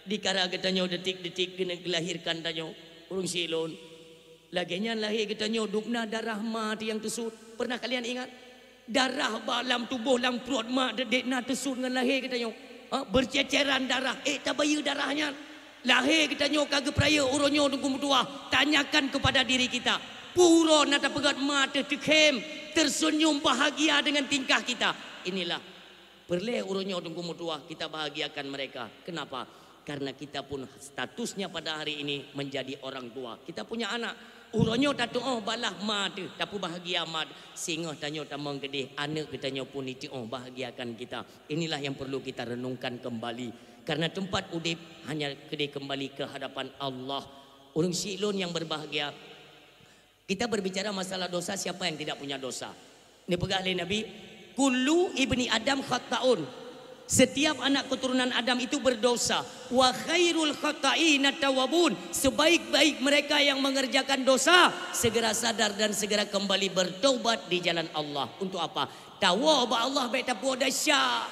di kara geutanyoe detik-detik geuneuk geulahirkan tanyoe. Ureuëng syik lôn, lagée nyan lahé geutanyoe dubna darah ma teuh nyang teusut. Pernah kalian ingat? Darah bak lam tuboh, lam pruet ma dek na teusut ngon lahé geutanyoe. Ha, berceceran darah, ék tabayeue darah nyan. Lahé geutanyoe ka geupeurayeuk uroe nyoe Teungku meutuah, tanyakan kepada diri kita, peue uroe na tapeugét ma teuh teukhém, tersenyum bahagia dengan tingkah kita. Inilah peureulée uroe nyoe Teungku meutuah kita bahagiakan mereka. Kenapa? Karena kita pun statusnya pada hari ini menjadi orang tua. Kita punya anak. Uroe nyoe tatuoh balah ma teuh, tapeubahagia ma teuh. Singoh tanyoe tamong keudeh, aneuëk geutanyoe pun jituoh bahagiakan kita. Inilah yang perlu kita renungkan kembali. Karena tempat udeb hanya keudeh kembali ke hadapan Allah. Ureuëng syik lôn nyang berbahagia, kita berbicara masalah dosa, siapa yang tidak punya dosa? Neupeugah lé Nabi, "Kullu ibni Adam khatta'un." Setiap anak keturunan Adam itu berdosa. "Wa khairul khatta'ina tawwabun." Sebaik-baik mereka yang mengerjakan dosa, segera sadar dan segera kembali bertaubat di jalan Allah. Untuk apa? Tawoe bak Allah, bék tapuwoe desya.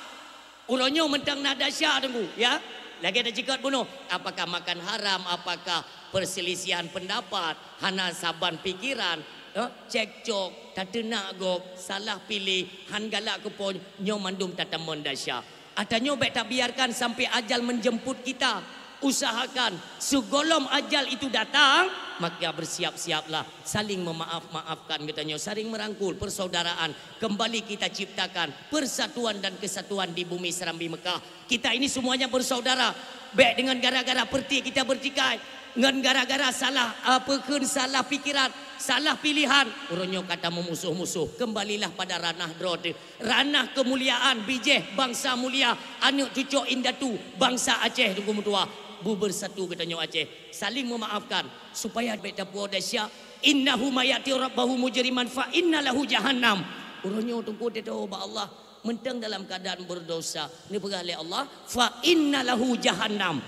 Uroe nyoe mantong na desya, Teungku, ya. Lagée taceukat bunoe, apakah makan haram, apakah perselisihan pendapat, hana saban pikeran, eh, cekcok, tateunak gob, salah piléh, han galak keu Po, nyoe mandum tatamong desya. Ata nyoe bék tabiarkan sampai ajal menjemput kita. Usahakan, sigohlom ajal itu datang, maka bersiap-siaplah, saling memaaf-maafkan geutanyoe, saling merangkul, persaudaraan, kembali kita ciptakan persatuan dan kesatuan di bumi Serambi Mekah. Kita ini semuanya bersaudara. Bék deungon gara-gara peuretik kita beutikai, ngon gara-gara salah, ah, peukheun salah pikeran, salah piléhan, uroe nyoe ka tameumusoh-musoh. Kembalilah pada ranah droe teuh, ranah kemuliaan, bijéh bansa mulia, aneuëk cucok indatu bansa Aceh Teungku meutuah, beubersatu geutanyoe Aceh, saling memaafkan, supaya bék tapuwoe desya. "Innahu may ya'ti rabbahu mujriman fa inna lahu jahannam." Uroe nyoe Teungku teutoe bak Allah, mantong dalam keadaan berdosa, neupeugah lé Allah, "Fa inna lahu jahannam."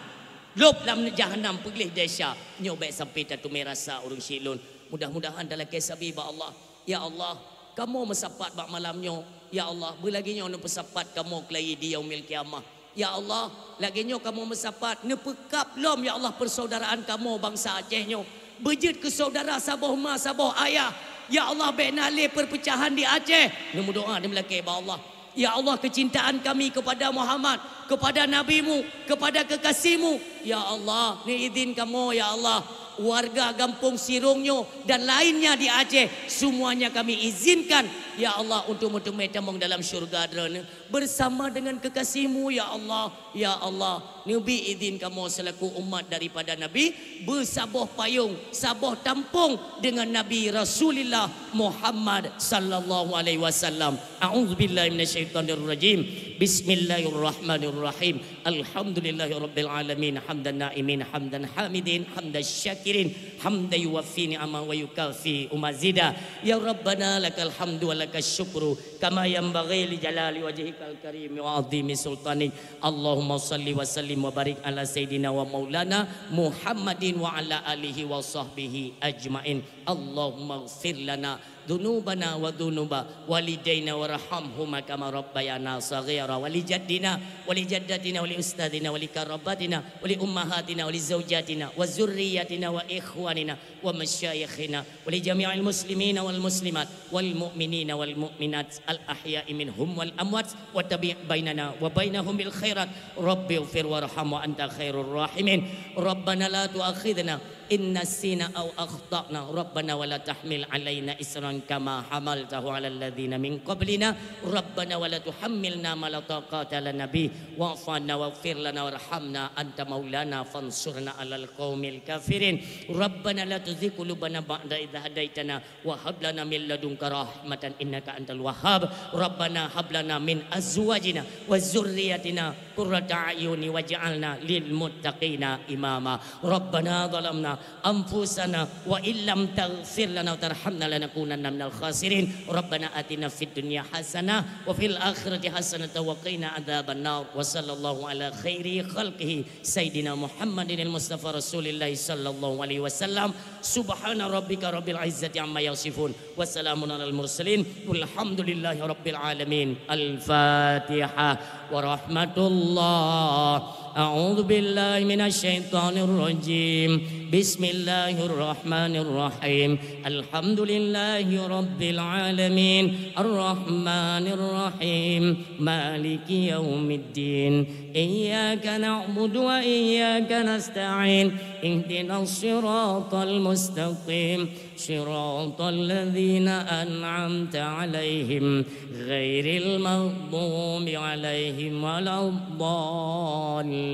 Lôb lam jahannam peugleh desya. Nyoe bék sampai tateumé rasa, ureuëng syik lôn. Mudah-mudahan talakée sabe bak Allah. Ya Allah, kamoe meusapat bak malam nyoe. Ya Allah, beulagée nyoe neupeusapat kamoe keulayi di Yaumil Qiyamah. Ya Allah, lagée nyoe kamoe meusapat, neupeukab lom, ya Allah, persaudaraan kamoe bansa Aceh nyoe. Beujeuet keu saudara saboh ma, saboh ayah. Ya Allah, bék na lé perpecahan di Aceh. Neumeudoá, neumeulakée bak Allah. Ya Allah, kecintaan kami kepada Muhammad, kepada Nabi-Mu, kepada kekasih-Mu. Ya Allah, neuidhin kamoe, ya Allah, warga gampông Sirong nyoe dan lainnya di Aceh, semuanya kami izinkan, ya Allah, untuk meuteumé tamong dalam syurga Droeneuh bersama dengan kekasih-Mu, ya Allah. Ya Allah, neubi idhin kamoe selaku umat daripada Nabi, beusaboh payong, saboh tampong dengan Nabi Rasulillah Muhammad sallallahu alaihi wasallam. A'udzubillahi minasyaitonirrajim. Bismillahirrahmanirrahim. Alhamdulillahirabbil alamin, hamdan na'imin, hamdan hamidin, hamdan syakirin, hamdan yuwafi ni'amahu wa yukafi mazida. Ya Rabbana, lakal hamdu wa lakasy syukru, kama yanbaghi li jalali wajhikal karimi wa azimi sultanik. Allahumma shalli wa sallim wa barik ala sayyidina wa maulana Muhammadin wa ala alihi wa sahbihi ajmain. Allahumma ighfir lana dzunubana wa dzunuba walidaina warhamhuma kama rabbayana shaghira, wa li jaddina wa li jaddatina wa li ustadzina wa li qarabatina wa li ummahatina wa li zaujatina wa dzurriyyatina wa ikhwanina wa masyayikhina wa li jami'il muslimina wal muslimat wal mu'minina wal mu'minat al ahya'i minhum wal amwat wa tabi' bainana wa bainahum bil khairat. Rabbighfir warham wa anta khairur rahimin. Rabbana la tu'akhidna إن نسينا أو أخطأنا ربنا ولا تحمل علينا إصرا كما حملته على الذين من قبلنا ربنا ولا تحملنا ما لا طاقة لنا به واعف عنا واغفر لنا وارحمنا أنت مولانا فانصرنا على القوم الكافرين. ربنا لا تزغ قلوبنا بعد إذ هديتنا وهب لنا من لدنك رحمة إنك أنت الوهاب. ربنا هب لنا من أزواجنا وذرياتنا قرة أعين واجعلنا للمتقين إماما. ربنا ظلمنا أنفسنا وإن لم تغفر لنا وترحمنا لنكونن من الخاسرين. ربنا آتنا في الدنيا حسنة وفي الآخرة حسنة وقنا عذاب النار. وصلى الله على خير خلقه سيدنا محمد المصطفى رسول الله صلى الله عليه وسلم. سبحان ربك رب العزة عما يصفون. وسلام على المرسلين والحمد لله رب العالمين. الفاتحة ورحمة الله. أعوذ بالله من الشيطان الرجيم. بسم الله الرحمن الرحيم. الحمد لله رب العالمين. الرحمن الرحيم. مالك يوم الدين. إياك نعبد وإياك نستعين. اهدنا الصراط المستقيم. صراط الذين أنعمت عليهم غير المغضوب عليهم ولا الضالين.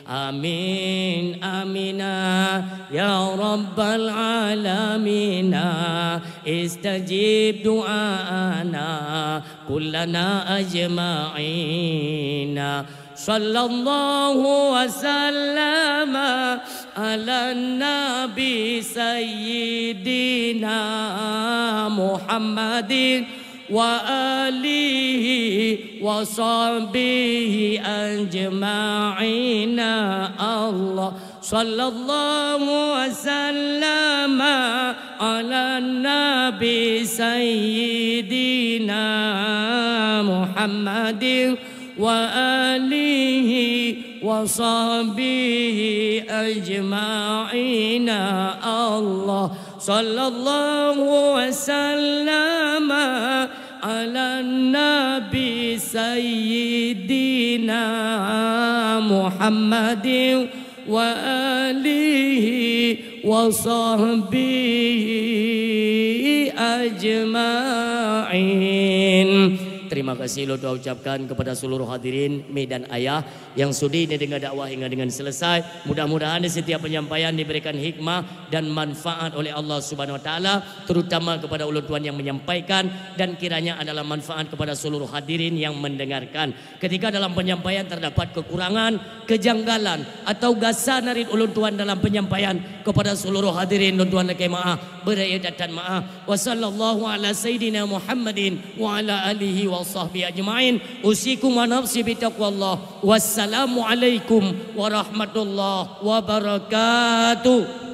آمين، آمينا يا رب العالمين. استجب دعاءنا كلنا أجمعين. صلى الله وسلم على النبي سيدنا محمد وآله وصحبه أجمعين. الله صلى الله وسلم على النبي سيدنا محمد وآله وصحبه أجمعين. الله صلى الله وسلم على النبي سيدنا محمد وآله وصحبه أجمعين. Terima kasih lôn ucapkan kepada seluruh hadirin mi dan ayah yang sudi mendengar dakwah hingga dengan selesai. Mudah-mudahan di setiap penyampaian diberikan hikmah dan manfaat oleh Allah Subhanahu Wa Taala, terutama kepada ulôn tuan yang menyampaikan, dan kiranya adalah manfaat kepada seluruh hadirin yang mendengarkan. Ketika dalam penyampaian terdapat kekurangan, kejanggalan, atau gasa narit ulôn tuan dalam penyampaian, kepada seluruh hadirin lôn tuan lakée maaf, beuraya that-that maaf. Wa sallallahu ala sayyidina Muhammadin wa ala alihi wa sahbihi ajma'in. Usikum wa nafsi bitaqwallah. Wassalamualaikum warahmatullahi wabarakatuh.